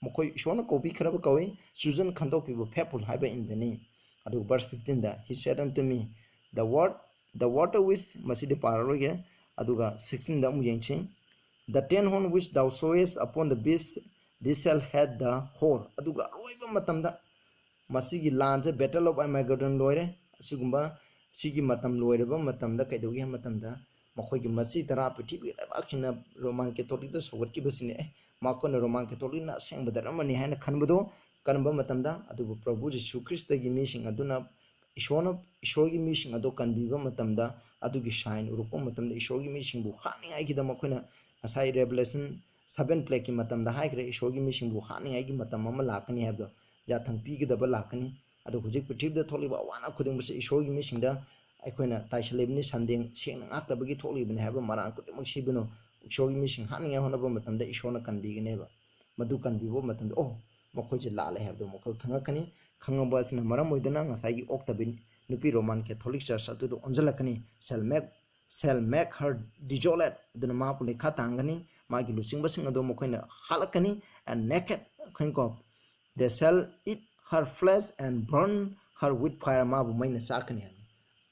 ꯃꯈꯣꯏ ꯏꯁꯣꯔꯅ ꯀꯧꯕꯤꯈ꯭ꯔꯕ ꯀꯧꯏ, "chosen", ꯈꯟꯗꯣꯛꯄꯤꯕ, "faithful" ꯍꯥꯏꯕ ꯏꯟꯕꯅꯤ꯫ ꯑꯗꯨꯒ verse fifteen the, "He said unto me, the word, the water which", ꯃꯁꯤꯗꯤ ꯄꯥꯔꯔꯣꯏꯒꯦ꯫ ꯑꯗꯨꯒ sixteen ꯗ ꯑꯃꯨꯛ ꯌꯦꯡꯁꯤ꯫ "The ten horn which thou sawest upon the beast, this shall have the whore." ꯑꯗꯨꯒ ꯑꯔꯣꯏꯕ ꯃꯇꯝꯗ ꯃꯁꯤꯒꯤ ꯂꯥꯟꯁꯦ, Battle of Armageddon ꯂꯣꯏꯔꯦ꯫ ꯑꯁꯤꯒꯨꯝꯕ, ꯁꯤꯒꯤ ꯃꯇꯝ ꯂꯣꯏꯔꯕ ꯃꯇꯝꯗ ꯀꯩꯗꯧꯒꯦ ꯍꯥꯏꯕ ꯃꯇꯝꯗ, ꯃꯈꯣꯏꯒꯤ ꯃꯆꯤ ꯇꯔꯥ ꯄ꯭ꯔꯤꯊꯤꯕꯤꯒꯤ ꯂꯩꯕꯥꯛꯁꯤꯡꯅ ꯔꯣꯃꯥꯟ ꯀꯦꯊꯣꯂꯤꯛꯇ ꯁꯧꯒꯠꯈꯤꯕꯁꯤꯅꯦ꯫ ꯑꯦ, ꯃꯈꯣꯏꯅ ꯔꯣꯃꯥꯟ ꯀꯦꯊꯣꯂꯤꯛꯅ ꯑꯁꯦꯡꯕ ꯙꯔꯃꯅꯤ ꯍꯥꯏꯅ ꯈꯟꯕꯗꯣ ꯀꯔꯝꯕ ꯃꯇꯝꯗ? ꯑꯗꯨꯕꯨ ꯄ꯭ꯔꯚꯨ ꯖꯤꯁꯨ ꯈ꯭ꯔꯤꯁꯇꯒꯤ ꯃꯤꯁꯤꯡ ꯑꯗꯨꯅ ꯏꯁꯣꯔꯅ, ꯏꯁꯣꯔꯒꯤ ꯃꯤꯁꯤꯡ ꯑꯗꯣ ꯀꯟꯕꯤꯕ ꯃꯇꯝꯗ, ꯑꯗꯨꯒꯤ sign ꯎꯔꯛꯄ ꯃꯇꯝꯗ, ꯏꯁꯣꯔꯒꯤ ꯃꯤꯁꯤꯡꯕꯨ ꯍꯥꯠꯅꯤꯡꯉꯥꯏꯒꯤꯗꯃꯛ, ꯑꯩꯈꯣꯏꯅ ꯉꯁꯥꯏ Revelation seven plague ꯀꯤ ꯃꯇꯝꯗ ꯍꯥꯏꯈ꯭ꯔꯦ, ꯏꯁꯣꯔꯒꯤ ꯃꯤꯁꯤꯡꯕꯨ ꯍꯥꯠꯅꯤꯡꯉꯥꯏꯒꯤ ꯃꯇꯝ ꯑꯃ ꯂꯥꯛꯀꯅꯤ ꯍꯥꯏꯕꯗꯣ꯫ ꯌꯥꯊꯪ ꯄꯤꯒꯗꯕ ꯂꯥꯛꯀꯅꯤ꯫ ꯑꯗꯣ ꯍꯧꯖꯤꯛ ꯄ꯭ꯔꯤꯊꯤꯕꯤꯗ ꯊꯣꯛꯂꯤꯕ ꯑꯋꯥ ꯑꯅꯥ ꯈꯨꯗꯤꯡꯃꯛꯁꯦ ꯏꯁꯣꯔꯒꯤ ꯃꯤꯁꯤꯡꯗ ꯑꯩꯈꯣꯏꯅ ꯇꯥꯏꯁꯜꯂꯤꯕꯅꯤ, ꯁꯟꯗꯦꯡ ꯁꯦꯡꯅ ꯉꯥꯛꯇꯕꯒꯤ ꯊꯣꯛꯂꯤꯕꯅꯤ ꯍꯥꯏꯕ ꯃꯔꯥꯜ ꯈꯨꯗꯤꯡꯃꯛ ꯁꯤꯕꯅꯨ꯫ ꯏꯁꯣꯔꯒꯤ ꯃꯤꯁꯤꯡ ꯍꯥꯠꯅꯤꯡꯉꯥꯏ ꯍꯣꯠꯅꯕ ꯃꯇꯝꯗ ꯏꯁꯣꯔꯅ ꯀꯟꯕꯤꯒꯅꯦꯕ꯫ ꯃꯗꯨ ꯀꯟꯕꯤꯕ ꯃꯇꯝꯗ, ꯑꯣ, ꯃꯈꯣꯏꯁꯦ ꯂꯥꯜꯂꯦ ꯍꯥꯏꯕꯗꯣ ꯃꯈꯣꯏ ꯈꯪꯉꯛꯀꯅꯤ꯫ ꯈꯪꯉꯛꯄ ꯑꯁꯤꯅ ꯃꯔꯝ ꯑꯣꯏꯗꯨꯅ ꯉꯁꯥꯏꯒꯤ ꯑꯣꯛꯇꯕꯤ ꯅꯨꯄꯤ ꯔꯣꯃꯥꯟ ꯀꯦꯊꯣꯂꯤꯛ ꯆꯔꯆ ꯑꯗꯨꯗ ꯑꯣꯟꯁꯤꯜꯂꯛꯀꯅꯤ꯫ Shall make, shall make her desolate, ꯑꯗꯨꯅ ꯃꯍꯥꯛꯄꯨ ꯂꯩꯈꯥ ꯇꯥꯍꯟꯒꯅꯤ꯫ ꯃꯥꯒꯤ ꯂꯨꯆꯤꯡꯕꯁꯤꯡ ꯑꯗꯨ ꯃꯈꯣꯏꯅ ꯍꯥꯠꯂꯛꯀꯅꯤ꯫ And naked, ꯑꯩꯈꯣꯏꯅꯀꯣ, they shall eat her flesh and burn her with fire, ꯃꯥꯕꯨ ꯃꯩꯅ ꯆꯥꯛꯀꯅꯤ ꯍꯥꯏꯕꯅꯤ꯫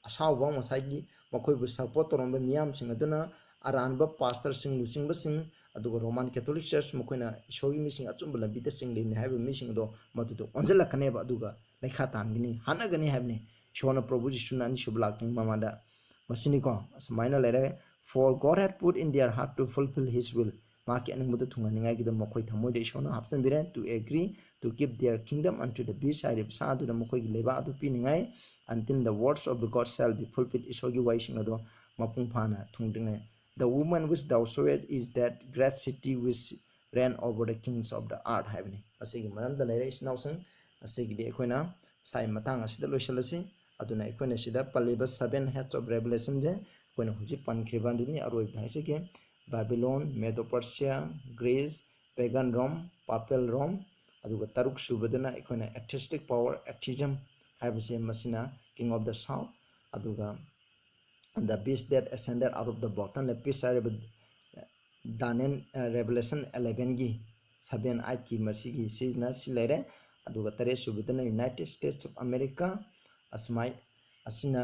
ꯑꯁꯥꯎꯕ ꯉꯁꯥꯏꯒꯤ ꯃꯈꯣꯏꯕꯨ ꯁꯄꯣꯔꯠ ꯇꯧꯔꯝꯕ ꯃꯤꯌꯥꯝꯁꯤꯡ ꯑꯗꯨꯅ, ꯑꯔꯥꯟꯕ ꯄꯥꯁꯇꯔꯁꯤꯡ, ꯂꯨꯆꯤꯡꯕꯁꯤꯡ, ꯑꯗꯨꯒ ꯔꯣꯃꯥꯟ ꯀꯦꯊꯣꯂꯤꯛ ꯆꯔꯆ, ꯃꯈꯣꯏꯅ ꯏꯁꯣꯔꯒꯤ ꯃꯤꯁꯤꯡ ꯑꯆꯨꯝꯕ ꯂꯝꯕꯤꯗ ꯆꯤꯡꯂꯤꯕꯅꯤ ꯍꯥꯏꯕ ꯃꯤꯁꯤꯡ ꯑꯗꯣ ꯃꯗꯨꯗ ꯑꯣꯟꯁꯤꯜꯂꯛꯀꯅꯦꯕ, ꯑꯗꯨꯒ ꯂꯩꯈꯥ ꯇꯥꯍꯟꯒꯅꯤ, ꯍꯥꯠꯅꯒꯅꯤ ꯍꯥꯏꯕꯅꯤ꯫ ꯏꯁꯣꯔꯅ, ꯄ꯭ꯔꯚꯨ ꯖꯤꯁꯨꯅ ꯑꯅꯤꯁꯨꯕ ꯂꯥꯛꯇ꯭ꯔꯤꯉꯩ ꯃꯃꯥꯡꯗ꯫ ꯃꯁꯤꯅꯤꯀꯣ, ꯑꯁꯨꯃꯥꯏꯅ ꯂꯩꯔꯦ꯫ For God had put in their heart to fulfill his will, ꯃꯍꯥꯛꯀꯤ ꯑꯅꯤꯡꯕꯗꯨ ꯊꯨꯡꯍꯟꯅꯤꯡꯉꯥꯏꯒꯤꯗꯃꯛ ꯃꯈꯣꯏ ꯊꯃꯣꯏꯗ ꯏꯁꯣꯔꯅ ꯍꯥꯞꯆꯤꯟꯕꯤꯔꯦ꯫ To agree to give their kingdom unto the beast, ꯍꯥꯏꯔꯤꯕ ꯁꯥ ꯑꯗꯨꯗ ꯃꯈꯣꯏꯒꯤ ꯂꯩꯕꯥꯛ ꯑꯗꯨ ꯄꯤꯅꯤꯡꯉꯥꯏ꯫ Until the words of the God shall be fulfilled, ꯏꯁꯣꯔꯒꯤ ꯋꯥꯍꯩꯁꯤꯡ ꯑꯗꯣ ꯃꯄꯨꯡ ꯐꯥꯅ ꯊꯨꯡꯗ꯭ꯔꯤꯉꯩ꯫ The woman which thou sawest is that great city which reign over the kings of the earth, ꯍꯥꯏꯕꯅꯤ꯫ ꯃꯁꯤꯒꯤ ꯃꯔꯝꯗ ꯂꯩꯔꯦ, ꯏꯆꯤꯟ ꯏꯅꯥꯎꯁꯤꯡ꯫ ꯉꯁꯤꯒꯤꯗꯤ ꯑꯩꯈꯣꯏꯅ ꯁꯥꯏ ꯃꯇꯥꯡ ꯑꯁꯤꯗ ꯂꯣꯏꯁꯤꯜꯂꯁꯤ꯫ ꯑꯗꯨꯅ ꯑꯩꯈꯣꯏꯅ ꯁꯤꯗ ꯄꯜꯂꯤꯕ seven heads of Revelation ꯁꯦ ꯑꯩꯈꯣꯏꯅ ꯍꯧꯖꯤꯛ ꯄꯟꯈ꯭ꯔꯤꯕ ꯑꯗꯨꯅꯤ꯫ ꯑꯔꯣꯏꯕꯗ ꯍꯥꯏꯖꯒꯦ, Babylon, Medo-Persia, Greece, Pagan Rome, Papal Rome, ꯑꯗꯨꯒ ꯇꯔꯨꯛ ꯁꯨꯕꯗꯅ ꯑꯩꯈꯣꯏꯅ atheistic power, atheism ꯍꯥꯏꯕꯁꯦ, ꯃꯁꯤꯅ king of the south, ꯑꯗꯨꯒ the beast that ascended out of the bottomless pit ꯍꯥꯏꯔꯤꯕ ꯗꯥꯅꯤꯌꯦꯜ, ꯑ, Revelation eleven ꯒꯤ seven, eight ꯀꯤ ꯃꯁꯤꯒꯤ ꯁꯤꯁꯤꯅ ꯁꯤ ꯂꯩꯔꯦ꯫ ꯑꯗꯨꯒ ꯇꯔꯦꯠ ꯁꯨꯕꯗꯅ United States of America, ꯑꯁꯨꯃꯥꯏ ꯑꯁꯤꯅ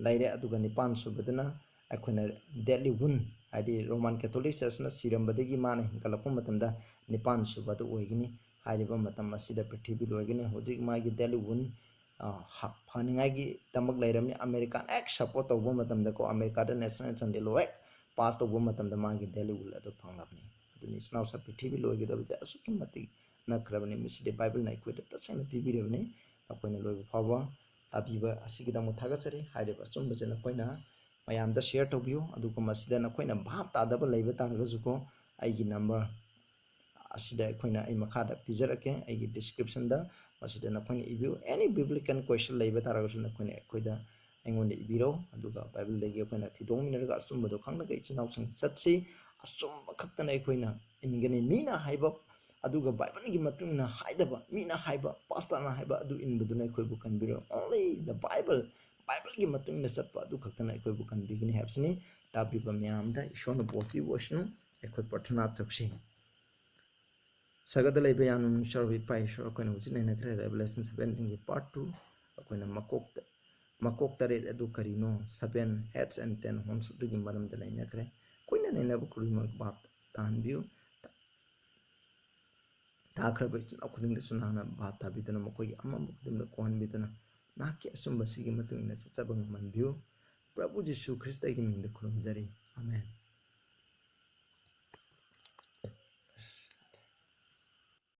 ꯂꯩꯔꯦ꯫ ꯑꯗꯨꯒ ꯅꯤꯄꯥꯟ ꯁꯨꯕꯗꯅ ꯑꯩꯈꯣꯏꯅ deadly wound, ꯍꯥꯏꯗꯤ ꯔꯣꯃꯥꯟ ꯀꯦꯊꯣꯂꯤꯛ ꯆꯔꯆꯅ ꯁꯤꯔꯝꯕꯗꯒꯤ ꯃꯥꯅ ꯍꯤꯡꯒꯠꯂꯛꯄ ꯃꯇꯝꯗ ꯅꯤꯄꯥꯟ ꯁꯨꯕ ꯑꯗꯨ ꯑꯣꯏꯒꯅꯤ꯫ ꯍꯥꯏꯔꯤꯕ ꯃꯇꯝ ꯑꯁꯤꯗ ꯄ꯭ꯔꯤꯊꯤꯕꯤ ꯂꯣꯏꯒꯅꯤ꯫ ꯍꯧꯖꯤꯛ ꯃꯥꯒꯤ deadly wound, ꯑ, ꯍ-, ꯐꯅꯤꯡꯉꯥꯏꯒꯤꯗꯃꯛ ꯂꯩꯔꯕꯅꯤ꯫ ꯑꯃꯦꯔꯤꯀꯥꯅ ꯍꯦꯛ support ꯇꯧꯕ ꯃꯇꯝꯗꯀꯣ, ꯑꯃꯦꯔꯤꯀꯥꯗ national anthem law ꯍꯦꯛ pass ꯇꯧꯕ ꯃꯇꯝꯗ ꯃꯥꯒꯤ deadly wound ꯑꯗꯨ ꯐꯪꯂꯕꯅꯤ꯫ ꯑꯗꯨꯅ ꯏꯆꯤꯟ ꯏꯅꯥꯎꯁꯥ, ꯄ꯭ꯔꯤꯊꯤꯕꯤ ꯂꯣꯏꯒꯗꯕꯁꯦ ꯑꯁꯨꯛꯀꯤ ꯃꯇꯤꯛ ꯅꯛꯈ꯭ꯔꯕꯅꯤ꯫ ꯃꯁꯤꯗꯤ ꯕꯥꯏꯕꯜꯅ ꯑꯩꯈꯣꯏꯗ ꯇꯁꯦꯡꯅ ꯄꯤꯕꯤꯔꯕꯅꯤ꯫ ꯅꯈꯣꯏꯅ ꯂꯣꯏꯕ ꯐꯥꯎꯕ ꯇꯥꯕꯤꯕ ꯑꯁꯤꯒꯤꯗꯃꯛ ꯊꯥꯒꯠꯆꯔꯤ꯫ ꯍꯥꯏꯔꯤꯕ ꯑꯆꯨꯝꯕꯁꯦ ꯅꯈꯣꯏꯅ ꯃꯌꯥꯝꯗ share ꯇꯧꯕꯤꯌꯨ꯫ ꯑꯗꯨꯒ ꯃꯁꯤꯗ ꯅꯈꯣꯏꯅ ꯚꯥꯞ ꯇꯥꯗꯕ ꯂꯩꯕ ꯇꯥꯔꯒꯁꯨꯀꯣ, ꯑꯩꯒꯤ number ꯑꯁꯤꯗ ꯑꯩꯈꯣꯏꯅ, ꯑꯩ ꯃꯈꯥꯗ ꯄꯤꯖꯔꯛꯀꯦ, ꯑꯩꯒꯤ description ꯗ꯫ ꯃꯁꯤꯗ ꯅꯈꯣꯏꯅ ꯏꯕꯤꯌꯨ꯫ Any biblical question ꯂꯩꯕ ꯇꯥꯔꯒꯁꯨ ꯅꯈꯣꯏꯅ ꯑꯩꯈꯣꯏꯗ, ꯑꯩꯉꯣꯟꯗ ꯏꯕꯤꯔꯣ꯫ ꯑꯗꯨꯒ ꯕꯥꯏꯕꯜꯗꯒꯤ ꯑꯩꯈꯣꯏꯅ ꯊꯤꯗꯣꯛꯃꯤꯟꯅꯔꯒ ꯑꯆꯨꯝꯕꯗꯣ ꯈꯪꯂꯒ ꯏꯆꯤꯟ ꯏꯅꯥꯎꯁꯤꯡ ꯆꯠꯁꯤ꯫ ꯑꯆꯨꯝꯕ ꯈꯛꯇꯅ ꯑꯩꯈꯣꯏꯅ ꯏꯟꯒꯅꯤ꯫ ꯃꯤꯅ ꯍꯥꯏꯕ, ꯑꯗꯨꯒ ꯕꯥꯏꯕꯜꯒꯤ ꯃꯇꯨꯡ ꯏꯟꯅ ꯍꯥꯏꯗꯕ, ꯃꯤꯅ ꯍꯥꯏꯕ, ꯄꯥꯁꯇꯔꯅ ꯍꯥꯏꯕ ꯑꯗꯨ ꯏꯟꯕꯗꯨꯅ ꯑꯩꯈꯣꯏꯕꯨ ꯀꯟꯕꯤꯔꯣꯏ꯫ Only the Bible, ꯕꯥꯏꯕꯜꯒꯤ ꯃꯇꯨꯡ ꯏꯟꯅ ꯆꯠꯄ ꯑꯗꯨ ꯈꯛꯇꯅ ꯑꯩꯈꯣꯏꯕꯨ ꯀꯟꯕꯤꯒꯅꯤ ꯍꯥꯏꯕꯁꯤꯅꯤ꯫ ꯇꯥꯕꯤꯕ ꯃꯌꯥꯝꯗ ꯏꯁꯣꯔꯅ ꯕꯣꯔ ꯄꯤꯕ ꯑꯣꯏꯁꯅꯨ꯫ ꯑꯩꯈꯣꯏ ꯄ꯭ꯔꯊꯅꯥ ꯇꯧꯁꯤ꯫ ꯁꯒꯠꯇ ꯂꯩꯕ ꯌꯥꯝꯅ ꯅꯨꯡꯁꯤꯔꯕ ꯏꯄꯥ ꯏꯁꯣꯔ, ꯑꯩꯈꯣꯏꯅ ꯍꯧꯖꯤꯛ ꯅꯩꯅꯈ꯭ꯔꯦ Revelation seventeen ꯒꯤ part two꯫ ꯑꯩꯈꯣꯏꯅ ꯃꯀꯣꯛꯇ, ꯃꯀꯣꯛ ꯇꯔꯦꯠ ꯑꯗꯨ ꯀꯔꯤꯅꯣ, seven heads and ten horns ꯑꯗꯨꯒꯤ ꯃꯔꯝꯗ ꯅꯩꯅꯈ꯭ꯔꯦ꯫ ꯑꯩꯈꯣꯏꯅ ꯅꯩꯅꯕ ꯈꯨꯗꯤꯡꯃꯛ ꯚꯥꯞ ꯇꯥꯍꯟꯕꯤꯌꯨ꯫ ꯇꯥꯈ꯭ꯔꯕ ꯏꯆꯤꯟ ꯏꯅꯥꯎ ꯈꯨꯗꯤꯡꯗꯁꯨ ꯅꯍꯥꯛꯅ ꯚꯥꯞ ꯇꯥꯕꯤꯗꯨꯅ ꯃꯈꯣꯏꯒꯤ ꯑꯃꯝꯕ ꯈꯨꯗꯤꯡꯗ ꯀꯣꯛꯍꯟꯕꯤꯗꯨꯅ ꯅꯍꯥꯛꯀꯤ ꯑꯆꯨꯝꯕꯁꯤꯒꯤ ꯃꯇꯨꯡ ꯏꯟꯅ ꯆꯠꯆꯕ ꯉꯝꯍꯟꯕꯤꯌꯨ꯫ ꯄ꯭ꯔꯚꯨ ꯖꯤꯁꯨ ꯈ꯭ꯔꯤꯁꯇꯒꯤ ꯃꯤꯡꯗ ꯈꯨꯔꯨꯝꯖꯔꯤ꯫ ꯑꯥꯃꯦꯟ꯫